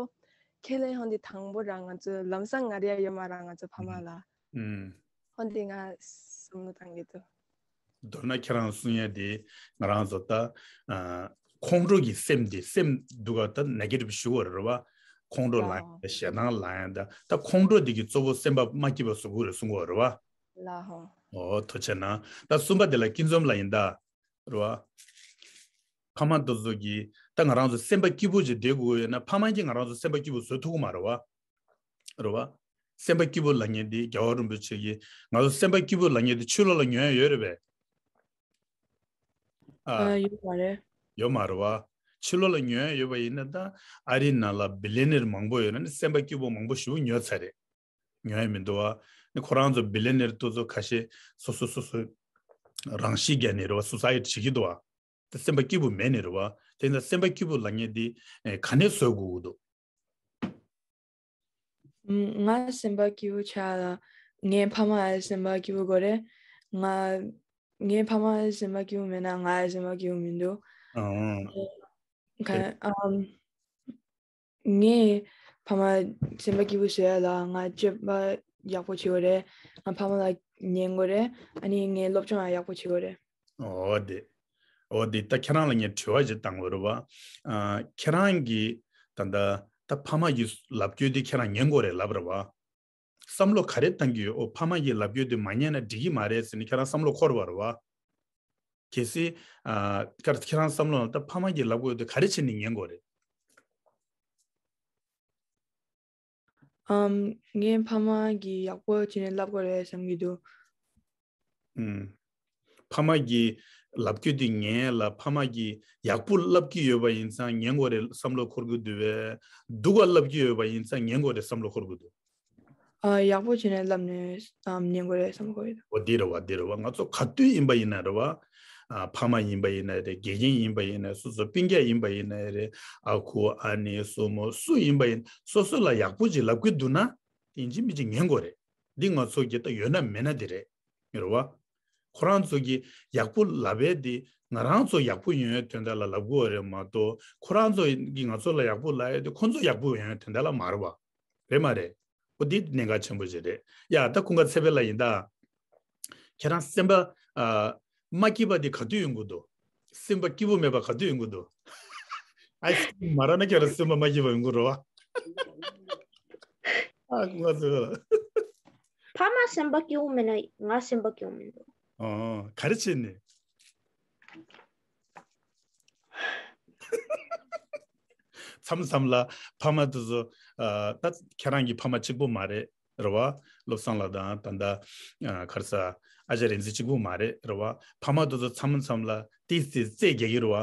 ཁས་ལེན་ཧོན་དེ་དང་པོ་ར། ང་ཚོ་ལམ་སང་ངར་ཡ་ཡོད་མ་ར། ང་ཚོ་ཕ་མ་ལ། ཧོན་དེ་ང་བསམ་བློ་བཏང་གི་འདུག་མདོར་ན་ཁྱེད་རང་གསུང་ཡ་དེ་ང་རང་ཚོ་ད་ཨ་ ཁོང་ཁྲོ་གི་སེམས་དེ་སེམས་སྡུག་ག་ད་ནེ་གེ་ཊིབ་ཞུ་བ་རེད་བ། ཁོང་ཁྲོ་ལ་ཡང་ད་ཞེ་སྡང་ལ་ཡང་ད་ད་ཁོང་ཁྲོ་དེ་གི་གཙོ་བོ་སེམས་པ་མ་སྐྱིད་པ་བཟོ་གི་རེད་གསུང་གི་རེད་བ། ལ་ཧོ། ཨོ་ཐུགས་རྗེ་གནང་། ད་གསུམ་པ་དེ་ལ་སྐྱིད་འཛོམས་ལ་ཡིན་ད། རེད་བ། ཕ་མ་དེ་ཚོ་གིས་ད་ང་རང་ཚོ་སེམས་པ་སྐྱིད་པོ་ཅིག་བསྡད་དགོས་ཡོད་ན་ཕ་མ་གིས་ང་རང་ཚོ་སེམས་པ་སྐྱིད་པོ་བཟོ་ཐུབ་ཀྱི་མ་རེད་བ། རེད་བ། སེམས་པ་སྐྱིད་པོ་ལབ་མཁན་དེ་རྒྱལ་བ་རིན་པོ་ཆེ་གིས་ང་ཚོ་སེམས་པ་སྐྱིད་པོ་ལབ་མཁན་དེ་ཕྱི་ལོགས་ལ་ཉོ་ཡ་ཡོད་རེད་པས། ཨ། ཨ་ཡོད་མ་རེད། ཡོད་མ་རེད་བ། ཕྱི་ལོགས་ལ་ཉོ་ཡ་ཡོད་པ་ཡིན་ན་ད་ཨ་རིའི་ནང་ལ་བི་ལི་ཡ་ནེར་མང་པོ་ཡོད་ན་ནི་སེམས་པ་སྐྱིད་པོ་མང་པོ་ཞེ་པོ་ཉོས་ཚར་རེད། ཉོ་ཡ་མི་འདུག་བ། ནི་ཁོ་རང་ཚོ་བི་ལི་ཡ་ནེར་དེ་ཚོ་ཁ་ཤས་སོ་སོ་སོ་སོའི་རང་གཤིས་བརྒྱབ་ནས་རེད་བ། སུ་སའི་ཌི་བྱེད་ཀྱི་འདུག་བ། དེ་སེམས་པ་སྐྱིད་པོ་མེད་ནི་རེད་བ། དེ་ཡིན་ཙང་སེམས་པ་སྐྱིད་པོ་ལབ་མཁན་དེ་ཨེ་ག་ནས་བཟོ་དགོས་ཀྱི་འདུག་ང་སེམས་པ་སྐྱིད་པོ་ཆགས་ལ་ངའི་ཕ་མ་ཨེ་སེམས་པ་སྐྱིད་པོ་དགོས་རེད། ང་ངའི་ཕ་མ་ཨེ་སེམས་པ་སྐྱིད་པོ་མེད་ན་ང་ཨེ་སེམས་པ་སྐྱིད་པོ་མི་འདུག་ཨང་། ཨེ་ག་ཨམ། ངས་ཕ་མ་སེམས་པ་སྐྱིད་པོ་བཟོ་ཡ་ལ་ང་སྤྱོད་པ་ཡག་པོ་བྱེད་དགོས་རེད། ང་ཕ་མ་ལ་ཉན་དགོས་རེད། ཨ་ནི་ངས་སློབ་སྦྱོང་ཡང་ཡག་པོ་བྱེད་དགོས་རེད། འོ་དེ། འོ་དེ་ད་ཁྱེད་རང་ལ་ངས་དྲི་བ་ཞིག་བཏང་དགོས་རེད་བ། ཨ། ཁྱེད་རང་གིས་ད་ལྟ་ད་ཕ་མ་གི་ལབ་རྒྱུ་དེ་ཁྱེད་རང་ཉན་དགོས་རེད་ལབ་རེད་བ། བསམ་བློ་ག་རེ་བཏང་གི་ཡོད། ཨོ་ཕ་མ་གི་ལབ་རྒྱུ་དེ་མ་ཉན་ན་འགྲིག་གི་མ་རེད་ཟེར་ནས་ཁྱེད་རང་བསམ་བློ་འཁོར་བ་རེད་བ། གལ་སྲིད། ཨ། ཁྱེད་རང་བསམ་བློ་ལ་ད་ཕ་མ་གི་ལབ་དགོས་དེ་ག་རེ་བྱས་ནས་ཉན་དགོས་རེད། ཨམ། ངའི་ཕ་མ་གིས་ཡག་པོ་བྱས་ནས་ལབ་དགོས་རེད་བསམ་གྱི་འདུག་ཨུམ། ཕ་མ་གིས་ལབ་རྒྱུ་དེ་ཉན་ལ་ཕ་མ་གིས་ཡག་པོ་ལབ་ཀྱི་ཡོད་པ་ཡིན་ཙང་ཉན་དགོས་རེད་བསམ་བློ་འཁོར་གྱི་འདུག་བས། སྡུག་ག་ལབ་ཀྱི་ཡོད་པ་ཡིན་ཙང་ཉན་དགོས་རེད་བསམ་བློ་འཁོར་གྱི་འདུག་ཨ། ཡག་པོ་བྱས་ནས་ལབ་ནས་ཨམ་ཉན་དགོས་རེད་བསམ་གྱི་འདུག་འོ་འདི་རེད་བ། འདི་རེད་བ། ང་ཚོ་ག་དུས་ཡིན་པ་ཡིན་ན་རེད་བ། ཨ། ཕ་མ་ཡིན་པ་ཡིན་ན་རེད། དགེ་རྒན་ཡིན་པ་ཡིན་ན་སོ་སོ་སྤུན་ཀྱག་ཡིན་པ་ཡིན་ན་རེད། ཨ་ཁུ་ཨ་ནེ་སྲུ་མོ་སུ་ཡིན་པ་ཡིན་སོ་སོ་ལ་ཡག་པོ་ཅིག་ལབ་ཀྱི་འདུག་ན་ཡིན་གཅིག་མིན་གཅིག་ཉན་དགོས་རེད། འདི་ང་ཚོ་གི་ད་ཡོད་ན་མེད་ན་འདི་རེད། རེད་བ། ཁོ་རང་ཚོ་གི་ཡག་པོ་ལབ་ཡས་དེ་ང་རང་ཚོ་ཡག་པོ་ཡོང་ཡས་དོན་དག་ལ་ལབ་དགོས་རེད་མ་གཏོགས་ཁོ་རང་ཚོ་གི་ང་ཚོ་ལ་ཡག་པོ་ལབ་ཡས་དེ་ཁོ་ཚོ་ཡག་པོ་ཡོང་ཡས་དོན་དག་ལ་མ་རེད་བ། རེད་མ་རེད། ཨོ་འདི་གནད་འགག་ཆེན་པོ་ཞིག་རེད། ཡ་ད་ཀུན་དགའ་ཚེ་འཕེལ་ལགས་ཡིན་ད། ཁྱེད་རང་སེམས་པ་ཨ་མ་སྐྱིད་པ་འདི་ག་དུས་ཡོང་གི་འདུག་སེམས་པ་སྐྱིད་པོ་མེད་པ་ག་དུས་ཡོང་གི་འདུག་ཨའི་སི་ཀྲིམ་མ་རག་ན་ཁྱེད་རང་སེམས་པ་མ་སྐྱིད་པ་ཡོང་གི་རེད་བ། ཨ་ཀུན་དགའ་ཚེ་འཕེལ་ལགས། ཕ་མ་སེམས་པ་སྐྱིད་པོ་མེད་ན་ང་སེམས་པ་སྐྱིད་པོ་མི་འདུག་ཨོ་ག་རེ་བྱས་ནས། མཚམས་མཚམས་ལ་ཕ་མ་དེ་ཚོ་ཨ་ད་ཁྱེད་རང་གི་ཕ་མ་གཅིག་པོ་མ་རེད་རེད་བ། བློ་བཟང་ལགས་དང་ད་ལྟ་ཨ་ག་རེ་ཟ་ཨ་ཅག་རིག་འཛིན་གཅིག་པོ་མ་རེད་རེད་བ། ཕ་མ་དེ་ཚོ་མཚམས་མཚམས་ལ་ཏིས་ཏིས་རྩོད་རྒྱག་གི་རེད་བ།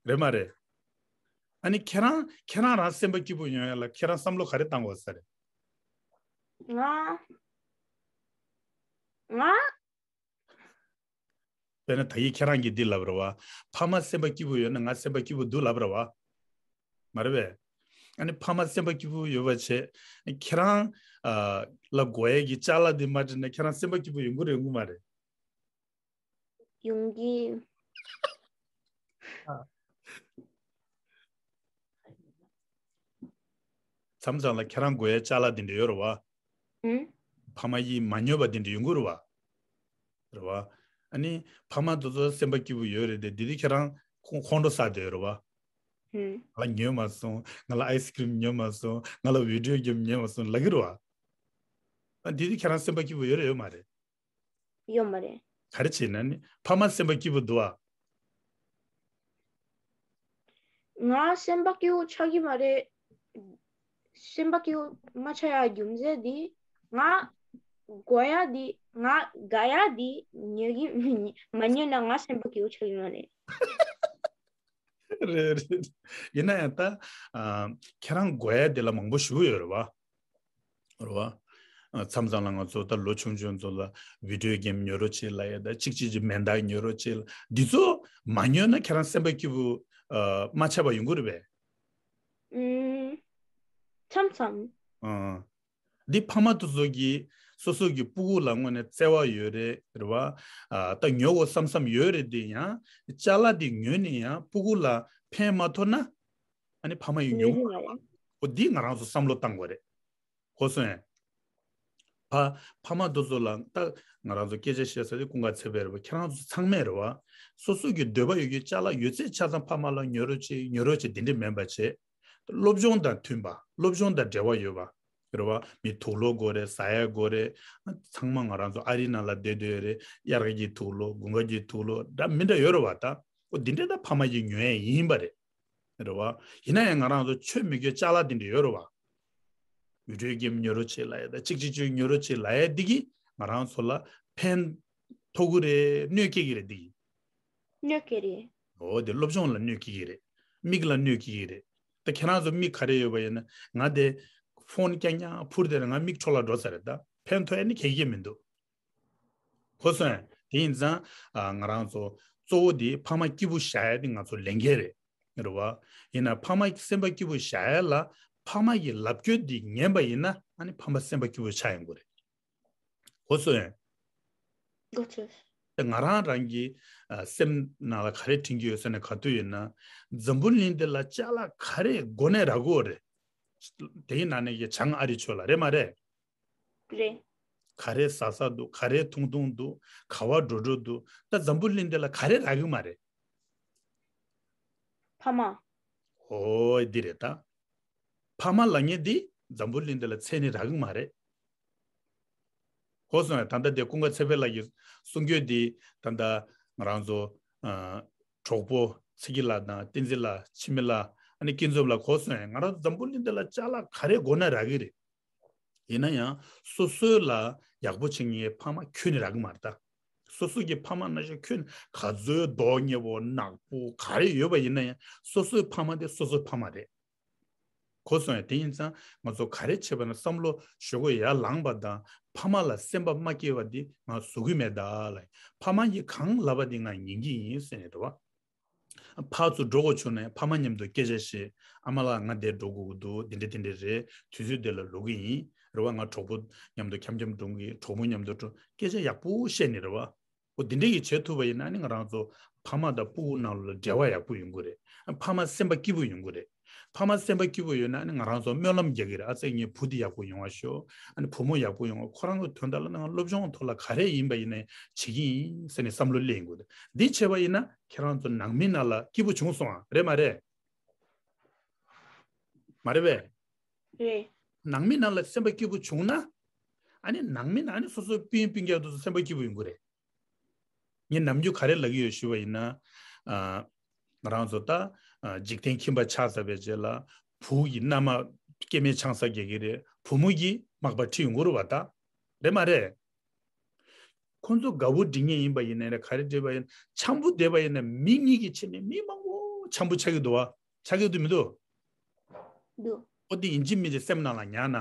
རེད་མ་རེད། ཨ་ནི་ཁྱེད་རང་ཁྱེད་རང་རང་སེམས་པ་སྐྱིད་པོ་ཡོང་ཡ་ལ་ཁྱེད་རང་བསམ་བློ་ག་རེ་བཏང་དགོས་ས་རེད། ང་ང་། དཔེར་ན་ད་ཡིག་ཁྱེད་རང་གིས་འདི་ལབ་རེད་བ། ཕ་མ་སེམས་པ་སྐྱིད་པོ་ཡོད་ན་ང་སེམས་པ་སྐྱིད་པོ་འདུག་ལབ་རེད་བ། མ་རེད་པས། ཨ་ནི་ཕ་མ་སེམས་པ་སྐྱིད་པོ་ཡོད་པ་བྱས། ཁྱེད་རང་ཨ་ལ་དགོས་ཡས་ཀྱི་ཅ་ལག་འདི་མ་སྤྲད་ན་ཁྱེད་རང་སེམས་པ་སྐྱིད་པོ་ཡོང་གི་རེད་ཡོང་གི་མ་རེད། ཡོང་གི། ཨ། མཚམས་མཚམས་ལ་ཁྱེད་རང་དགོས་ཡས་ཅ་ལག་འདི་འདྲ་ཡོད་རེད་བ། ཨུ། ཕ་མ་ཡིས་མ་ཉོས་པ་འདི་འདྲ་ཡོང་གི་རེད་བ། རེད་བ། ཨ་ནི་ཕ་མ་དེ་ཚོ་སེམས་པ་སྐྱིད་པོ་ཡོད་རེད་དེ་འདི་དུས་ཁྱེད་རང་ཁོང་ཁོང་ཁྲོ་ཟ་བསྡད་ཡོད་རེད་བ། ཨུ། ང་ལ་ཉོས་མ་སོང་། ང་ལ་ཨའི་སི་ཀྲིམ་ཉོས་མ་སོང་། ང་ལ་བི་ཌིའོ་གེམ་ཉོས་མ་སོང་ལབ་ཀྱི་རེད་བ། ཨ་འདི་དུས་ཁྱེད་རང་སེམས་པ་སྐྱིད་པོ་ཡོད་རེད་ཡོད་མ་རེད། ཡོད་མ་རེད། ག་རེ་བྱས་ན་ནི་ཕ་མ་སེམས་པ་སྐྱིད་པོ་འདུག་ཨ། ང་སེམས་པ་སྐྱིད་པོ་ཆགས་ཀྱི་མ་རེད། སེམས་པ་སྐྱིད་པོ་མ་ཆགས་ཡ་རྒྱུ་མཚན་འདི་ང་དགོས་ཡ་འདི་ང་དགའ་ཡ་འདི་ཉོ་གི་མ་ཉོས་ན་ང་སེམས་པ་སྐྱིད་པོ་ཆགས་ཀྱི་མ་རེད། རེད་རེད། ཡིན་ན་ཡང་ད་ཨ་ཁྱེད་རང་དགོས་ཡ་འདི་ལ་མང་པོ་ཞུ་གི་ཡོད་རེད་བ། རེད་བ། ཨ་མཚམས་མཚམས་ལ་ང་ཚོ་ད་ལོ་ཆུང་ཆུང་ཚོ་ལ་བི་ཌིའོ་གེམ་ཉོ་རོགས་བྱེད་ལབ་ཡ་ད་གཅིག་གཅིག་གཅིག་མེ་མདའ་ཉོ་རོགས་བྱེད་ལབ་འདི་ཚོ་མ་ཉོས་ན་ཁྱེད་རང་སེམས་པ་སྐྱིད་པོ་ཨ་མ་ཆགས་པ་ཡོང་གི་རེད་པས། ཨུམ། མཚམས་མཚམས། ཨ། འདི་ཕ་མ་དེ་ཚོ་གིས་སོ་སོ་གི་སྤུ་གུ་ལ་དངོས་གནས་བརྩེ་བ་ཡོད་རེད་རེད་བ། ཨ་ད་ཉོ་དགོས་བསམ་བསམ་ཡོད་རེད་དེ་ཡང་ཅ་ལག་འདི་ཉོས་ནས་ཡང་སྤུ་གུ་ལ་ཕན་མ་ཐོགས་ན་ཨ་ནི་ཕ་མ་ཡིས་ཉོ་ཉོ་གི་གི་མ་མ་རེད། རེད། འོ་འདི་ང་རང་ཚོ་བསམ་བློ་བཏང་དགོས་རེད། གོ་སོང་ངས། ཕ་ཕ་མ་དེ་ཚོ་ལ་ད་ང་རང་ཚོ་སྐད་ཆ་བཤད་ས་དེ་ཀུན་དགའ་ཚེ་འཕེལ་རེད་པ། ཁྱེད་རང་ཚོ་ཚང་མས་རེད་པ། སོ་སོ་གི་འདོད་པ་ཡོད་རྒྱུ་ཅ་ལག་ཡོད་ཚད་ཆ་ཚང་ཕ་མ་ལ་ཉོ་རོགས་བྱེད་ཉོ་རོགས་བྱེད་དེ་འདྲ་མིན་པ་བྱེད། སློབ་སྦྱོང་དང་མཐུན་པ། སློབ་སྦྱོང་དང་འབྲེལ་བ་ཡོད་པ། རེད་པ། མི་དུག་ལོག་དགོས་རེད། ཟ་ཡ་དགོས་རེད། ཚང་མ་ང་རང་ཚོ་ཨ་རི་ནང་ལ་བསྡད་སྡོད་རེད། དབྱར་ཁ་གི་དུག་ལོག་དགུན་ཁ་གི་དུག་ལོག་འདྲ་མི་འདྲ་ཡོད་རེད་པ། ད་འོ་འདི་འདྲ་ད་ཕ་མ་གིས་ཉོ་ཡ་ཡིན་པ་རེད། རེད་པ། ཡིན་ན་ཡང་ང་རང་ཚོ་ཆོས་མི་དགོས་ཅ་ལག་འདི་འདྲ་ཡོད་རེད་པ། བི་ཌིའོ་གེམ་ཉོ་རོགས་བྱེད་ལབ་ཡ་ད་གཅིག་གཅིག་གཅིག་ཉོ་རོགས་བྱེད་ལབ་ཡ་འདི་གིས་ང་རང་ཚོ་ལ་ཕན་ཐོགས་ཀྱི་རེད། གནོད་སྐྱེལ་གྱི་རེད་འདི་གིས། གནོད་སྐྱེལ་རེད། འོ་དེ་སློབ་སྦྱོང་ལ་གནོད་སྐྱེལ་གྱི་རེད། མིག་ལ་གནོད་སྐྱེལ་གྱི་རེད། ད་ཁྱེད་རང་ཚོ་མིག་ག་རེ་ཡོད་པ་ཡིན་ན། ང་དེ་ཕོན་རྐྱང་རྐྱང་འཕུར་དེ་ང་མིག་འཕྲོ་བརླག་འགྲོ་ས་རེད། ད་ཕན་ཐོགས་ཡ་ནི་ག་གེ་མི་འདུག། གོ་སོང་ངས། དེ་ཡིན་ཙང་ཨ་ང་རང་ཚོ་གཙོ་བོ་དེ་ཕ་མ་སྐྱིད་པོ་བཞག་ཡ་དེ་ང་ཚོ་ལས་འགན་རེད། རེད་པ། ཡིན་ན་ཕ་མ་སེམས་པ་སྐྱིད་པོ་བཞག་ཡ་ལ་ཕ་མ་གི་ལབ་སྐྱོར་འདི་ཉན་པ་ཡིན་ན་ཨ་ནི་ཕ་མ་སེམས་པ་སྐྱིད་པོ་ཆགས་ཡོང་གི་རེད། གོ་སོང་ངས། གོ་སོང་། ད་ང་རང་རང་གི་ཨ་སེམས་ནང་ལ་ག་རེ་དྲན་གྱི་ཡོད་ཟེར་ན། ག་དུས་ཡིན་ན་འཛམ་བུ་གླིང་འདི་ལ་ཅ་ལག་ག་རེ་མགོ་ནས་རག་གི་ཡོད་རེད། དེའི་ནང་ནས་ཀྱི་བྱང་ཨ་རི་ཕྱོགས་ལ་རེད་མ་རེད། རེད། ག་རེ་ཟ་ས་འདུག། ག་རེ་འཐུང་འཐུང་འདུག། ག་བ་འགྲོ་འགྲོ་འདུག། ད་འཛམ་བུ་གླིང་འདི་ལ་ག་རེ་རག་གི་མ་རེད། ཕ་མ། ཨོ་འདི་རེད་ད། ཕ་མ་ལབ་མཁན་འདི་འཛམ་བུ་གླིང་འདི་ལ་ཚད་ནི་རག་གི་མ་རེད། གོ་སོང་ངས། ད་ལྟ་དེ་ཀུན་དགའ་ཚེ་འཕེལ་ལགས་ཀྱི་གསུང་སྐྱོད་འདི་ད་ལྟ་ང་རང་ཚོ་ཨ་གྲོགས་པོ་ཚེ་སྐྱིད་ལགས་དང་བསྟན་འཛིན་ལགས། འཆི་མེད་ལགས། ཨ་ནི་སྐྱིད་འཛོམས་ལགས། གོ་སོང་ངས། ང་རང་ཚོ་འཛམ་བུ་གླིང་འདི་ལ་ཅ་ལག་ག་རེ་མགོ་ནས་རག་གི་རེད། ཡིན་ན་ཡང་སོ་སོའི་ལ་ཡག་པོ་བྱེད་མཁན་ཕ་མ་ཁྱོན་ནས་རག་གི་མ་རེད་ད། སོ་སོ་གི་ཕ་མ་ནང་བཞིན་ཁྱོན་ག་ཚོད་མདོག་ཉེས་པོ་ནག་པོ་ག་རེ་ཡོད་པ་ཡིན་ན་ཡང་སོ་སོའི་ཕ་མ་དེ་སོ་སོའི་ཕ་མ་རེད། གོ་སོང་ངས། དེ་ཡིན་ཙང་ང་ཚོ་ག་རེ་བྱེད་པ་ན་བསམ་བློ་ཞེ་པོ་ཡར་ལངས་པ་དང་ཕ་མ་ལ་སེམས་པ་མ་སྐྱིད་པ་འདི་ང་བཟོ་གི་མེད་ད་ལབ། ཕ་མ་གིས་གང་ལབ་པ་འདི་ང་ཉན་གྱི་ཡིན་ཟེར་ནས་རེད་པ། ཕར་ཚུར་འགྲོ་དགོས་བྱུང་ན་ཕ་མ་མཉམ་དུ་སྐད་ཆ་བཤད། ཨ་མ་ལགས་ང་འདིར་འགྲོ་དགོས་ཀྱི་འདུག། འདི་འདྲ་འདི་འདྲ་རེད། དུས་ཚོད་འདི་ལ་ལོག་གི་ཡིན། རེད་པ། ང་གྲོགས་པོ་མཉམ་དུ་འཁྱམ་འཁྱམ་འགྲོ་གི། གྲོགས་པོ་མཉམ་དུ་འགྲོ། སྐད་ཆ་ཡག་པོ་བཤད་ནི་རེད་པ། འོ་འདི་འདྲ་ཡིས་བྱེད་ཐུབ་པ་ཡིན་ན་ནི་ང་རང་ཚོ་ཕ་མ་དང་སྤུ་གུ་ནང་ལ་འབྲེལ་བ་ཡག་པོ་ཡོང་གི་རེད། ཕ་མ་སེམས་པ་སྐྱིད་པོ་ཡོང་གི་རེད། ཕ་མ་སེམས་པ་སྐྱིད་པོ་ཡོད་ན་ནི་ང་རང་ཚོ་སྨོན་ལམ་རྒྱག་གི་རེད། ཨ་ཙི་ངའི་བུ་འདི་ཡག་པོ་ཡོང་བ་ཤོག། ཨ་ནི་བུ་མོ་ཡག་པོ་ཡོང་བ། ཁོ་རང་གི་དོན་དག་ལ་ནི་ང་སློབ་སྦྱོང་ཐོག་ལ་ག་རེ་ཡིན་པ་ཡིན་ནའི་བྱེད་ཀྱི་ཡིན་ཟེར་ནས་བསམ་བློ་སླེབས་ཡོང་གི་རེད། འདི་བྱས་པ་ཡིན་ན་ཁྱེད་རང་ཚོ་ནང་མི་ནང་ལ་སྐྱིད་པོ་བྱུང་སོང་ཨ། རེད་མ་རེད། མ་རེད་པས། རེད། ནང་མི་ནང་ལ་སེམས་པ་སྐྱིད་པོ་བྱུང་ན། ཨ་ནི་ནང་མི་ནང་ནི་སོ་སོའི་སྤུན་སྤུན་ཀྱག་དེ་ཚོ་སེམས་པ་སྐྱིད་པོ་ཡོང་གི་རེད། ངས་ནམ་རྒྱུན་ག་རེ་ལབ་ཀྱི་ཡོད་ཞུས་པ་ཡིན་ན། ཨ། ང་རང་ཚོ་ད་ཨ་འཇིག་རྟེན་ཁྱིམ་པ་ཆགས་ཚར་བའི་རྗེས་ལ་བུ་ཡི་མནའ་མ་སྐྱེ་དམན་ཆང་ས་རྒྱག་གི་རེད། བུ་མོ་གིས་མག་པ་ཁྲིད་ཡོང་གི་རེད་པ། ད་རེད་མ་རེད། ཁོང་ཚོ་དགའ་པོ་སྒྲིག་མཁན་ཡིན་པ་ཡིན་ན་རེད། ག་རེ་བྱས་པ་ཡིན་ན། འཆམ་པོ་བསྡད་པ་ཡིན་ན་མི་གཉིས་ཀྱི་ཆེད་ནས་མི་མང་པོ་འཆམ་པོ་ཆགས་ཀྱི་འདུག་པ། ཆགས་ཀྱི་འདུག་མི་འདུག། འདུག། ཨོ་དེ་ཡིན་གཅིག་མིན་གཅིག་སེམས་ནང་ལ་ཉར་ན།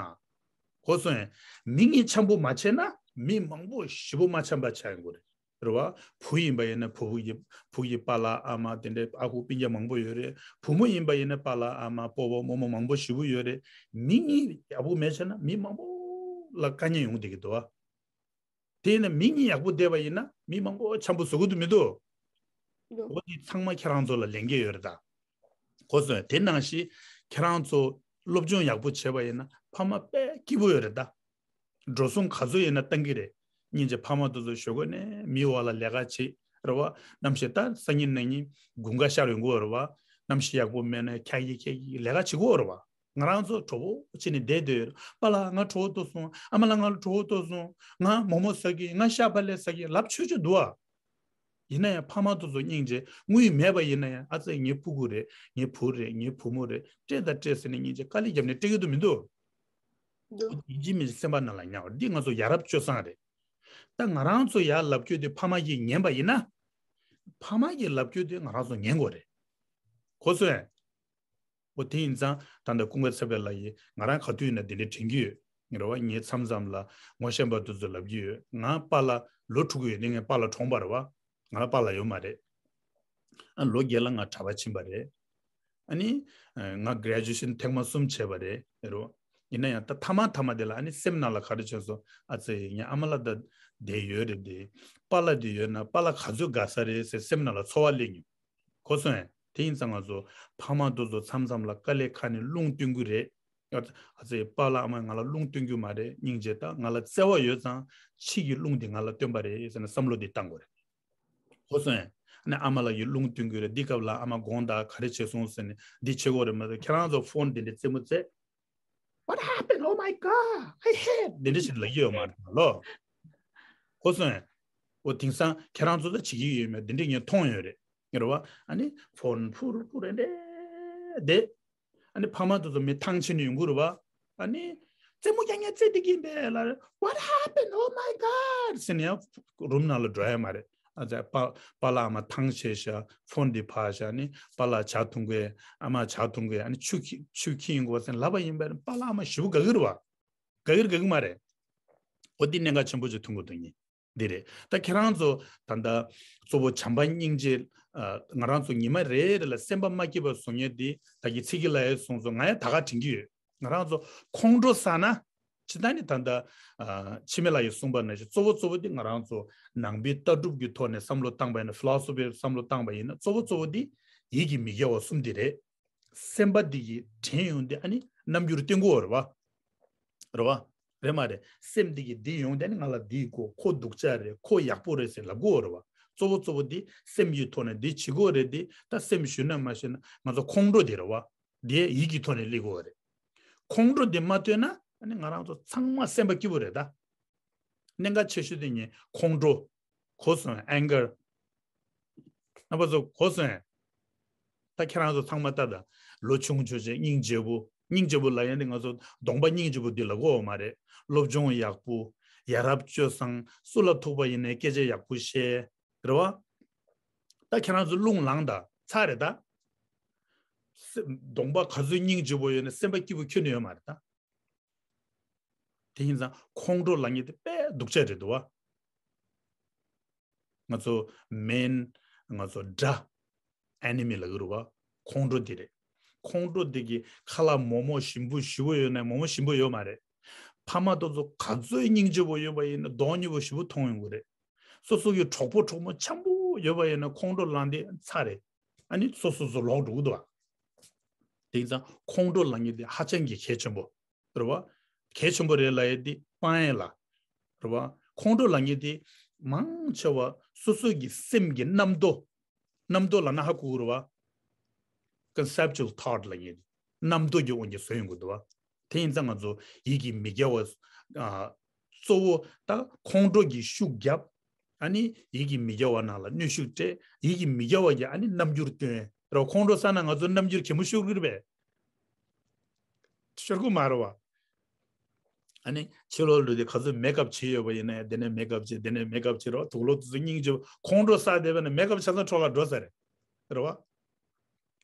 གོ་སོང་ངས། མི་གཉིས་འཆམ་པོ་མ་བྱས་ན་མི་མང་པོ་ཞེ་པོ་མ་འཆམ་པ་ཆགས་ཡོང་གི་རེད། རེད་པ། བུ་ཡིན་པ་ཡིན་ན་བུ་གི་བུ་གི་པཱ་ལགས་ཨ་མ་དེ་འདྲའི་ཨ་ཁུ་སྤུན་ཀྱག་མང་པོ་ཡོད་རེད། བུ་མོ་ཡིན་པ་ཡིན་ན་པཱ་ལགས་ཨ་མ་སྤོ་བོ་རྨོ་མོ་མང་པོ་ཞེ་པོ་ཡོད་རེད། མི་གཉིས་ཡག་པོ་མེད་བྱས་ན་མི་མང་པོ་ལ་དཀའ་ངལ་ཡོང་བསྡད་ཀྱི་འདུག་པ། དེ་ཡིན་ན་མི་གཉིས་ཡག་པོ་བསྡད་པ་ཡིན་ན་མི་མང་པོ་འཆམ་པོ་བཟོ་གི་འདུག་མི་འདུག། འདུག། འོ་དེ་ཚང་མ་ཁྱེད་རང་ཚོ་ལ་ལས་འགན་ཡོད་རེད་ད། གོ་སོང་ངས། དེ་ནང་བཞིན་ཁྱེད་རང་ཚོ་སློབ་སྦྱོང་ཡག་པོ་བྱས་པ་ཡིན་ན་ཕ་མ་དཔེ་སྐྱིད་པོ་ཡོད་རེད་ད། འགྲོ་སོང་ག་ཚོད་ཡིན་ན་བཏང་གི་རེད། སྙིང་རྗེ། ཕ་མ་དེ་ཚོ་ཞོགས་ཀས་ནས་མིའི་འོག་ལ་ལས་ཀ་བྱེད། རེད་པ། གནམ་གཤིས་ད་སང་ཉིན་གནངས་ཉིན་དགུན་ཁ་ཤར་ཡོང་གི་ཡོད་རེད་པ། གནམ་གཤིས་ཡག་པོ་མེད་ན་འཁྱག་གི་འཁྱག་གི་ལས་ཀ་བྱེད་ཀྱི་ཡོད་རེད་པ། ང་རང་ཚོ་གྲོགས་པོ་བྱས་ནས་བསྡད་སྡོད་ཡོད་རེད། པཱ་ལགས་ང་གྲོད་ཁོག་ལྟོགས་སོང་། ཨ་མ་ལགས་ང་གྲོད་ཁོག་ལྟོགས་སོང་། ང་མོག་མོག་ཟ་གི། ང་ཤ་བག་ལེབ་ཟ་གི་ལབ་ཆོག་ཆོག་འདུག་པ། ཡིན་ན་ཡང་ཕ་མ་དེ་ཚོ་སྙིང་རྗེ། དངུལ་མེད་པ་ཡིན་ན་ཡང་ཨ་ཙི་ངའི་སྤུ་གུ་རེད། ངའི་བུ་རེད། ངའི་བུ་མོ་རེད། སྤྲད་དང་སྤྲད་ཟེར་ནས་སྙིང་རྗེ་དཀའ་ལས་བརྒྱབ་ནས་སྤྲད་ཀྱི་འདུག་མི་འདུག། འདུག། ཡིན་གཅིག་མིན་གཅིག་སེམས་པ་ནང་ལ་ཉར་བ་འདི་ང་ཚོ་ཡ་རབས་སྤྱོད་བཟང་རེད། ད་ང་རང་ཚོ་ཡར་ལབ་རྒྱུ་དེ་ཕ་མ་གིས་ཉན་པ་ཡིན་ན། ཕ་མ་གིས་ལབ་རྒྱུ་དེ་ང་རང་ཚོ་ཉན་དགོས་རེད། གོ་སོང་ངས། འོ་དེ་ཡིན་ཙང་ད་ལྟ་ཀུན་དགའ་ཚེ་འཕེལ་ལགས་ཡིས་ང་རང་ག་དུས་ཡིན་ན་དེ་འདྲའི་དྲན་གྱི་ཡོད། རེད་པ། ངའི་མཚམས་མཚམས་ལ་ངོ་ཤེས་པ་དེ་ཚོས་ལབ་ཀྱི་ཡོད། ང་པཱ་ལགས་ལོ་དྲུག་ཡོད་དུས་ངས་པཱ་ལགས་གྲོངས་པ་རེད་པ། ང་ལ་པཱ་ལགས་ཡོད་མ་རེད། ཨ་ལོ་བརྒྱད་ལ་ང་གྲྭ་པ་ཕྱིན་པ་རེད། ཨ་ནི་ང་གྷ་རེ་ཇུ་ཨེ་ཤན་ཐེངས་མ་གསུམ་བྱས་པ་རེད། རེད་པ། ཡིན་ན་ཡང་ད་མཐའ་མ་མཐའ་མ་དེ་ལ་ཨ་ནི་སེམས་ནང་ལ་ག་རེ་བྱུང་སོང་། ཨ་ཙི་ངའི་ཨ་མ་ལགས་ད་བསྡད་ཡོད་རེད་དེ། པཱ་ལགས་དེ་ཡོད་ན་པཱ་ལགས་ག་ཚོད་དགའ་ས་རེད་ཟེར་སེམས་ནང་ལ་ཚོར་བ་སླེབས་མྱོང་། གོ་སོང་ངས། དེ་ཡིན་ཙང་ང་ཚོ་ཕ་མ་དེ་ཚོ་མཚམས་མཚམས་ལ་དཀའ་ལས་ཁག་ནས་རླུང་བསྟུན་གྱི་རེད། ཨ་ཙི། པཱ་ལགས་ཨ་མས་ང་ལ་རླུང་སྟོན་རྒྱུ་མ་རེད། སྙིང་རྗེ། ད་ང་ལ་བརྩེ་བ་ཡོད་ཙང་ཕྱི་གི་རླུང་འདི་ང་ལ་སྟོན་པ་རེད་ཟེར་ནས་བསམ་བློ་འདི་བཏང་དགོས་རེད། གོ་སོང་ངས། ཨ་ནི་ཨ་མ་ལགས་ཀྱིས་རླུང་སྟོན་གྱི་རེད། འདི་སྐབས་ལ་ཨ་མ་དགོངས་དག། ག་རེ་བྱས་སོང་ཟེར་ནས་འདི་བྱེད་དགོས་རེད་མ་གཏོགས། ཁྱེད་རང་ཚོ་ཕོན་འདི་འདྲའི་རྩེད་མོ་རྩེ། What happened? Oh my God! I hate འདི་འདྲ་ཞིག་ལབ་ཀྱི་ཡོད་མ་རེད་ལོ། གོ་སོང་ངས། འོ་དེང་སང་ཁྱེད་རང་ཚོ་ད་བྱེད་ཀྱི་ཡོད་མེད་འདི་འདྲ་ངས་མཐོང་ཡོད་རེད། རེད་བ། ཨ་ནི་ཕོན་ཕུར་ཕུར་རེ་རེ་བསྡད། ཨ་ནི་ཕ་མ་དེ་ཚོ་མི་ཐང་ཆད་ནས་ཡོང་གི་རེད་བ། ཨ་ནི་རྩེད་མོ་རྒྱག་མཁན་རྩེ་བསྡད་ཀྱི་ཡིན་པས་ལ། What happened? Oh my God! ཟེར་ནས་ཡང་རུམ་ནང་ལ་འགྲོ་ཡ་མ་རེད། ཨ་ཙི། པཱ་པཱ་ལགས་ཨ་མ་ཐང་ཆད་ཤག་ཕོན་འདི་ཕར་བཞག་ནི་པཱ་ལགས་ཇ་འཐུང་དགོས། ཨ་མ་ཇ་འཐུང་དགོས། ཨ་ནི་ཆུ་འཁྱེར་ཆུ་འཁྱེར་ཡོང་དགོས་ཟེར་ལབ་པ་ཡིན་པས་པཱ་ལགས་ཨ་མ་ཞེ་པོ་དགའ་གི་རེད་བ། དགའ་གི་རེད་དགའ་གི་མ་རེད། འོ་འདི་གནད་འགག་ཆེན་པོ་ཅིག་མཐོང་གི་འདུག་ངས། འདི་རེད། ད་ཁྱེད་རང་ཚོ་ད་ལྟ་གཙོ་བོ་བྱམས་པ་སྙིང་རྗེ། ཨ། ང་རང་ཚོ་ཉི་མ་རེ་རེ་ལ་སེམས་པ་མ་སྐྱིད་པ་བཟོ་མཁན་འདི་ད་གིན་ཚིག་གི་ལ་ཡ་གསུངས་སོང་། ང་ཡང་ད་ག་དྲན་གྱི་ཡོད། ང་རང་ཚོ་ཁོང་ཁྲོ་ཟ་ན། ཇི་ལྟར་ནི་ད་ལྟ་ཨ་འཆི་མེད་ལགས་ཀྱིས་གསུངས་པ་ནང་བཞིན་གཙོ་བོ་གཙོ་བོ་འདི་ང་རང་ཚོ་ནང་པའི་ལྟ་གྲུབ་ཀྱི་ཐོག་ནས་བསམ་བློ་བཏང་པ་ཡིན་ན། ཕི་ལོ་སོ་ཕིའི་བསམ་བློ་བཏང་པ་ཡིན་ན། གཙོ་བོ་གཙོ་བོ་འདི་ཡིད་ཀྱི་མི་དགེ་བ་གསུམ་འདི་རེད། སེམས་པ་འདི་གི་དྲན་ཡོང་དེ་ཨ་ནི་རྣམ་འགྱུར་སྟོན་གོ་རེད་བ། རེད་བ། རེད་མ་རེད། སེམས་འདི་གི་འདི་ཡོང་དེ་ཨ་ནི་ང་ལ་འདི་དགོས། ཁོ་སྡུག་ཅག་རེད། ཁོ་ཡག་པོ་རེད་ཟེར་ལབ་གོ་རེད་བ། གཙོ་བོ་གཙོ་བོ་འདི་སེམས་ཀྱི་ཐོག་ནས་འདི་བྱེད་དགོས་རེད། འདི་ད་སེམས་ཞུ་ན་མ་ཞུ་ན་ང་ཚོ་ཁོང་ཁྲོ་འདི་རེད་བ། འདི་ཡིད་ཀྱི་ཐོག་ནས་སླེབས་གོ་རེད། ཁོང་ཁྲོ་འདི་མ་ཐོན་ན་ཨ་ནི་ང་རང་ཚོ་ཚང་མ་སེམས་པ་སྐྱིད་པོ་རེད་ད། གནད་འགག་ཆེ་ཤོས་དེ་ངས་ཁོང་ཁྲོ། གོ་སོང་། ཨེང་གར། རྣམ་པ་ཚོ་གོ་སོང་ངས། ད་ཁྱེད་རང་ཚོ་ཚང་མ་ལྟ་ད། ལོ་ཆུང་ཆུང་བྱས་སྙིང་རྗེ་པོ། སྙིང་རྗེ་པོ་ལབ་ཡ་འདི་ང་ཚོ་གདོང་པ་སྙིང་རྗེ་པོ་འདི་ལབ་གོ་མ་རེད། སློབ་སྦྱོང་ཡག་པོ། ཡ་རབས་སྤྱོད་བཟང་། སུ་ལ་ཐུག་པ་ཡིན་ནའི་སྐད་ཆ་ཡག་པོ་བཤད། རེད་བ། ད་ཁྱེད་རང་ཚོ་རླུང་ལངས་ད་ཚར་རེད་ད། སེ- གདོང་པ་ག་ཚོད་སྙིང་རྗེ་པོ་ཡོད་ན་སེམས་པ་སྐྱིད་པོ་ཁྱོན་ནས་ཡོད་མ་རེད་ད། དེ་ཡིན་ཙང་ཁོང་ཁྲོ་ལབ་མཁན་དེ་དཔེ་སྡུག་ཅག་རེད་འདུག་བ། ང་ཚོ་མེན། ང་ཚོ་དགྲ། ཨེ་ནི་མི་ལབ་ཀྱི་རེད་བ། ཁོང་ཁྲོ་དེ་རེད། ཁོང་ཁྲོ་དེ་གི་ཁ་ལག་མོག་མོག་ཞིམ་པོ་ཞིམ་པོ་ཡོད་ན་མོག་མོག་ཞིམ་པོ་ཡོད་མ་རེད། ཕ་མ་དེ་ཚོ་ག་ཚོད་སྙིང་རྗེ་པོ་ཡོད་པ་ཡིན་ན་གདོང་མཉེས་པོ་ཞིམ་པོ་མཐོང་ཡོང་གི་རེད། སོ་སོ་གི་གྲོགས་པོ་གྲོགས་མོ་འཆམ་པོ་ཡོད་པ་ཡིན་ན་ཁོང་ཁྲོ་ལངས་དེ་ཚར་རེད། ཨ་ནི་སོ་སོ་སོ་ལོག་འགྲོ་གི་འདུག་བ། དེ་ཡིན་ཙང་ཁོང་ཁྲོ་ལབ་མཁན་དེ་ཧ་ཅང་གི་གལ་ཆེན་པོ། རེད་བ། གལ་ཆེན་པོ་རེད་ལབ་ཡས་དེ་སྤང་ཡས་ལ། རེད་བ། ཁོང་ཁྲོ་ལབ་མཁན་དེ་མང་ཆེ་བ་སོ་སོ་གི་སེམས་ཀྱི་རྣམ་རྟོག་རྣམ་རྟོག་ལབ་ན་ཧ་གོ་གི་རེད་བ། Conceptual thought ལབ་མཁན་དེ་རྣམ་རྟོག་གི་དབང་གིས་བཟོ་ཡོང་གི་འདུག་བ། དེ་ཡིན་ཙང་ང་ཚོ་ཡིད་ཀྱི་མི་དགེ་བ། ཨ། གཙོ་བོ་ད་ཁོང་ཁྲོ་གི་ཤུགས་རྒྱབ། ཨ་ནི་ཡིད་ཀྱི་མི་དགེ་བ་ནང་ལ་གནོན་ཤུགས་སྤྲད། ཡིད་ཀྱི་མི་དགེ་བ་གི་ཨ་ནི་རྣམ་འགྱུར་སྟོན། རེད་བ། ཁོང་ཁྲོ་ཟ་ན་ང་ཚོ་རྣམ་འགྱུར་གད་མོ་ཤོར་གི་རེད་པས། ཤོར་གི་མ་རེད་བ། ཨ་ནི་ཕྱི་ལོགས་ལ་དེ་ག་ཚོད་མེག་ཨབ་བྱས་ཡོད་པ་ཡིན་ན་ཡང་དེ་ནས་མེག་ཨབ་བྱས། དེ་ནས་མེག་ཨབ་བྱས། རེད་བ། དུག་ལོག་དེ་ཚོ་སྙིང་རྗེ་པོ། ཁོང་ཁྲོ་ཟ་བསྡད་པ་ན་མེག་ཨབ་ཆ་ཚང་འཕྲོ་བརླག་འགྲོ་ས་རེད། རེད་བ།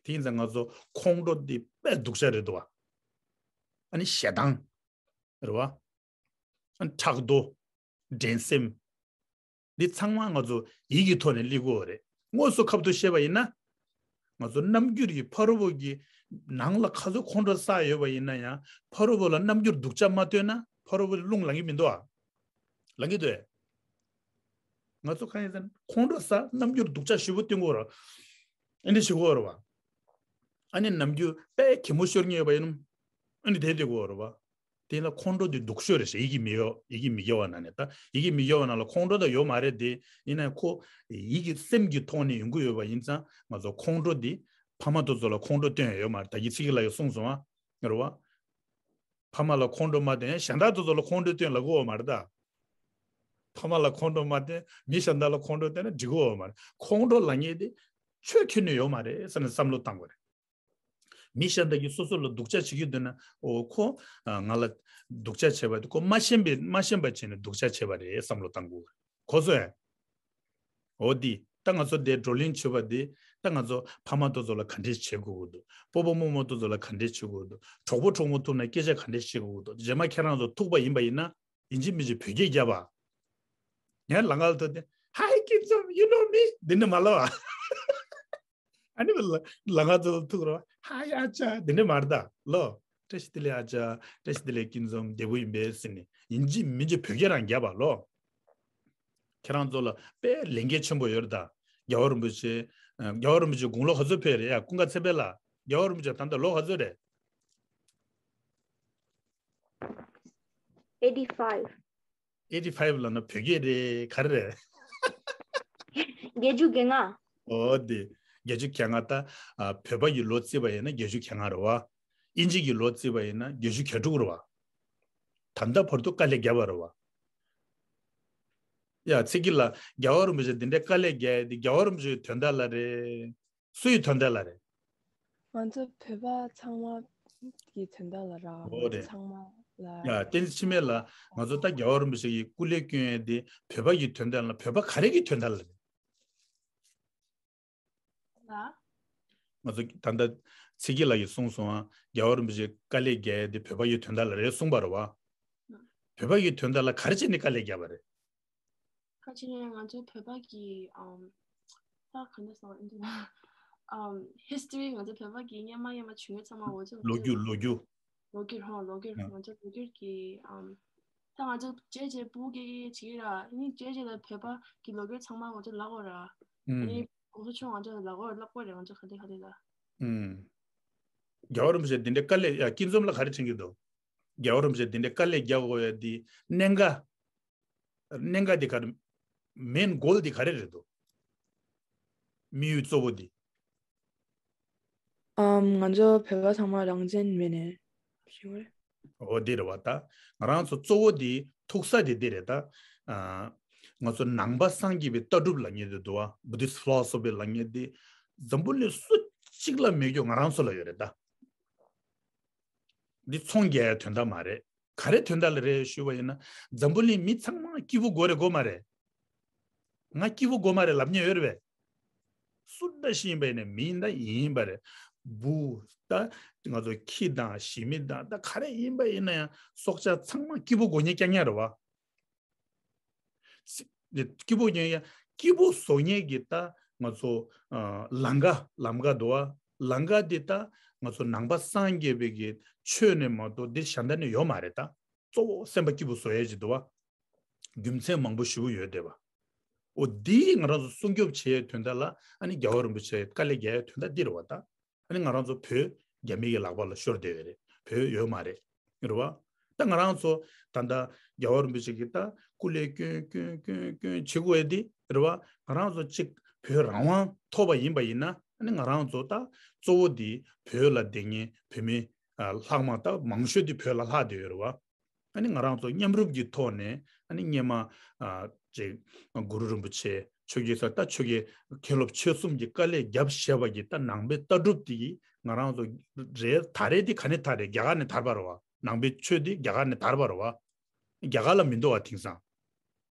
དེ་ཡིན་ཙང་ང་ཚོ་ཁོང་ཁྲོ་འདི་དཔེ་སྡུག་ཅག་རེད་འདུག་བ། ཨ་ནི་ཞེ་སྡང་། རེད་བ། ཨ་ནི་ཕྲག་དོག་འགྲན་སེམས། འདི་ཚང་མ་ང་ཚོ་ཡིད་ཀྱི་ཐོག་ནས་སླེབས་ཀྱི་ཡོད་རེད། དངོས་སུ་ཁ་ཐུག་བཤད་པ་ཡིན་ན། ང་ཚོ་རྣམ་འགྱུར་གྱི་ཕ་རོལ་པོ་གི་ནང་ལ་ག་ཚོད་ཁོང་ཁྲོ་ཟ་ཡོད་པ་ཡིན་ན་ཡང་ཕ་རོལ་པོ་ལ་རྣམ་འགྱུར་སྡུག་ཅག་མ་སྟོན་ན་ཕ་རོལ་པོ་ལ་རླུང་ལངས་ཀྱི་མི་འདུག་ཨ། ལངས་ཀྱི་འདུག་ཨེ། ང་ཚོ་གང་ཡིན་ཟེར་ན་ཁོང་ཁྲོ་ཟ། རྣམ་འགྱུར་སྡུག་ཅག་ཞེ་པོ་སྟོན་གྱི་ཡོད་རེད། ཨ་ནི་བྱེད་ཀྱི་ཡོད་རེད་བ། ཨ་ནི་ནམ་རྒྱུན་དཔེ་གད་མོ་ཤོར་མཁན་ཡོད་པ་ཡིན་ནམ། ཨ་ནི་དེ་བསྡད་ཀྱི་ཡོད་རེད་བ། དེ་ལ་ཁོང་ཁྲོ་དེ་སྡུག་ཤོས་རེད་ཟེར། ཡིད་ཀྱི་མི་དགེ་བ། ཡིད་ཀྱི་མི་དགེ་བ་ནང་ནས། ད་ཡིད་ཀྱི་མི་དགེ་བ་ནང་ལ་ཁོང་ཁྲོ་ད་ཡོད་མ་རེད་དེ། ཡིན་ན་ཁོ་ཡིད་ཀྱི་སེམས་ཀྱི་ཐོག་ནས་ཡོང་གི་ཡོད་པ་ཡིན་ཙང་ང་ཚོ་ཁོང་ཁྲོ་དེ་ཕ་མ་དེ་ཚོ་ལ་ཁོང་ཁྲོ་སྟོན་ཡ་ཡོད་མ་རེད། ད་གིན་ཚིག་གི་ལ་ཡ་གསུངས་སོང་ཨ། རེད་བ། ཕ་མ་ལ་ཁོང་ཁྲོ་མ་སྟོན། གཞན་དག་དེ་ཚོ་ལ་ཁོང་ཁྲོ་སྟོན་ལབ་ཀྱི་ཡོད་མ་རེད་ད། ཕ་མ་ལ་ཁོང་ཁྲོ་མ་སྟོན། མི་གཞན་དག་ལ་ཁོང་ཁྲོ་སྟོན་ན་འགྲིག་གི་ཡོད་མ་རེད། ཁོང་ཁྲོ་ལབ་མཁན་དེ་ཆོས་ཁྱོན་ནས་ཡོད་མ་རེད་ཟེར་ནས་བསམ་བློ་བཏང་དགོས་རེད། མི་གཞན་དག་གིས་སོ་སོ་ལ་སྡུག་ཅག་བྱེད་ཀྱི་འདུག་ན། འོ་ཁོ་ང་ལ་སྡུག་ཅག་བྱས་པ་དེ་ཁོ་མ་ཤེས་པའི་མ་ཤེས་པ་བྱས་ནས་སྡུག་ཅག་བྱས་པ་རེད་བསམ་བློ་བཏང་དགོས་རེད། གོ་སོང་ངས། འོ་འདི་ད་ང་ཚོ་འདིར་བགྲོ་གླེང་བྱེད་པ་འདི་ད་ང་ཚོ་ཕ་མ་དེ་ཚོ་ལ་ག་འདྲས་བྱེད་དགོས་ཀྱི་འདུག་སྤོ་བོ་རྨོ་མོ་དེ་ཚོ་ལ་ག་འདྲས་བྱེད་དགོས་ཀྱི་འདུག་གྲོགས་པོ་གྲོགས་མོ་ཐུག་ན་སྐད་ཆ་ག་འདྲས་བཤད་དགོས་ཀྱི་འདུག་རྗེས་མ་ཁྱེད་རང་ཚོ་ཐུག་པ་ཡིན་པ་ཡིན་ན་ཡིན་གཅིག་མིན་གཅིག་བོད་སྐད་རྒྱབ་པ། ངས་ལམ་ཁ་ལ་ཐུག་སྟེ་Hi Kinzom, you know me? འདི་འདྲ་མ་ལབ་པ། ཨ་ནི་ལ་ལམ་ཁ་ལ་ཐུག་རོགས། Hi ཨ་ཅག་འདི་འདྲ་མ་རེད་ད་ལོ། བཀྲ་ཤིས་བདེ་ལེགས་ཨ་ཅག་བཀྲ་ཤིས་བདེ་ལེགས་ཀུན་འཛོམས་བདེ་པོ་ཡིན་པས་ཟེར་ནས་ཡིན་གཅིག་མིན་གཅིག་བོད་སྐད་རང་རྒྱབ་པ་ལོ། ཁྱེད་རང་ཚོ་ལ་དཔེ་ལས་འགན་ཆེན་པོ་ཡོད་རེད་ད། རྒྱལ་བ་རིན་པོ་ཆེ། རྒྱལ་བ་རིན་པོ་ཆེ་དགུང་ལོ་ག་ཚོད་ཕེབས་རེད་ཡ། ཀུན་དགའ་ཚེ་འཕེལ་ལགས། རྒྱལ་བ་རིན་པོ་ཆེ་ད་ལྟ་ལོ་ག་ཚོད་རེད། eighty five. eighty five ལབ་ན་བོད་སྐད་རེད། ག་རེ་རེད། བརྒྱད་ཅུ་གྱ་ལྔ། ཨོ་དེ། བརྒྱད་ཅུ་གྱ་ལྔ་ད། ཨ། བོད་པ་ཡི་ལོ་བརྩིས་པ་ཡིན་ན་བརྒྱད་ཅུ་གྱ་ལྔ་རེད་བ། དབྱིན་ཇི་གི་ལོ་བརྩིས་པ་ཡིན་ན་བརྒྱད་ཅུ་གྱ་དྲུག་རེད་བ། ད་ལྟ་བར་དུ་དཀའ་ལས་བརྒྱབ་པ་རེད་བ། ཡ། ཚེ་སྐྱིད་ལགས། རྒྱལ་བ་རིན་པོ་ཆེ་འདི་འདྲའི་དཀའ་ལས་བརྒྱབ་ཡ་དེ་རྒྱལ་བ་རིན་པོ་ཆེའི་དོན་དག་ལ་རེད། སུའི་དོན་དག་ལ་རེད། ང་ཚོ་བོད་པ་ཚང་མ་གི་དོན་དག་ལ་ར། ཨོ་རེད། ཚང་མ་ལ། ཡ། བསྟན་འཛིན་འཆི་མེད་ལགས། ང་ཚོ་ད་རྒྱལ་བ་རིན་པོ་ཆེ་གི་སྐུ་ལས་བསྐྱོན་ཡ་དེ་བོད་པ་གི་དོན་དག་ལ། བོད་པ་ག་རེ་གི་དོན་དག་ལ་རེད། ལ། ང་ཚོ་ད་ལྟ་ཚེ་སྐྱིད་ལགས་ཀྱིས་གསུངས་སོང་ཨ། རྒྱལ་བ་རིན་པོ་ཆེ་དཀའ་ལས་བརྒྱབ་ཡ་དེ་བོད་པ་ཡི་དོན་དག་ལ་རེད་གསུངས་པ་རེད་བ། ཨ། བོད་པ་ཡི་དོན་དག་ལ་ག་རེ་བྱས་ནས་དཀའ་ལས་བརྒྱབ་པ་རེད། ཁ་ཅིག་ནས་ང་ཚོའི་བོད་པ་གི་ཨམ། ད་ག་འདྲ་སོང་ཨིན་ཇི་ལ། ཨམ། ཧི་སི་ཊོ་རི། ང་ཚོའི་བོད་པ་གི་སྔོན་མ་སྔོན་མ་བྱུང་ཡོད་ཚང་མ་འོ་ཅོ་ལོ་རྒྱུས། ལོ་རྒྱུས། ལོ་རྒྱུས་ཧོ། ལོ་རྒྱུས། ཨ། ང་ཚོ་ལོ་རྒྱུས་ཀྱི་ཨམ། ད་ང་ཚོ་རྗེས་རྗེས་སྤུ་གུ་སྐད་ཀྱི་བྱེད་ཀྱི་ར། ཨ་ནི་རྗེས་རྗེས་ལ་བོད་པ་གི་ལོ་རྒྱུས་ཚང་མ་ང་ཚོ་ལབ་དགོས་ར། ཨ་ཨུམ། ནི་གོང་ས་མཆོག་ང་ཚོ་ལ་ལབ་དགོས་ལབ་དགོས་རེད། ང་ཚོ་ག་དེ་ག་དེ་ལ། ཨུམ། རྒྱལ་བ་རིན་པོ་ཆེ་འདི་འདྲའི་དཀའ་ལས། ཡ། སྐྱིད་འཛོམས་ལགས་ག་རེ་དྲན་གྱི་འདུག་རྒྱལ་བ་རིན་པོ་ཆེ་འདི་འདྲའི་དཀའ་ལས་རྒྱག་དགོས་ཡ་འདི་གནད་འགག་གནད་འགག་འདི་ག་རེ། མེན་གོལ་འདི་ག་རེ་རེད་འདུག་དམིགས་ཡུལ་གཙོ་བོ་འདི། ཨམ། ང་ཚོ་བོད་པ་ཚང་མ་རང་བཙན་མེད་ནས་ཞིག་རེད། འོ་འདི་རེད་བ། ད་ང་རང་ཚོ་གཙོ་བོ་འདི་ཐུག་ས་འདི་འདི་རེད་ད། ཨ། ང་ཚོ་ནང་པ་སངས་རྒྱས་པའི་ལྟ་གྲུབ་ལབ་མཁན་འདི་འདུག་བ། Buddhist philosophy ལབ་མཁན་འདི་འཛམ་བུ་གླིང་སུ་གཅིག་ལ་མེད་རྒྱུ་ང་རང་ཚོ་ལ་ཡོད་རེད་ད། འདི་ཚོང་རྒྱག་ཡ་དོན་དག་མ་རེད། ག་རེ་དོན་དག་ལ་རེད་ཞུས་པ་ཡིན་ན། འཛམ་བུ་གླིང་མི་ཚང་མ་སྐྱིད་པོ་དགོས་རེད་དགོས་མ་རེད། ང་སྐྱིད་པོ་དགོས་མ་རེད་ལབ་མཁན་ཡོད་རེད་པས། སུ་འདྲ་ཞིག་ཡིན་པ་ཡིན་ནའི་མི་ཡིན་ད་ཡིན་པ་རེད། འབུ་ད་ང་ཚོ་ཁྱི་དང་ཞི་མི་དང་ད་ག་རེ་ཡིན་པ་ཡིན་ན་ཡང་སྲོག་ཆགས་ཚང་མ་སྐྱིད་པོ་དགོས་མཁན་རྐྱང་རྐྱང་རེད་བ། སྐྱིད་པོ་ཉོན་ཡ། སྐྱིད་པོ་བཟོ་མཁན་གྱི་ད་ང་ཚོ་ཨ། ལམ་ཀ་ལམ་ཀ་འདུག་བ། ལམ་ཀ་འདི་ད་ང་ཚོ་ནང་པ་སངས་རྒྱས་པའི་གི་ཆོས་ནས་མ་གཏོགས་འདི་གཞན་དག་ནས་ཡོད་མ་རེད་ད། གཙོ་བོ་སེམས་པ་སྐྱིད་པོ་བཟོ་ཡ་ཅིག་འདུག་བ། རྒྱུ་མཚན་མང་པོ་ཞེ་པོ་ཡོད་བསྡད་པ། འོ་འདི་ང་རང་ཚོ་སྲུང་སྐྱོབ་བྱེད་ཡའི་དོན་དག་ལ་ཨ་ནི་རྒྱལ་བ་རིན་པོ་ཆེ་དཀའ་ལས་རྒྱག་ཡའི་དོན་དག་འདི་རེད་བ་ད། ཨ་ནི་ང་རང་ཚོ་བོད་རྒྱ་མི་གི་ལག་པ་ལ་ཤོར་བསྡད་ཡོད་རེད། བོད་ཡོད་མ་རེད། རེད་བ། ད་ང་རང་ཚོ་ད་ལྟ་རྒྱལ་བ་རིན་པོ་ཆེ་གི་ད་སྐུ་ལས་སྐྱོན་སྐྱོན་སྐྱོན་སྐྱོན་བྱེད་དགོས་ཡ་དེ་རེད་བ། ང་རང་ཚོ་གཅིག་བོད་རང་དབང་ཐོབ་པ་ཡིན་པ་ཡིན་ན་ཨ་ནི་ང་རང་ཚོ་ད་གཙོ་བོ་དེ་བོད་ལ་བསྡད་མཁན་བོད་མི་ཨ་ལྷག་མ་ད་མང་ཤོས་དེ་བོད་ལ་ལྷག་བསྡད་ཡོད་རེད་བ། ཨ་ནི་ང་རང་ཚོ་མཉམ་རུབ་ཀྱི་ཐོག་ནས་ཨ་ནི་སྔོན་མ་ཨ་ཅིག་གུ་རུ་རིན་པོ་ཆེ་ཆོས་རྒྱལ་ས་ད་ཆོས་རྒྱལ་མཁན་སློབ་ཆོས་གསུམ་གྱི་དཀའ་ལས་བརྒྱབ་བཞག་པ་གི་ད་ནང་པའི་ལྟ་གྲུབ་དེ་ང་རང་ཚོ་རེད། ད་རེད་དེ་ག་ནས་དར་རེད། རྒྱ་གར་ནས་དར་བ་རེད་བ། ནང་པའི་ཆོས་དེ་རྒྱ་གར་ནས་དར་བ་རེད་བ། རྒྱ་གར་ལ་མི་འདུག་བ་དེང་སང་།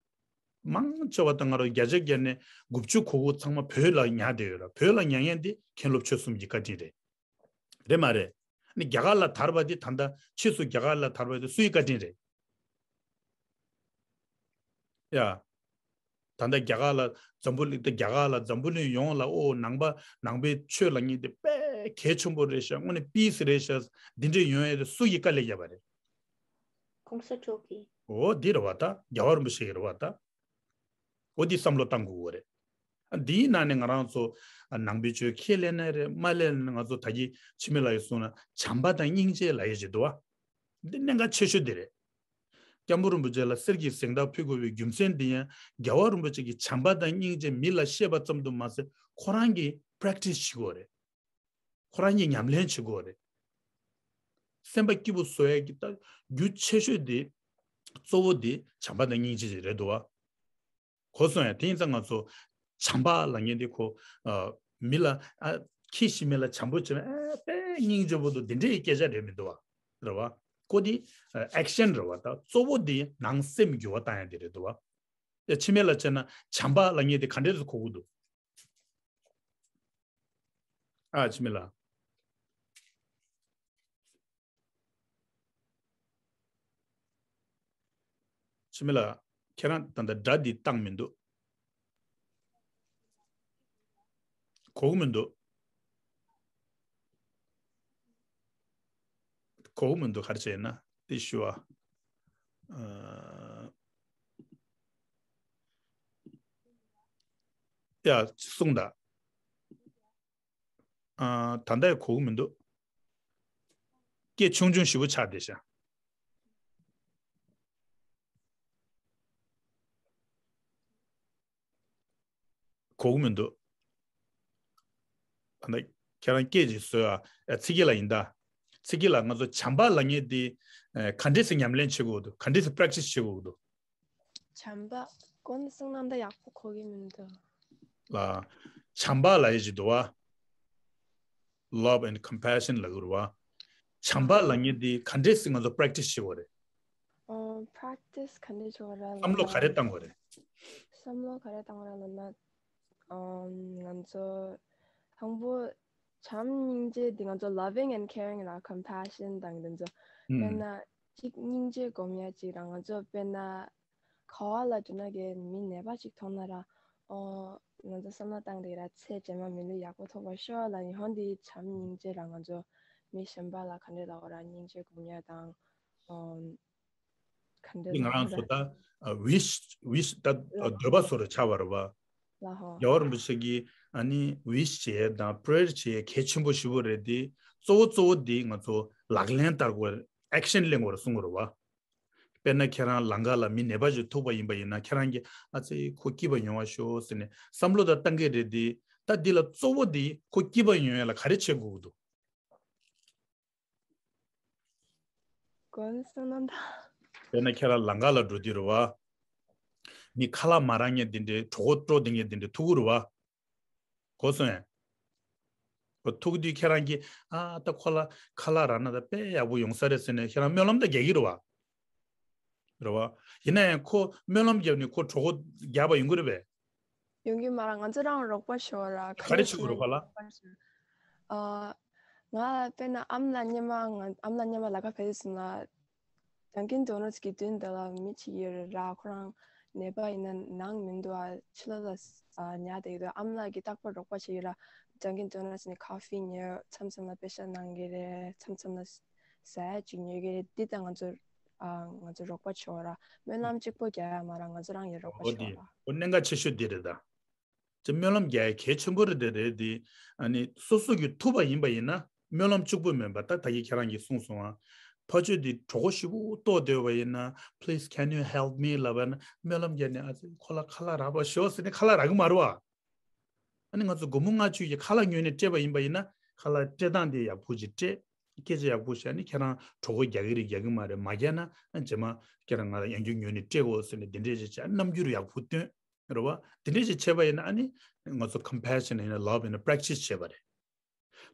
མང་ཆེ་བ་ད་ང་རང་བརྒྱ་ཆ་བརྒྱ་ནས་དགུ་བཅུ་གོ་དགུ་ཚང་མ་བོད་ལ་ཉར་བསྡད་ཡོད་ར། བོད་ལ་ཉར་མཁན་དེ་མཁན་སློབ་ཆོས་གསུམ་གྱི་བཀའ་དྲིན་རེད། རེད་མ་རེད། ནི་རྒྱ་གར་ལ་དར་བ་དེ་ད་ལྟ་ཕྱིས་སུ་རྒྱ་གར་ལ་དར་བ་དེ་སུའི་བཀའ་དྲིན་རེད། ཡ། ད་ལྟ་རྒྱ་གར་ལ་འཛམ་བུ་གླིང་ད་རྒྱ་གར་ལ་འཛམ་བུ་གླིང་ཡོངས་ལ་ཨོ་ནང་པ་ནང་པའི་ཆོས་ལབ་མཁན་དེ་དཔེ་གལ་ཆེན་པོ་རེད་ཤག་དངོས་གནས་པིས་རེད་ཤག་འདི་འདྲས་ཡོང་ཡ་དེ་སུ་ཡིས་དཀའ་ལས་བརྒྱབ་པ་རེད། གོང་ས་མཆོག་གིས། འོ་འདི་རེད་བ་ད། རྒྱལ་བ་རིན་པོ་ཆེ་གི་རེད་བ་ད། འོ་འདི་བསམ་བློ་བཏང་དགོས་རེད། ཨ་འདིའི་ནང་ནས་ང་རང་ཚོ་ཨ་ནང་པའི་ཆོས་ཁས་ལེན་ན་རེད་མ་ལེན་ན་ང་ཚོ་ད་གི་འཆི་མེད་ལགས་ཀྱིས་གསུངས་ན་བྱམས་པ་དང་སྙིང་རྗེ་ལབ་ཡས་ཅིག་འདུག་བ། འདི་གནད་འགག་ཆེ་ཤོས་འདི་རེད། སྐྱབས་མགོན་རིན་པོ་ཆེ་ལ་གསེར་གྱི་གཟེངས་རྟགས་ཕུལ་དགོས་པའི་རྒྱུ་མཚན་འདི་ཡང་རྒྱལ་བ་རིན་པོ་ཆེ་གིས་བྱམས་པ་དང་སྙིང་རྗེ་མི་ལ་བཤད་པ་ཙམ་དུ་མ་ཟད་ཁོ་རང་གིས་པེ་རེག་ཊི་སི་བྱེད་དགོས་རེད། ཁོ་རང་གིས་ཉམས་ལེན་བྱེད་དགོས་རེད། སེམས་པ་སྐྱིད་པོ་བཟོ་ཡས་ཀྱི་ད་རྒྱུ་ཆེ་ཤོས་དེ་གཙོ་བོ་དེ་བྱམས་པ་དང་སྙིང་རྗེ་རེད་འདུག་བ། གོ་སོང་ཡ། དེ་ཡིན་ཙང་ང་ཚོ་བྱམས་པ་ལབ་མཁན་དེ་ཁོ་ཨ་མི་ལ་ཨ་ཁྱི་ཤི་མི་ལ་བྱམས་པོ་བྱེད་ན་ཨ་དཔེ་སྙིང་རྗེ་པོ་འདུག་འདི་འདྲའི་སྐད་ཆ་རེད་མི་འདུག་བ། རེད་བ། ཁོ་དེ་ཨ་ཨེག་ཤན་རེད་བ། ད་གཙོ་བོ་དེ་ནང་སེམས་འགྱུར་བ་བཏང་ཡ་དེ་རེད་འདུག་བ། ཡ་འཆི་མེད་ལ་བྱས་ན་བྱམས་པ་ལབ་མཁན་དེ་ག་འདྲས་སུ་གོ་གི་འདུག་ཨ་འཆི་མེད་ལགས། འཆི་མེད་ལགས། ཁྱེད་རང་ད་ལྟ་སྒྲ་འདི་བཏང་མི་འདུག་གོ་གི་མི་འདུག་གོ་གི་མི་འདུག་ག་རེ་བྱས་ན་དེ་ཞུ་བ། ཨ། ཡ། གསུངས་དང་། ཨ། ད་ལྟ་ཡང་གོ་གི་མི་འདུག་སྐད་ཆུང་ཆུང་ཞེ་པོ་ཆགས་བསྡད་ཤག་གོ་གི་མི་འདུག་ད་ལྟ་ཁྱེད་རང་སྐད་ཅིག་བཟོས་ཨ། ཨ། ཚིག་གི་ལ་ཡིན་ད། ཚིག་གི་ལ་ང་ཚོ་བྱམས་པ་ལབ་མཁན་དེ་ཨ། ག་འདྲས་སེ་ཉམས་ལེན་བྱེད་དགོས་འདུག་ག་འདྲས་སེ་པེ་རེག་ཊི་སི་བྱེད་དགོས་འདུག་བྱམས་པ། གོ་ནས་སོང་ན་ད་ཡག་པོ་གོ་གི་མི་འདུག་ལ། བྱམས་པ་ལབ་ཡས་ཅིག་འདུག་བ། Love and compassion ལབ་དགོས་རེད་བ། བྱམས་པ་ལབ་མཁན་དེ་ག་འདྲས་སེ་ང་ཚོ་པེ་རེག་ཊི་སི་བྱེད་དགོས་རེད། ཨོ། པེ་རེག་ཊི་སི་ག་འདྲས་བྱེད་དགོས་རེད་ལབ་ན། བསམ་བློ་ག་རེ་བཏང་དགོས་རེད། བསམ་བློ་ག་རེ་བཏང་དགོས་རེད་ལབ་ན། ཨམ། ང་ཚོ་དང་པོ་བྱམས་སྙིང་རྗེ་འདི་ང་ཚོ་loving and caring ལ་compassion དང་འདི་ཚོ། དཔེར་ན་གཅིག་སྙིང་རྗེ་སྒོམ་ཡ་གཅིག་རང་ང་ཚོ་དཔེར་ན་ག་བ་ལ་འགྲོ་ན་གི་མི་ནད་པ་གཅིག་མཐོང་ན་ར། ཨོ། ང་ཚོ་བསམ་བློ་བཏང་དེ་ར་ཚེ་རྗེས་མ་མི་ལུས་ཡག་པོ་ཐོབ་པར་ཤོག་ལ་ཡིན་ཧོན་འདི་བྱམས་སྙིང་རྗེ་ར་ང་ཚོ་མི་གཞན་པ་ལ་ག་འདྲས་ལབ་དགོས་ར་སྙིང་རྗེ་སྒོམ་ཡ་དང་། ཨོ། ག་འདྲ་འདི་ང་རང་ཚོ་ད་ཝི་ཤི་ཝི་ཤི་ད་འདོད་པ་བཟོ་རུ་ཆགས་པ་རེད་བ། ལ་ཧོ། རྒྱལ་བ་རིན་པོ་ཆེ་གིས་ཨ་ནི་ཝི་ཤི་བྱེད་དང་པེ་རེ་ཡར་བྱེད་གལ་ཆེན་པོ་ཞེ་པོ་རེད་དེ། གཙོ་བོ་གཙོ་བོ་འདི་ང་ཚོ་ལག་ལེན་བསྟར་དགོས། ཨེག་ཤན་ལེན་དགོས་རེད་གསུང་གི་རེད་བ། དཔེར་ན་ཁྱེད་རང་ལམ་ཁ་ལ་མི་ནད་པ་ཞིག་ཐུག་པ་ཡིན་པ་ཡིན་ན་ཁྱེད་རང་གིས་ཨ་ཙི་ཁོ་སྐྱིད་པ་ཡོང་བ་ཤོག་ཟེར་ནས་བསམ་བློ་ད་བཏང་གི་རེད་དེ། ད་འདི་ལ་གཙོ་བོ་འདི་ཁོ་སྐྱིད་པ་ཡོང་ཡ་ལ་ག་རེ་བྱེད་དགོས་ཀྱི་འདུག་གོ་ནས་སོང་ན་ད། དཔེར་ན་ཁྱེད་རང་ལམ་ཁ་ལ་འགྲོ་དུས་རེད་བ། མི་ཁ་ལག་མ་རག་མཁན་དེ་འདྲའི་གྲོད་ཁོག་དཀྲོག་བསྡད་མཁན་དེ་འདྲའི་ཐུག་གི་རེད་བ། གོ་སོང་ངས། ཁོ་ཐུག་དུས་ཁྱེད་རང་གིས་ཨ་ད་ཁོ་ལ་ཁ་ལག་རག་ན་ད་དཔེ་ཡག་པོ་ཡོང་ས་རེད་ཟེར་ནས་ཁྱེད་རང་སྨོན་ལམ་ད་རྒྱག་གི་རེད་བ། རེད་བ། ཡིན་ན་ཡང་ཁོ་སྨོན་ལམ་བརྒྱབ་ནས་ཁོ་གྲོད་ཁོག་རྒྱགས་པ་ཡོང་གི་རེད་པས། ཡོང་གི་མ་རེད། ང་ཚོ་རང་རོགས་པ་ཞུ་བ་ར། ག་རེ་བྱེད་དགོས་རེད་ཁོ་ལ། ཨ། ང་དཔེར་ན་ཨ་མ་ལགས་སྔོན་མ་ང་ཨ་མ་ལགས་སྔོན་མ་ལམ་ཁ་ཕེབས་དུས་ཙམ་ལ། ཌན་ཀིན་ཌོ་ནཊ་གི་མདུན་དེ་ལ་མི་གཅིག་ཡོད་རེད་ར། ཁོ་རང་ནད་པ་ཡིན་ན་ནང་མི་འདུག་ཨ། ཕྱི་ལོགས་ལ་ཨ་ཉལ་བསྡད་ཀྱི་འདུག་ཨ་མ་ལགས་ཀྱིས་རྟག་པར་རོགས་པ་བྱེད་ཀྱི་ར། ཌན་ཀིན་ཌོ་ནཊ་ནས་ཀོ་ཕི་ཉོས། མཚམས་མཚམས་ལ་པེ་ཤ་གནང་གི་རེད། མཚམས་མཚམས་ལ་ཟ་ཡ་ཅིག་ཉོ་གི་རེད། འདི་ལྟར་ང་ཚོ་ཨ་ང་ཚོ་རོགས་པ་བྱེད་ར། སྨོན་ལམ་གཅིག་པོ་རྒྱག་ཡ་མ་ར་ང་ཚོ་རང་གིས་རོགས་པ་འོ་བྱེད་དེ་ར། འོ་གནད་འགག་ཆེ་ཤོས་འདི་རེད་ད། ཅེས་སྨོན་ལམ་རྒྱག་ཡ་གལ་ཆེན་པོ་རེད་དེ་རེད་དེ། ཨ་ནི་སོ་སོ་གིས་ཐུབ་པ་ཡིན་པ་ཡིན་ན་སྨོན་ལམ་གཅིག་པུ་མིན་པ་ད་ད་གིན་ཁྱེད་རང་གིས་གསུངས་སོང་ཨ། ཕ་ཆོས་འདི་གྲོད་ཁོག་ཞེ་པོ་ལྟོགས་བསྡད་པ་ཡིན་ན། Please, can you help me? ལབ་པ་ན་སྨོན་ལམ་རྒྱག་ནས་ཨ་ཙི་ཁོ་ལ་ཁ་ལག་རག་པ་ཤོག་ཟེར་ནས་ཁ་ལག་རག་གི་མ་རེད་བ། ཨ་ནི་ང་ཚོ་སྒོར་མོ་ལྔ་བཅུ་ཡི་ཁ་ལག་ཉོས་ནས་སྤྲད་པ་ཡིན་པ་ཡིན་ན། ཁ་ལག་སྤྲད་སྟངས་དེ་ཡག་པོ་ཅིག་སྤྲད། སྐད་ཆ་ཡག་པོ་བཤད་ནས་ཁྱེད་རང་གྲོད་ཁོག་རྒྱག་གི་རེད་རྒྱག་གི་མ་རེད་མ་རྒྱག་ན། ཨ་རྗེས་མ་ཁྱེད་རང་ང་ལ་ཡང་བསྐྱར་ཉོས་ནས་སྤྲད་དགོས་ཟེར་ནས་དེ་འདྲས་ཅིག་བྱས་རྣམ་འགྱུར་ཡག་པོ་སྟོན། རེད་བ། དེ་འདྲས་ཅིག་བྱས་པ་ཡིན་ན་ཨ་ནི་ང་ཚོ་ཀམ་པེ་ཤན་ཡིན་ན་ལབ་ཡིན་ན་པེ་རེག་ཊི་སི་བྱས་པ་རེད།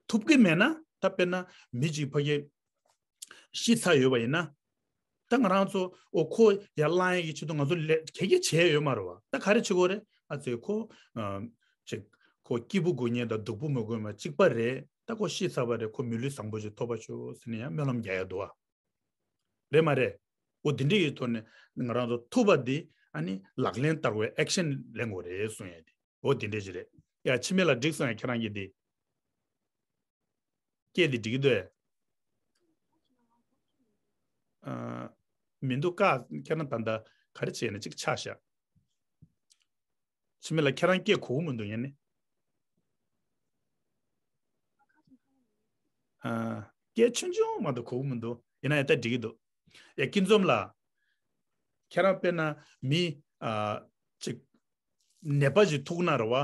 ཐུབ་ཀྱི་མེད་ན་ད་དཔེར་ན་མི་གཅིག་ཕ་གི་ཤི་ཚར་ཡོད་པ་ཡིན་ན། ད་ང་རང་ཚོ་ཨོ་ཁོ་ཡར་བསླང་ཡས་ཀྱི་ཆེད་དུ་ང་ཚོ་ལས་ག་གེ་བྱས་ཡོད་མ་རེད་བ། ད་ག་རེ་བྱེད་དགོས་རེད། ཨ་ཙི་ཁོ་ཨ་ཅིག་ཁོ་སྐྱིད་པོ་དགོས་མཁན་དང་སྡུག་པོ་མི་དགོས་མ་གཅིག་པ་རེད། ད་ཁོ་ཤི་ཚར་བ་རེད། ཁོ་མི་ལུས་བཟང་པོ་ཞིག་ཐོབ་པ་ཤོག་ཟེར་ནས་ཡང་སྨོན་ལམ་རྒྱག་ཡ་འདུག་བ། རེད་མ་རེད། འོ་དེ་འདྲ་ཡི་ཐོག་ནས་ང་རང་ཚོ་ཐུབ་པ་འདི་ཨ་ནི་ལག་ལེན་བསྟར་བའི་ཨེག་ཤན་ལེན་དགོས་རེད་གསུང་ཡ་དེ། འོ་དེ་འདྲ་ཞིག་རེད། ཡ་འཆི་མེད་ལགས་འགྲིག་སོང་ཡ། ཁྱེད་རང་གིས་དེ་སྐད་དེ་འགྲིག་གི་འདུག་ཨེ། ཨ། མི་འདུག་ཀ་ཁྱེད་རང་ད་ལྟ་ག་རེ་བྱས་ན་ཅིག་ཆགས་ཤག་འཆི་མེད་ལགས་ཁྱེད་རང་སྐད་གོ་གི་མི་འདུག་ཡ་ནི། ཨ། སྐད་ཆུང་ཆུང་མ་གཏོགས་གོ་གི་མི་འདུག་ཡིན་ན་ཡང་ད་འགྲིག་གི་འདུག་ཡ་སྐྱིད་འཛོམས་ལགས། ཁྱེད་རང་དཔེར་ན་མི་ཨ་ཅིག་ནད་པ་ཞིག་ཐུག་ན་རེད་བ།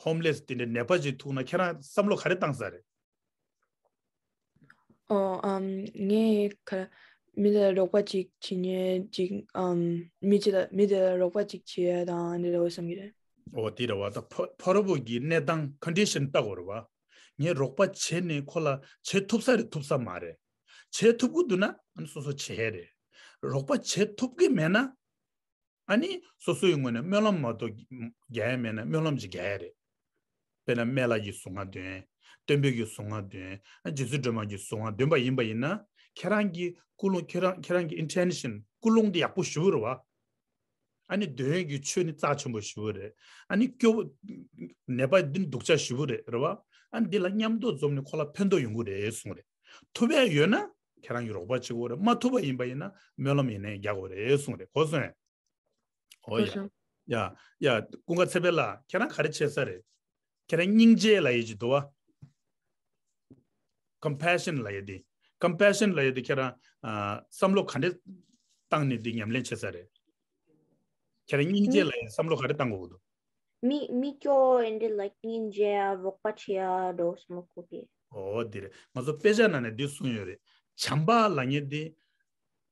ཧོམ་ལེ་སི་དེ་འདྲའི་ནད་པ་ཞིག་ཐུག་ན་ཁྱེད་རང་བསམ་བློ་ག་རེ་བཏང་ས་རེད། ཨོ། ཨམ། ངས་ཁ་མི་དེ་ལ་རོགས་པ་ཅིག་བྱེད་ཉེ་ཅིག་ཨམ། མི་ཅི་ལ་མི་དེ་ལ་རོགས་པ་ཅིག་བྱེད་ཡ་དང་འདི་འདྲ་བོ་བསམ་གྱི་རེད། ཨོ་དེ་རེད་བ། ད་ཕ་ཕ་རོལ་པོ་གི་གནས་སྟངས་ཀོན་ཌི་ཤན་ལྟ་དགོས་རེད་བ། ངས་རོགས་པ་བྱས་ནས་ཁོ་ལ་བྱེད་ཐུབ་ས་རེད་ཐུབ་ས་མ་རེད། བྱེད་ཐུབ་ཀྱི་འདུག་ན་ཨ་ནི་སོ་སོ་བྱེད་ཡ་རེད། རོགས་པ་བྱེད་ཐུབ་ཀྱི་མེད་ན། ཨ་ནི་སོ་སོའི་ངོས་ནས་སྨོན་ལམ་མ་གཏོགས་རྒྱག་ཡ་མེད་ན་སྨོན་ལམ་ཅིག་རྒྱག་ཡ་རེད། དཔེར་ན་སྨན་བླ་གི་གཟུངས་སྔགས་འདོན། སྟོན་པའི་གི་གཟུངས་སྔགས་འདོན། ཨ་རྗེ་བཙུན་སྒྲོལ་མ་གི་གཟུངས་སྔགས་འདོན་པ་ཡིན་པ་ཡིན་ན། ཁྱེད་རང་གི་ཀུན་སློང་ཁྱེད་རང་ཁྱེད་རང་གི་ཨིན་ཊེན་ཤན་ཀུན་སློང་དེ་ཡག་པོ་ཞེ་པོ་རེད་བ། ཨ་ནི་འདོན་ཡས་ཀྱི་ཆོས་ནི་རྩ་ཆེན་པོ་ཞེ་པོ་རེད། ཨ་ནི་སྐྱོ་བོ་ནད་པ་འདི་ནི་སྡུག་ཅག་ཞེ་པོ་རེད་རེད་བ། ཨ་ནི་འདི་ལ་མཉམ་དུ་འཛོམས་ནས་ཁོ་ལ་ཕན་ཐོགས་ཡོང་གི་རེད་གསུངས་རེད། ཐུབ་ཡ་ཡོད་ན་ཁྱེད་རང་གི་རོགས་པ་བྱེད་དགོས་རེད། མ་ཐུབ་པ་ཡིན་པ་ཡིན་ན་སྨོན་ལམ་ཡིན་ནའི་རྒྱག་དགོས་རེད་གསུངས་རེད། གོ་སོང་ངས། ཨོ་ཡ། ཡ་ཡ། ཀུན་དགའ་ཚེ་འཕེལ་ལགས་ཁྱེད་རང་ག་རེ་བྱེད་ས་རེད། ཁྱེད་རང་སྙིང་རྗེ་ལབ་ཡས་ཅིག་འདུག་བ། ཀམ་པེ་ཤན་ལབ་ཡས་དེ། ཀམ་པེ་ཤན་ལབ་ཡས་དེ་ཁྱེད་རང་ཨ་བསམ་བློ་ག་འདྲས་བཏང་ནས་དེ་ཉམས་ལེན་བྱེད་ས་རེད། ཁྱེད་རང་སྙིང་རྗེ་ལབ་ཡས་བསམ་བློ་ག་རེ་བཏང་དགོས་ཀྱི་འདུག་མི་མི་སྐྱོ་ཨེ་འདྲ་ལ་སྙིང་རྗེ་ཡ་རོགས་པ་བྱེད་ཡ་འགྲོ་སོང་ལ་གོ་གི། ཨོ་དེ་རེད། ང་ཚོ་དཔེ་ཆ་ནང་ནས་འདི་གསུངས་ཡོད་རེད། བྱམས་པ་ལབ་མཁན་དེ་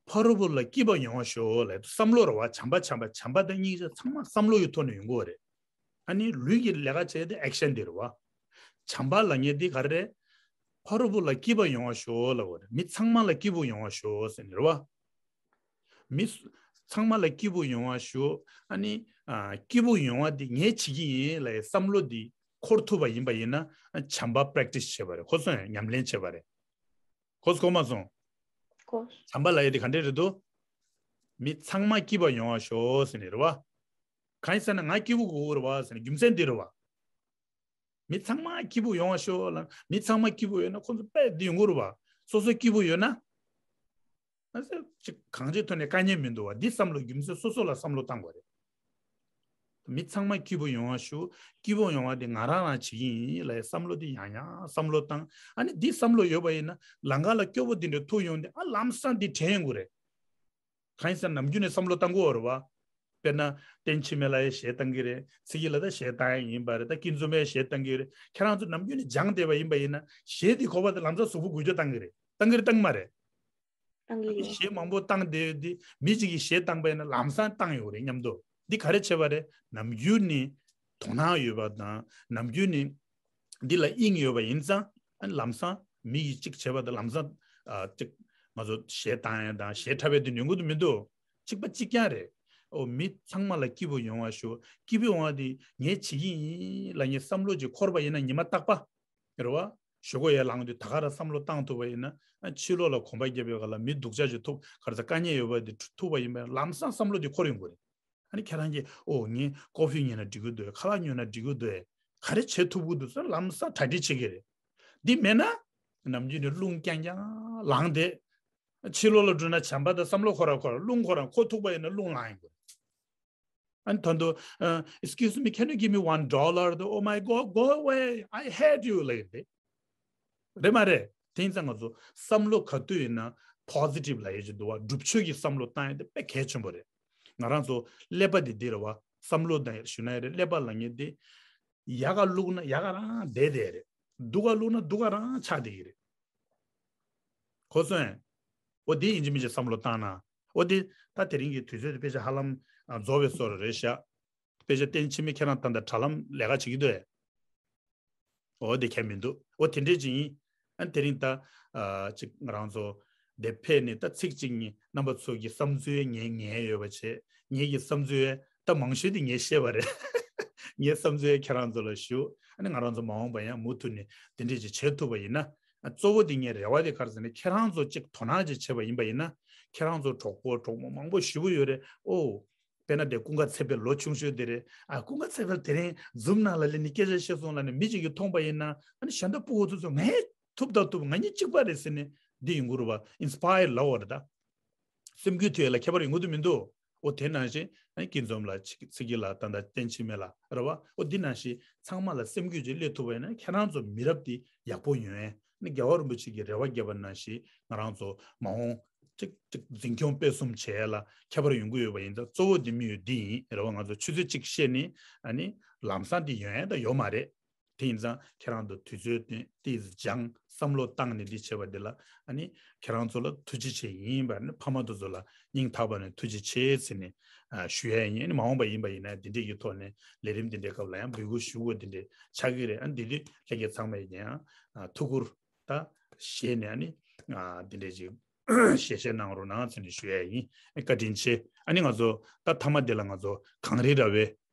ཕ་རོལ་པོ་ལ་སྐྱིད་པ་ཡོང་བ་ཤོག་ལབ་བསམ་བློ་རེད་བ། བྱམས་པ་བྱམས་པ་བྱམས་པ་དང་སྙིང་རྗེ་ཚང་མ་བསམ་བློ་ཡི་ཐོག་ནས་ཡོང་གི་ཡོད་རེད། ཨ་ནི་ལུས་ཀྱི་ལས་ཀ་བྱས་ཏེ་ཨེག་ཤན་དེ་རེད་བ། བྱམས་པ་ལབ་མཁན་དེ་ག་རེ་རེད། ཕ་རོལ་པོ་ལ་སྐྱིད་པ་ཡོང་བ་ཤོག་ལབ་དགོས་རེད། མི་ཚང་མ་ལ་སྐྱིད་པོ་ཡོང་བ་ཤོག་ཟེར་ནས་རེད་བ། མི་སུ་ཚང་མ་ལ་སྐྱིད་པོ་ཡོང་བ་ཤོག་ཨ་ནི་ཨ་སྐྱིད་པོ་ཡོང་བ་འདི་ངས་བྱེད་ཀྱི་ཡིན་ལབ་ཡའི་བསམ་བློ་འདི་འཁོར་ཐུབ་པ་ཡིན་པ་ཡིན་ན། ཨ་བྱམས་པ་པེ་རེག་ཊི་སི་བྱས་པ་རེད། གོ་སོང་ཡང་ཉམས་ལེན་བྱས་པ་རེད། གོ་སོང་གོ་མ་སོང་། གོ། བྱམས་པ་ལབ་ཡ་འདི་ག་འདྲས་རེད་འདུག་མི་ཚང་མ་སྐྱིད་པ་ཡོང་བ་ཤོག་ཟེར་ནས་རེད་བ། གང་ཡིན་ཟེར་ན་ང་སྐྱིད་པོ་དགོས་རེད་བ་ཟེར་ནས་རྒྱུ་མཚན་འདི་རེད་བ། མི་ཚང་མ་སྐྱིད་པོ་ཡོང་བ་ཤོག་ལ། མི་ཚང་མ་སྐྱིད་པོ་ཡོད་ན་ཁོང་ཚོ་དཔེ་འདི་ཡོང་གི་རེད་བ། སོ་སོ་སྐྱིད་པོ་ཡོད་ན། ཨ་ཙི་ཅིག་གང་ཅིའི་ཐོག་ནས་དཀའ་ངལ་མི་འདུག་བ། འདི་བསམ་བློ་རྒྱུ་མཚན་སོ་སོ་ལ་བསམ་བློ་བཏང་དགོས་རེད། མི་ཚང་མ་སྐྱིད་པོ་ཡོང་བ་ཤོག་སྐྱིད་པོ་ཡོང་བ་འདི་ང་རང་རང་བྱེད་ཀྱི་ཡིན་ལབ་བསམ་བློ་འདི་ཡང་ཡང་བསམ་བློ་བཏང་། ཨ་ནི་འདི་བསམ་བློ་ཡོད་པ་ཡིན་ན་ལམ་ཁ་ལ་སྐྱོ་པོ་འདི་འདྲ་ཐུག་ཡོང་དུས་ཨ་ལམ་སང་འདི་དྲན་ཡོང་གི་རེད། གང་ཡིན་ཟེར་ན་ནམ་རྒྱུན་ནས་བསམ་བློ་བཏང་གི་ཡོད་རེད་བ། དཔེར་ན་བསྟན་འཆི་མེད་ལ་ཡང་གཞས་བཏང་གི་རེད། ཚེ་སྐྱིད་ལ་ད་གཞས་བཏང་ཡ་ཡིན་པ་རེད། ད་སྐྱིད་འཛོམས་ཡ་གཞས་བཏང་གི་རེད། ཁྱེད་རང་ཚོ་ནམ་རྒྱུན་ནས་སྦྱངས་བསྡད་པ་ཡིན་པ་ཡིན་ན་གཞས་འདི་གོ་བ་དེ་ལམ་སང་གཟུགས་པོ་འགུལ་སྐྱོད་བཏང་གི་རེད། བཏང་གི་རེད་བཏང་གི་མ་རེད། བཏང་གི་ཡོད། གཞས་མང་པོ་བཏང་བསྡད་ཡོད་དེ་མི་གཅིག་གིས་གཞས་བཏང་པ་ཡིན་ན་ལམ་སང་བཏང་ཡོད་རེད་མཉམ་དུ། འདི་ག་རེ་བྱས་པ་རེད། ནམ་རྒྱུན་ནས་དོ་སྣང་ཡོད་པ་དང་ནམ་རྒྱུན་ནས་འདི་ལ་དབྱིངས་ཡོད་པ་ཡིན་ཙང་ཨ་ནི་ལམ་སང་མི་ཡིས་གཅིག་བྱས་པ་དང་ལམ་སང་ཨ་གཅིག་ང་ཚོ་གཞས་བཏང་ཡ་དང་གཞས་འཁྲབ་པའི་དུས་ཡོང་གི་འདུག་མི་འདུག་གཅིག་པ་གཅིག་རྐྱང་རེད། ཨོ་མི་ཚང་མ་ལ་སྐྱིད་པོ་ཡོང་བ་ཤོག་སྐྱིད་པོ་ཡོང་བ་དེ་ངས་བྱེད་ཀྱི་ཡིན་ལབ་ངས་བསམ་བློ་ཅིག་འཁོར་བ་ཡིན་ན་ཉི་མ་རྟག་པ་རེད་བ། ཞོགས་ཀས་ཡར་ལངས་དུས་ད་ག་རང་བསམ་བློ་བཏང་ཐུབ་པ་ཡིན་ན་ཨ་ཕྱི་ལོགས་ལ་གོམ་པ་རྒྱབ་པའི་སྒང་ལ་མི་སྡུག་ཅག་ཅིག་ཐུག་ག་རེ་ཟེར་དཀའ་ངལ་ཡོད་པ་དེ་ཐུག་པ་ཡིན་པས་ལམ་སང་བསམ་བློ་དེ་འཁོར་ཡོང་གི་རེད། ཨ་ནི་ཁྱེད་རང་གིས་ཨོ་ངས་ཀོ་ཕི་ཉོས་ན་འགྲིག་གི་འདུག་ཁ་ལག་ཉོས་ན་འགྲིག་གི་འདུག་ག་རེ་བྱེད་ཐུབ་ཀྱི་འདུག་ཟེར་ལམ་སང་གྲ་སྒྲིག་བྱེད་ཀྱི་རེད། འདི་མེད་ན་ནམ་རྒྱུན་ནས་རླུང་རྐྱང་རྐྱང་ལངས་ཏེ་ཕྱི་ལོགས་ལ་འགྲོ་ན་བྱམས་པ་དང་བསམ་བློ་ཁོ་རང་འཁོར་རླུང་ཁོ་རང་འཁོར་ཐུབ་པ་ཡིན་ན་རླུང་ལངས་ཡོང་གི་རེད། ཨ་ནི་ད་དུང་ཨ། Excuse me, can you give me one dollar? Oh my God, go away. I hate you. ལབ་ཡོང་དེ། རེད་མ་རེད། དེ་ཡིན་ཙང་ང་ཚོ་བསམ་བློ་ག་དུས་ཡིན་ན་པོ་སི་ཊིབ་ལབ་ཡ་ཅིག་འདུག་བ། སྒྲུབ་ཆོས་ཀྱི་བསམ་བློ་བཏང་ཡ་དེ་དཔེ་གལ་ཆེན་པོ་རེད། ང་རང་ཚོ་ཀླད་པ་དེ་འདི་རེད་བ། བསམ་བློ་བཏང་ཡ་ཞུ་ན་ཡ་རེད། ཀླད་པ་ལབ་མཁན་དེ་ཡག་ག་བླུགས་ན་ཡག་ག་རང་བསྡད་བསྡད་རེད། སྡུག་ག་བླུགས་ན་སྡུག་ག་རང་ཆགས་བསྡད་ཀྱི་རེད། གོ་སོང་ངས། འོ་དེ་ཡིན་གཅིག་མིན་གཅིག་བསམ་བློ་བཏང་ན། འོ་དེ་ད་དེ་རིང་གི་དུས་ཚོད་དེ་དཔེ་ཆ་ཧ་ལམ་ཨ་རྫོགས་པའི་བཟོ་འདྲ་རེད་ཤག་དཔེ་ཆ་བསྟན་འཆི་མེད་ཁྱེད་རང་ད་ལྟ་དྲ་ལམ་ལས་ཀ་བྱེད་ཀྱི་འདུག་ཨེ། འོ་དེ་ཁྱད་མི་འདུག་འོ་དེ་འདྲས་ཅིག་ཡིན། ཨ་དེ་རིང་ད་ཨ་ཅིག་ང་རང་ཚོ་དེ་ཕེབས་ནས་ད་ཚིག་གཅིག་གཉིས་རྣམ་པ་ཚོ་གི་བསམ་ཚུལ་ངས་ཉན་ཡོད་པ་བྱས། ངེད་ཀྱི་བསམ་ཚུལ་ད་མང་ཤོས་དེ་ངས་བཤད་པ་རེད། ངའི་བསམ་ཚུལ་ཁྱེད་རང་ཚོ་ལ་ཞུ། ཨ་ནི་ང་རང་ཚོ་མ་འོངས་པ་ཡང་མུ་མཐུད་ནས་དེ་འདྲས་ཅིག་བྱེད་ཐུབ་པ་ཡིན་ན། ཨ་གཙོ་བོ་དེ་ངའི་རེ་བ་དེ་ག་རེ་ཟེར་ན་ཁྱེད་རང་ཚོ་གཅིག་དོ་སྣང་ཅིག་བྱས་པ་ཡིན་པ་ཡིན་ན། ཁྱེད་རང་ཚོ་གྲོགས་པོ་གྲོགས་མོ་མང་པོ་ཞེ་པོ་ཡོད་རེད། ཨོ། དཔེར་ན་དེ་ཀུན་དགའ་ཚེ་འཕེལ་ལོ་ཆུང་ཤོས་དེ་རེད། ཨ་ཀུན་དགའ་ཚེ་འཕེལ་དེ་རིང་ཛུམ་ནང་ལ་སླེབས་ནས་སྐད་ཆ་བཤད་སོང་ལབ་ནས་མི་གཅིག་གིས་མཐོང་པ་ཡིན་ན། ཨ་ནི་གཞན་དག་སྤུ་གུ་ཚོ་ཚོ་ངས་ཐུབ་དང་ཐུབ་ང་གཉིས་གཅིག་པ་རེད་ཟེར་ནས་འདི་ཡོང་གི་རེད་བ། ཨིན་སི་པ་ཡར་ལབ་པ་རེད་ད། སེམས་འགུལ་ཐེབས་ཡ་ལ་ཁྱད་པར་ཡོང་གི་འདུག་མི་འདུག་འོ་དེ་ནང་བཞིན་ཨ་ནི་སྐྱིད་འཛོམས་ལགས། ཚེ་སྐྱིད་ལགས། ད་ལྟ་བསྟན་འཆི་མེད་ལགས་རེད་བ། འོ་འདི་ནང་བཞིན་ཚང་མ་ལ་སེམས་འགུལ་ཅིག་སླེབས་ཐུབ་པ་ཡིན་ན་ཁྱེད་རང་ཚོ་མི་རབས་འདི་ཡག་པོ་ཡོང་ཡ། ཨ་ནི་རྒྱལ་བ་རིན་པོ་ཆེ་གིས་རེ་བ་བརྒྱབ་པ་ནང་བཞིན་ང་རང་ཚོ་མ་འོངས་གཅིག་གཅིག་འཛིན་སྐྱོང་སྤེལ་གསུམ་བྱེད་ཡ་ལ་ཁྱད་པར་ཡོང་གི་ཡོད་པ་ཡིན་ཙང་གཙོ་བོ་འདི་དམིགས་ཡུལ་འདི་ཡིན་རེད་བ། ང་ཚོ་ཆུ་ཚོད་གཅིག་བཤད་ནི་ཨ་ནི་ལམ་སང་འདི་ཡོང་ཡ་ད་ཡོད་མ་རེད། དེ་ཡིན་ཙང་ཁྱེད་རང་ཚོ་དུས་ཚོད་བཏོན་ཏེ་སྦྱངས་བསམ་བློ་བཏང་ནས་འདི་བྱས་པ་འདི་ལ་ཨ་ནི་ཁྱེད་རང་ཚོ་ལ་ཐུགས་རྗེ་ཆེ་ཡིན་པ་ནི་ཕ་མ་དེ་ཚོ་ལ་སྙིང་ཐག་པ་ནས་ཐུགས་རྗེ་ཆེ་ཟེར་ནས་ཨ་ཞུ་ཡ་ཡིན། ཨ་ནི་མ་འོངས་པ་ཡིན་པ་ཡིན་ན་འདི་འདྲས་ཀྱི་ཐོག་ནས་ལས་རིམ་འདི་འདྲའི་སྐབས་ལ་ཡང་འབོད་སྐུལ་ཞུ་དགོས་འདི་འདྲས་ཆགས་ཀྱི་རེད། ཨ་ནི་འདི་དུས་ལྷན་རྒྱས་ཚང་མས་ཀྱང་ཨ་ཐུགས་ཁུར་ད་བཞེས་ནས་ཨ་ནི་ཨ་འདི་འདྲས་ཅིག་ཞལ་བཞེས་གནང་རོགས་གནང་ཟེར་ནས་ཞུ་ཡ་ཡིན། ཨ་ནི་བཀའ་དྲིན་ཆེ། ཨ་ནི་ང་ཚོ་ད་མཐའ་མ་འདི་ལ་ང་ཚོ་གངས་རི་ར་བའི་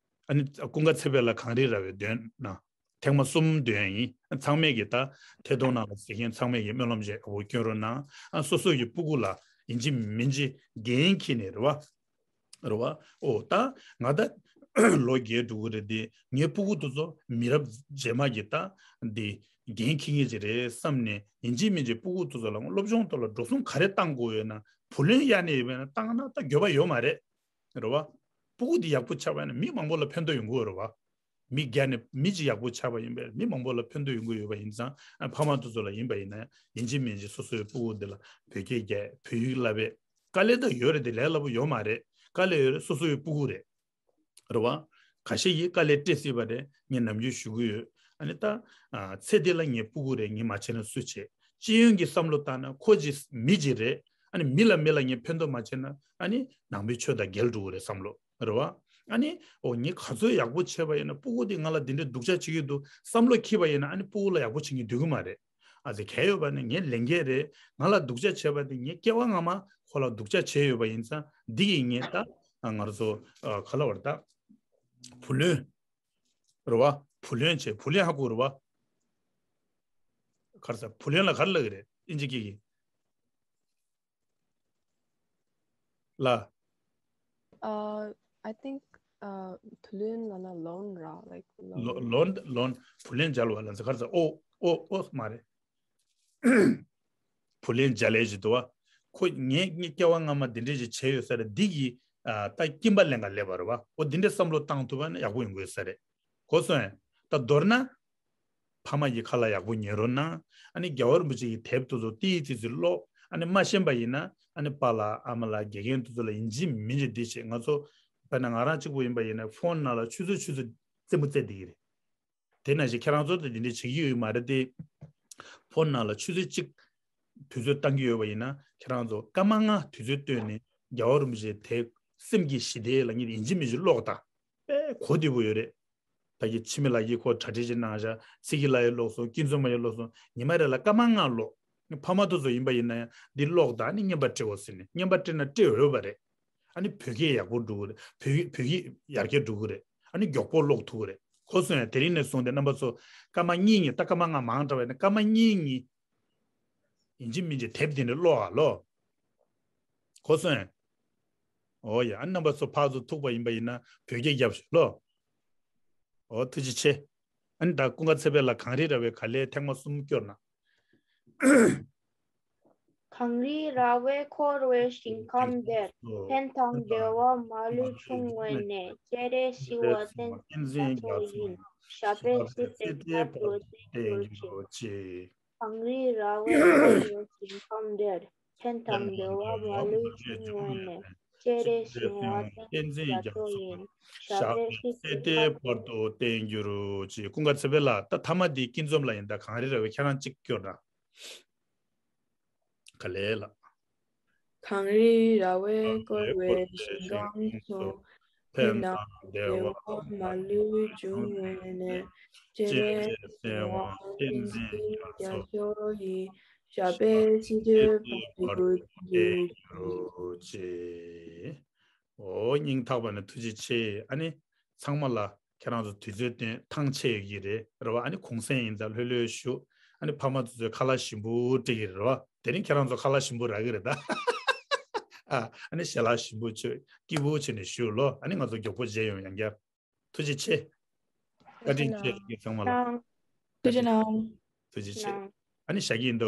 ཨ་ནི་ཀུན་དགའ་ཚེ་འཕེལ་ལགས་གངས་རི་ར་བའི་འདོན་ན་ཐེངས་མ་གསུམ་འདོན་ཡ་ཡིན། ཨ་ཚང་མས་ཀྱི་ད་ཐད་གཏོང་ནང་ལ་གཟིགས་མཁན་ཚང་མས་ཀྱི་སྨོན་ལམ་བཅས་ཨ་བོ་སྐྱོན་རོགས་གནང་། ཨ་སོ་སོ་ཡི་སྤུ་གུ་ལ་ཡིན་གཅིག་མིན་གཅིག་འགན་འཁྱེར་ནས་རེད་བ། རེད་བ། ཨོ་ད་ང་ད་ལོ་བརྒྱད་འགྲོ་གི་རེད་དེ་ངའི་སྤུ་གུ་དེ་ཚོ་མི་རབས་རྗེས་མ་གི་ད་འདི་འགན་འཁྱེར་མཁན་ཅིག་རེད་བསམ་ནས་ཡིན་གཅིག་མིན་གཅིག་སྤུ་གུ་དེ་ཚོ་ལ་སློབ་སྦྱོང་ཐོག་ལ་འགྲོ་སོང་ག་རེ་བཏང་དགོས་ཡོད་ན་བུ་ལོན་གཡར་ནས་ཡོད་པ་ཡིན་ན་བཏང་ན་ད་འགྱོད་པ་ཡོད་མ་རེད། རེད་བ། སྤུ་གུ་འདི་ཡག་པོ་ཆགས་པ་ཡིན་ན་མི་མང་པོ་ལ་ཕན་ཐོགས་ཡོང་གི་ཡོད་རེད་བ། མི་བརྒྱ་ནས་མི་གཅིག་ཡག་པོ་ཆགས་པ་ཡིན་པས་མི་མང་པོ་ལ་ཕན་ཐོགས་ཡོང་གི་ཡོད་པ་ཡིན་ཙང་ཨ་ཕ་མ་དེ་ཚོ་ལ་ཡིན་པ་ཡིན་ན་ཡིན་གཅིག་མིན་གཅིག་སོ་སོའི་སྤུ་གུ་འདི་ལ་བོད་སྐད་རྒྱག་བོད་ཡིག་བསླབ་པས་དཀའ་ལས་ད་ཡོད་རེད་དེ་ལས་སླ་པོ་ཡོད་མ་རེད། དཀའ་ལས་ཡོད་རེད། སོ་སོའི་སྤུ་གུ་རེད། རེད་བ། ཁ་ཤས་ཀྱིས་དཀའ་ལས་སྤྲད་སྲིད་པ་རེད། ངས་ནམ་རྒྱུན་ཞུ་གི་ཡོད། ཨ་ནི་ད་ཨ་ཚེ་འདི་ལ་ངའི་སྤུ་གུ་རེད། ངས་མ་བྱས་ན་སུ་བྱེད། སྤྱི་ཡོངས་ཀྱི་བསམ་བློ་བཏང་ན་ཁོ་ཅིག་མི་ཅིག་རེད། ཨ་ནི་མི་ལ་མི་ལ་ངས་ཕན་ཐོགས་མ་བྱས་ན་ཨ་ནི་ནང་པའི་ཆོས་དང་འགལ་འགྲོ་གི་རེད་བསམ་བློ་རེད་བ། ཨ་ནི་ཨོ་ངས་ག་ཚོད་ཡག་པོ་བྱས་པ་ཡིན་ན་སྤུ་གུ་དེ་ང་ལ་འདི་འདྲའི་སྡུག་ཅག་བྱེད་ཀྱི་འདུག་བསམ་བློ་འཁྱེར་བ་ཡིན་ན་ཨ་ནི་སྤུ་གུ་ལ་ཡག་པོ་བྱེད་མཁན་འདུག་གི་མ་རེད། ཨ་ཙི་གལ་ཡོད་པ་ནི་ངའི་ལས་འགན་རེད། ང་ལ་སྡུག་ཅག་བྱས་པ་དེ་ངས་སྐྱེ་བ་སྔ་མ་ཁོ་ལ་སྡུག་ཅག་བྱས་ཡོད་པ་ཡིན་ཙང་འདི་ཡིས་ངས་ད་ང་རང་ཚོ་ཨ་ག་ལ་བར་ད་བུ་ལོན་རེད་བ། བུ་ལོན་བྱས། བུ་ལོན་ཧ་གོ་རེད་བ། ག་རེ་ཟེར། བུ་ལོན་ལ་ག་རེ་ལབ་ཀྱི་རེད་ཨིན་ཇི་སྐད་ཀྱིས། ལ། Uh, I think uh, བུ་ལོན་ལབ་ན་loan ར། Like loan. ལོ་ལོན་ལོན། བུ་ལོན་འཇལ་བ་ལ་ཟེར། ག་རེ་ཟེར། ཨོ་ཨོ་ཨོ་མ་རེད། བུ་ལོན་འཇལ་ལས་ཞིག་འདུག་བ། ཁོ་ངས་ངས་སྐྱེ་བ་སྔ་མ་འདི་འདྲས་ཞིག་བྱས་ཡོད་ས་རེད། འདི་གིས་ཨ་ད་སྐྱིན་པ་ལེན་ག་སླེབས་པ་རེད་བ། ཨོ་འདི་འདྲས་བསམ་བློ་བཏང་ཐུབ་པ་ནི་ཡག་པོ་ཡོང་གི་ཡོད་ས་རེད། གོ་སོང་ངས། ད་མདོར་ན། ཕ་མ་ཡི་ཁ་ལ་ཡག་པོ་ཉན་རོགས་གནང་། ཨ་ནི་རྒྱལ་བ་རིན་པོ་ཆེ་གི་དེབ་དེ་ཚོ་ཏིག་ཙི་ཙི་ཀློག་ཨ་ནི་མ་ཤེས་པ་ཡིན་ན་ཨ་ནི་པཱ་ལགས་ཨ་མ་ལགས་དགེ་རྒན་དེ་ཚོ་ལ་ཡིན་གཅིག་མིན་གཅིག་འདི་བྱེད། ང་ཚོ་དཔེར་ན་ང་རང་གཅིག་པུ་ཡིན་པ་ཡིན་ན་ཕོན་ནང་ལ་ཆུ་ཚོད་ཆུ་ཚོད་རྩེད་མོ་རྩེ་བསྡད་ཀྱི་རེད། དེ་ནང་བཞིན་ཁྱེད་རང་ཚོ་དེ་འདི་འདྲ་བྱེད་ཀྱི་ཡོད་མ་རེད་དེ། ཕོན་ནང་ལ་ཆུ་ཚོད་གཅིག་དུས་ཚོད་བཏང་གི་ཡོད་པ་ཡིན་ན་ཁྱེད་རང་ཚོ་སྐར་མ་ལྔ་དུས་ཚོད་བཏོན་ནས་རྒྱལ་བ་རིན་པོ་ཆེའི་དེབ་སེམས་ཀྱི་ཞི་བདེ་ལབ་མཁན་ཡིན་གཅིག་མིན་གཅིག་ཀློག་དང་། དཔེ་གོ་བདེ་པོ་ཡོད་རེད། ད་གི་འཆི་མེད་ལགས་ཀྱིས་ཁོ་གྲ་སྒྲིག་ཅིག་གནང་བཞག་ཚེ་སྐྱིད་ལགས་ཡང་ཀློག་སོང་། སྐྱིད་འཛོམས་མ་ཡང་ཀློག་སོང་། ཉི་མ་རེ་ལ་སྐར་མ་ལྔ་ཀློག་ཕ་མ་དེ་ཚོ་ཡིན་པ་ཡིན་ན་ཡང་འདི་ཀློག་དང་ནི་རྔན་པ་སྤྲད་དགོས་ཟེར་ནས་རྔན་པ་སྤྲད་ན་སྤྲད་འོས་པ་རེད། ཨ་ནི་བོད་སྐད་ཡག་པོ་འགྲོ་གི་རེད། བོད་བོད་ཡིག་ཡར་རྒྱས་འགྲོ་གི་རེད། ཨ་ནི་མགྱོགས་པོ་ཀློག་ཐུབ་ཀྱི་རེད། གོ་སོང་ངས། དེ་རིང་ནས་བཟུང་སྟེ་རྣམ་པ་ཚོ་སྐར་མ་གཉིས་གཉིས། ད་སྐར་མ་ལྔ་མང་དྲགས་པ་ཡིན་ན་སྐར་མ་གཉིས་གཉིས་ཡིན་གཅིག་མིན་གཅིག་དེབ་དེ་འདྲ་ཀློག་ཨ་ལོ། གོ་སོང་ངས། ཨོ་ཡ། ཨ་ནི་རྣམ་པ་ཚོ་ཕར་ཚུར་ཐུག་པ་ཡིན་པ་ཡིན་ན་བོད་སྐད་རྒྱབ་ཤོག་ལོ། ཨོ་ཐུགས་རྗེ་ཆེ། ཨ་ནི་ད་ཀུན་དགའ་ཚེ་འཕེལ་ལགས་གངས་རི་ར་བའི་ག་ལེ་ཐེངས་མ་གསུམ་སྐྱོར་ན། གངས་རི་ར་བས་འཁོར་བའི་ཞིང་ཁམས་དེར། ཕན་དང་བདེ་བ་མ་ལུས་འབྱུང་བའི་གནས། སྤྱན་རས་གཟིགས་དབང་བསྟན་འཛིན་རྒྱ་མཚོ་ཡི། ཞབས་པད་སྲིད་མཐའི་བར་དུ་བརྟན་གྱུར་ཅིག། གངས་རི་ར་བས་འཁོར་བའི་ཞིང་ཁམས་དེར། ཕན་དང་བདེ་བ་མ་ལུས་འབྱུང་བའི་གནས། སྤྱན་རས་གཟིགས་དབང་བསྟན་འཛིན་རྒྱ་མཚོ་ཡི། ཞབས་པད་སྲིད་མཐའི་བར་དུ་བརྟན་གྱུར་ཅིག། ཀུན་དགའ་ཚེ་འཕེལ་ལགས། ད་མཐའ་མ་འདི་སྐྱིད་འཛོམས་ལགས་ཡིན། ད་གངས་རི་ར་བས་ཁྱེད་རང་གཅིག་སྐྱོར་ན། ག་ལེ་ལགས། གངས་རི་ར་བས་བསྐོར་བའི་ཞིང་ཁམས་སུ། ཕན་དང་བདེ་བ་མ་ལུས་འབྱུང་བའི་གནས། སྤྱན་རས་གཟིགས་དབང་བསྟན་འཛིན་རྒྱ་མཚོ་ཡི། ཞབས་པད་སྲིད་མཐའི་བར་དུ་བརྟན་གྱུར་ཅིག། ཨོ་སྙིང་ཐག་པ་ནས་ཐུགས་རྗེ་ཆེ། ཨ་ནི་ཚང་མ་ལ་ཁྱེད་རང་ཚོ་དུས་ཚོད་བཏོན་ཐང་ཆད་ཡོད་ཀྱི་རེད་རེད་བ། ཨ་ནི་གུང་སེང་ཡིན་ཙང་ལྷོད་ལྷོད་བཞུགས། ཨ་ནི་ཕ་མ་ཚོ་ཚོས་ཁ་ལག་ཞིམ་པོ་སྤྲད་ཀྱི་རེད་བ། དེ་རིང་ཁྱེད་རང་ཚོ་ཁ་ལག་ཞིམ་པོ་རག་གི་རེད་ད། ཨ་ཨ་ནི་ཞལ་ལག་ཞིམ་པོ་མཆོད། སྐྱིད་པོ་བྱས་ནས་བཞུགས་ལོ། ཨ་ནི་ང་ཚོ་མགྱོགས་པོ་མཇལ་ཡོང་། ཡང་བསྐྱར་ཐུགས་རྗེ་ཆེ། བཀའ་དྲིན་ཆེ་ཞུ་གི་ཚང་མ་ལ། ཐུགས་རྗེ་གནང་། ཐུགས་རྗེ་ཆེ། ཨ་ནི་བཞག་གི་ཡིན་ད།